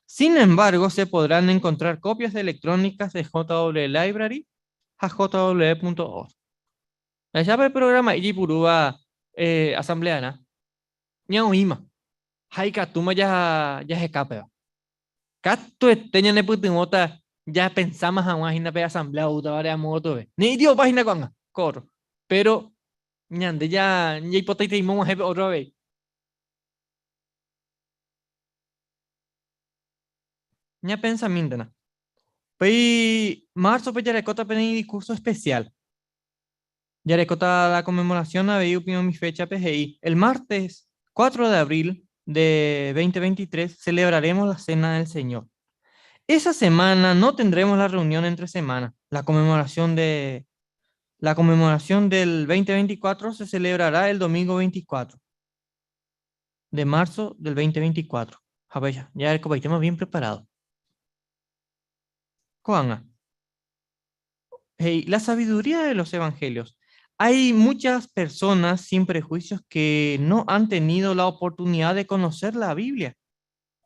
Sin embargo, se podrán encontrar copias electrónicas de JW Library a jw.org. La llave del programa Ijipurúa eh, asamblea, ¿no? Ñaoíma. Haikatúma ya ya escape. Katuete ñanepytyvõta ya pensáma hag̃ua hína pe asamblea oútavare amo gotove. Ne'ĩri opa hína ko'ág̃a, ko ótro. Péro ñande ja jaipotaiteima og̃uahẽ pe ótro avei. Ñapensamíntena. Upéi márzope jarekóta peteĩ discurso especial. Jarekóta la conmemoración avei upe umi féchape he'i, El martes 4 de abril de 2023 celebraremos la Cena del Señor. Esa semana no tendremos la reunión entre semana, la conmemoración de, La conmemoración del 2024 se celebrará el domingo 24 de marzo del 2024. Japéicha, jarekopaitéma bien preparado. Ko'ág̃a, he'i, la sabiduría de los evangelios. Hay muchas personas sin prejuicios que no han tenido la oportunidad de conocer la Biblia,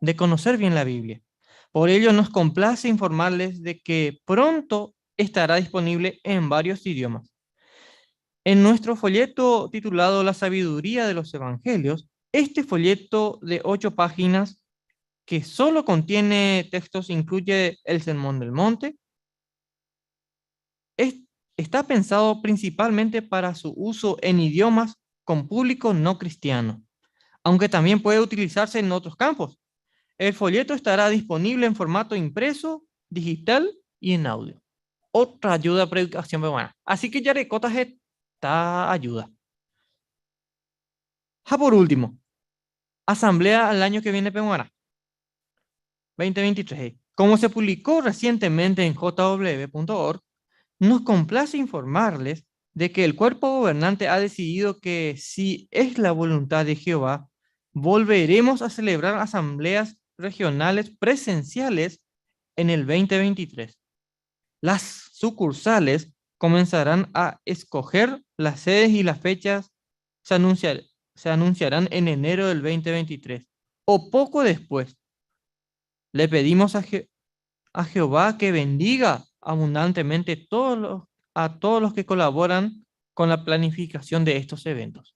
de conocer bien la Biblia. Por ello nos complace informarles de que pronto estará disponible en varios idiomas. En nuestro folleto titulado La sabiduría de los evangelios, este folleto de 8 páginas que solo contiene textos incluye el Sermón del Monte, está pensado principalmente para su uso en idiomas con público no cristiano, aunque también puede utilizarse en otros campos. El folleto estará disponible en formato impreso, digital y en audio. Otra ayuda para educación peruana. Así que ya recotas esta ayuda. Ja, por último, asamblea al año que viene peruana. 2023. Como se publicó recientemente en J W punto org, nos complace informarles de que el cuerpo gobernante ha decidido que si es la voluntad de Jehová, volveremos a celebrar asambleas regionales presenciales en el 2023. Las sucursales comenzarán a escoger las sedes y las fechas se anunciarán en enero del 2023 o poco después. Le pedimos a Jehová que bendiga abundantemente a todos los que colaboran con la planificación de estos eventos.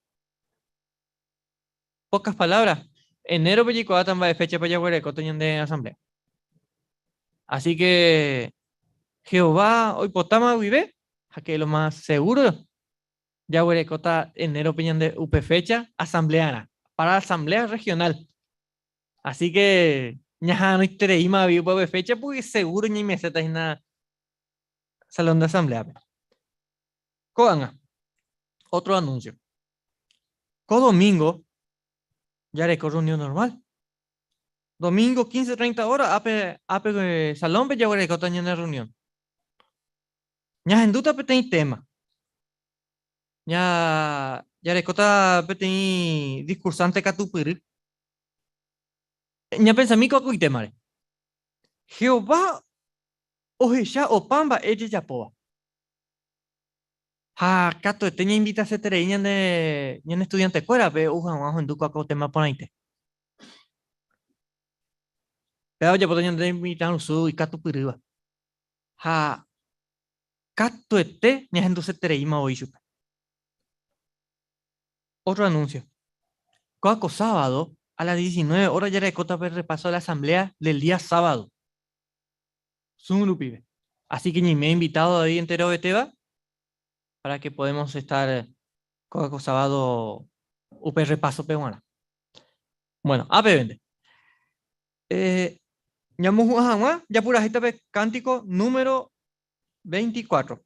Pocas palabras. Enero pellicoatan va de fecha para Yaguareco, tenían de asamblea. Así que Jehová hoy potama vive, a que lo más seguro, Yaguarecota enero peñan de UP fecha, asambleana, para asamblea regional. Así que ñaja no intereíma vivo UP fecha, porque seguro ñi meseta es una salón de asamblea. Koanga, otro anuncio. Ko domingo, ya recorro reunión normal. Domingo 15:30 horas, ape, ape salón, pe, ya recorro en la reunión. Ña henduta peteĩ tema. Ña, ya rekota peteĩ discursante katupyry. Ña pensami ko akói temare. Jehová ohecha opa mba'e jejapóva. Ha katuete ñainvitaseterei ñane estudiantekuérape ou hag̃ua ohendu ko akói tema porãite. Péva ojapóta ñande mitãrusu ikatupyrýva. Ha katuete ñahendusetereíma voi chupe. Otro anuncio. Ko'áko sábado a las 19 horas jarekóta pe repaso de la asamblea del día sábado. Zoom rupive. Así que ñaime invitado ahí entero Beteba para que podemos estar ko'áko sábado upe repaso peguarã. Bueno, ape vende. Ñamohu'ã hag̃ua japurahéita pe cántico número 24.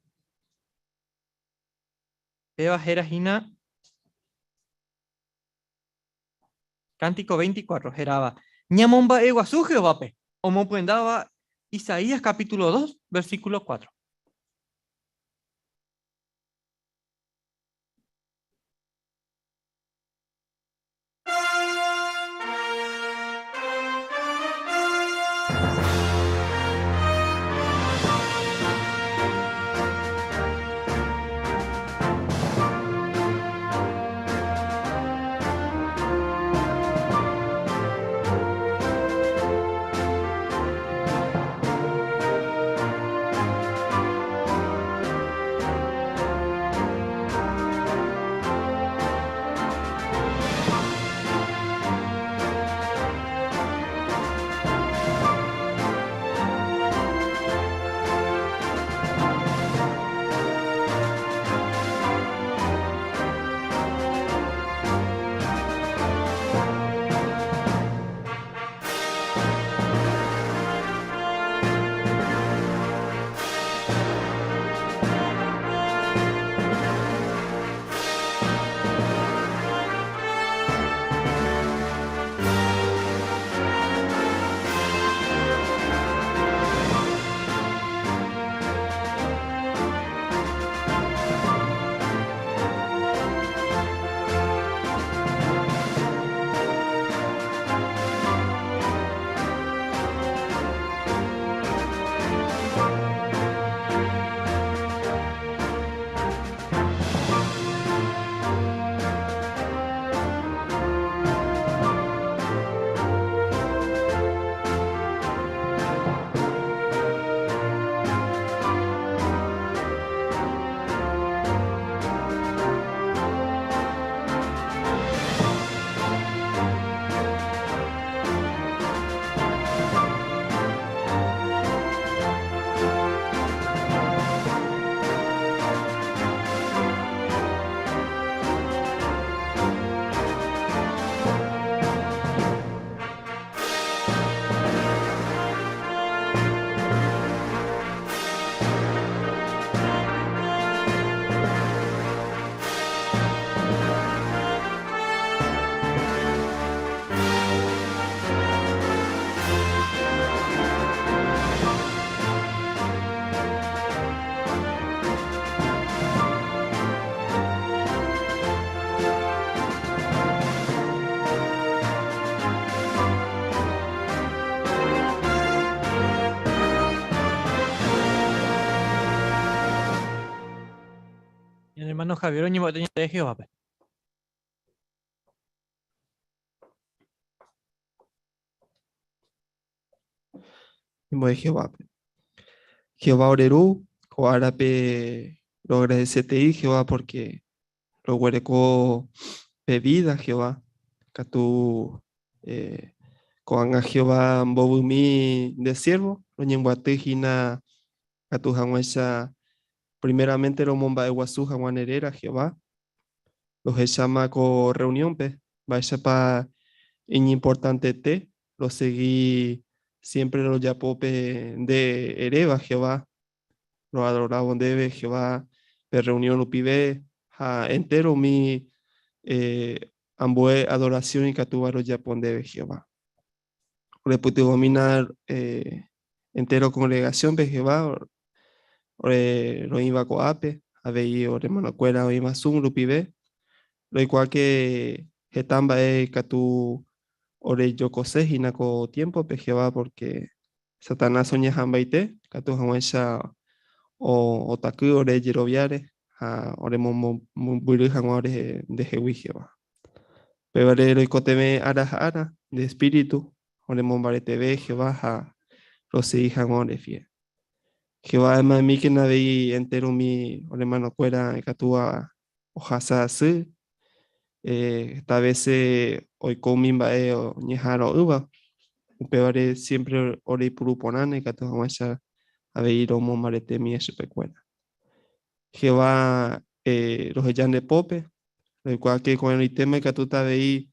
Péva héra hína Cántico 24, heráva Ñamomba'eguasu Jehovápe, omopyendáva Isaías capítulo 2, versículo 4. Ñane hermano Javier oñembo'éta ñande Jehovápe. Ñembo'e Jehovápe. Jehová ore Ru, ko árape roagradesetei Jehová porque roguereko pe vida Jehová. Katu eh, ko'ág̃a Jehová mbovymi nde siervo roñembyaty hína katu hag̃uáicha primeramente romomba'eguasu hag̃ua ne réra Jehová. Rohecháma ko reunión-pe mba'éichapa iñimportantete rosegi siempre rojapo pe nde eréva Jehová, roadorávo ndéve Jehová pe reunión rupive ha entéro umi ambue adoración ikatúva rojapo ndéve Jehová. Orepytyvõmína entéro congregación-pe Jehová, ore roĩva ko'ápe, avei ore hermanokuéra oĩva Zoom rupive, roikuaáke heta mba'e ikatu orejokose hína ko tiémpope Jehová pórke Satanás oñeha'ãmbaite ikatu hag̃uáicha otaky ore jeroviáre ha oremomombyry hag̃ua ore ndehegui Jehová. Upévare roikotevẽ ára ha ára nde espíritu oremombareteve Jehová ha rosegi hag̃ua ore fiel. Jehová ema'ẽmíkena avei entéro umi ore hermanokuéra ikatúva ohasa asy, heta vése oiko umi mba'e oñeha'arõ'ỹva, upévare siémpre oreipuru porãne ikatu hag̃uáicha avei romombaretemie chupekuéra. Jehová roheja nde pópe, roikuaáke ko'ẽrõitéma ikatúta avei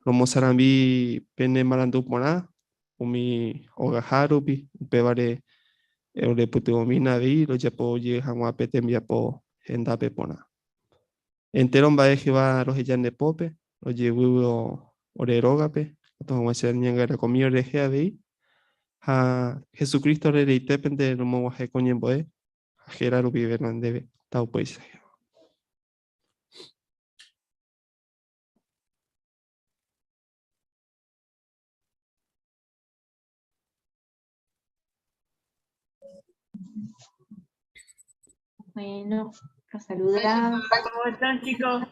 romosarambi pene marandu porã umi ogaha rupi, upévare orepytyvõmína avei rojapo jey hag̃ua pe tembiapo hendápe porã. Entéro mba'e Jehová roheja nde pópe, rojevývo ore rógape, katu hag̃uáicha ñangarekomi orehe avei, ha Jesucristo rereitépente romog̃uahẽ ko ñembo'e ha héra rupive ñandéve taupéicha. Bueno, los saluda. ¿Cómo están, chicos?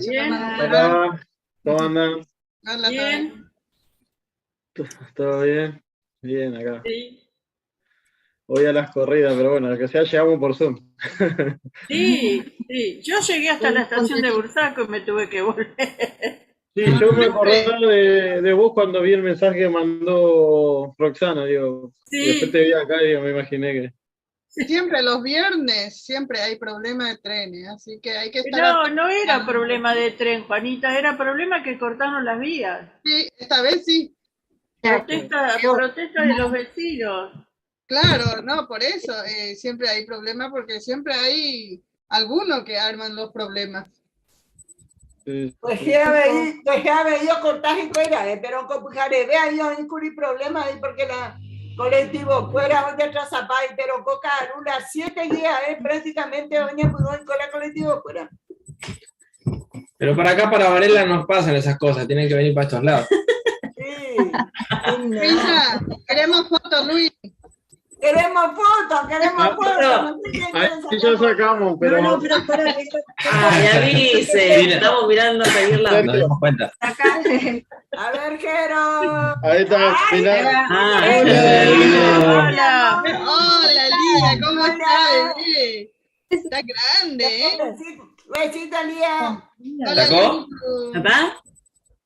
Bien. Hola, ¿cómo andan? Hola, Bien. ¿Todo bien? Bien, acá. Sí. Hoy a las corridas, pero bueno, lo que sea, llegamos por Zoom. Sí, sí. Yo llegué hasta la estación de Bursaco y me tuve que volver. Sí, yo me acordaba de vos cuando vi el mensaje que mandó Roxana, digo. Sí. Y después te vi acá y digo, me imaginé que. Siempre los viernes, siempre hay problema de trenes, así que hay que estar No, atento. no era problema de tren, Juanita, era problema que cortaron las vías. Sí, esta vez sí. Protesta, protesta de los vecinos. Claro, no, por eso siempre hay problemas, porque siempre hay algunos que arman los problemas. Pues ya veía cortar y fuera, pero con Pujarebe ahí hay un problema ahí porque la colectivo fuera donde atrasapay, pero coca arula 7 días, prácticamente doña pudo con la colectivo fuera. Pero para acá, para Varela, nos pasan esas cosas, tienen que venir para estos lados. Luisa, queremos fotos, Luis. Queremos fotos, queremos Ah, fotos. No sé quién Ahí quiere ya sacar sacamos, pero. No, no, pero espera, que esto- Ah, ya avisen, estamos mirando a seguir la. Nos dimos cuenta. A ver, Jero. Ahí está, mirá. Ah, Hola. Hola, Lía, ¿cómo estás, bebé? Está grande, ¿eh? Besito, Lía. Hola, ¿Sacó? Lilu. ¿Papá?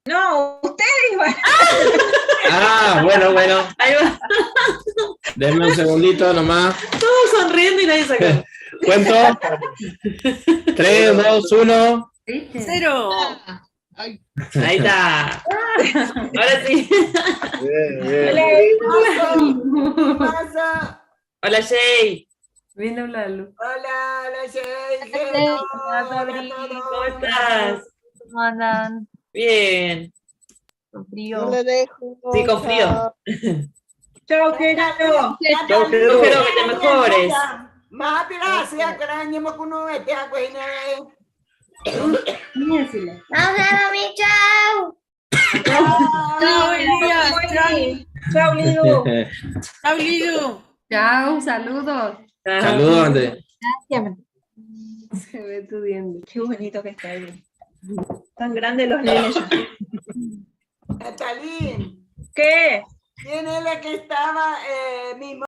No, ustedes igual. Ah, bueno, bueno. Ahí va. Denme un segundito nomás. Todos sonriendo y nadie sacó. Cuento. 3, 2, 1. Cero. Ay, Ahí está. Ahora sí. Bien, bien. ¿Qué pasa? Hola, Jay. Bien, hola, Lu. Hola, hola, Jay, Jero. Hola, Hola a Sabri. todos. ¿Cómo estás? ¿Cómo andan? Bien. Con frío. Yo le dejo. Sí, con frío. Chao, Gerardo. Chao, Jero. Espero que te mejores. Más gracias, gran Nos vemos, mi chao. Chao, Elías. Chao, Chao, Lidu. Chao, Lidu. Chao, saludos. Saludos, Andrés. Gracias. Se ve tu diente. Qué bonito que está ahí. Tan grandes los nenes. Natalín. ¿Qué? ¿Quién es la que estaba, mi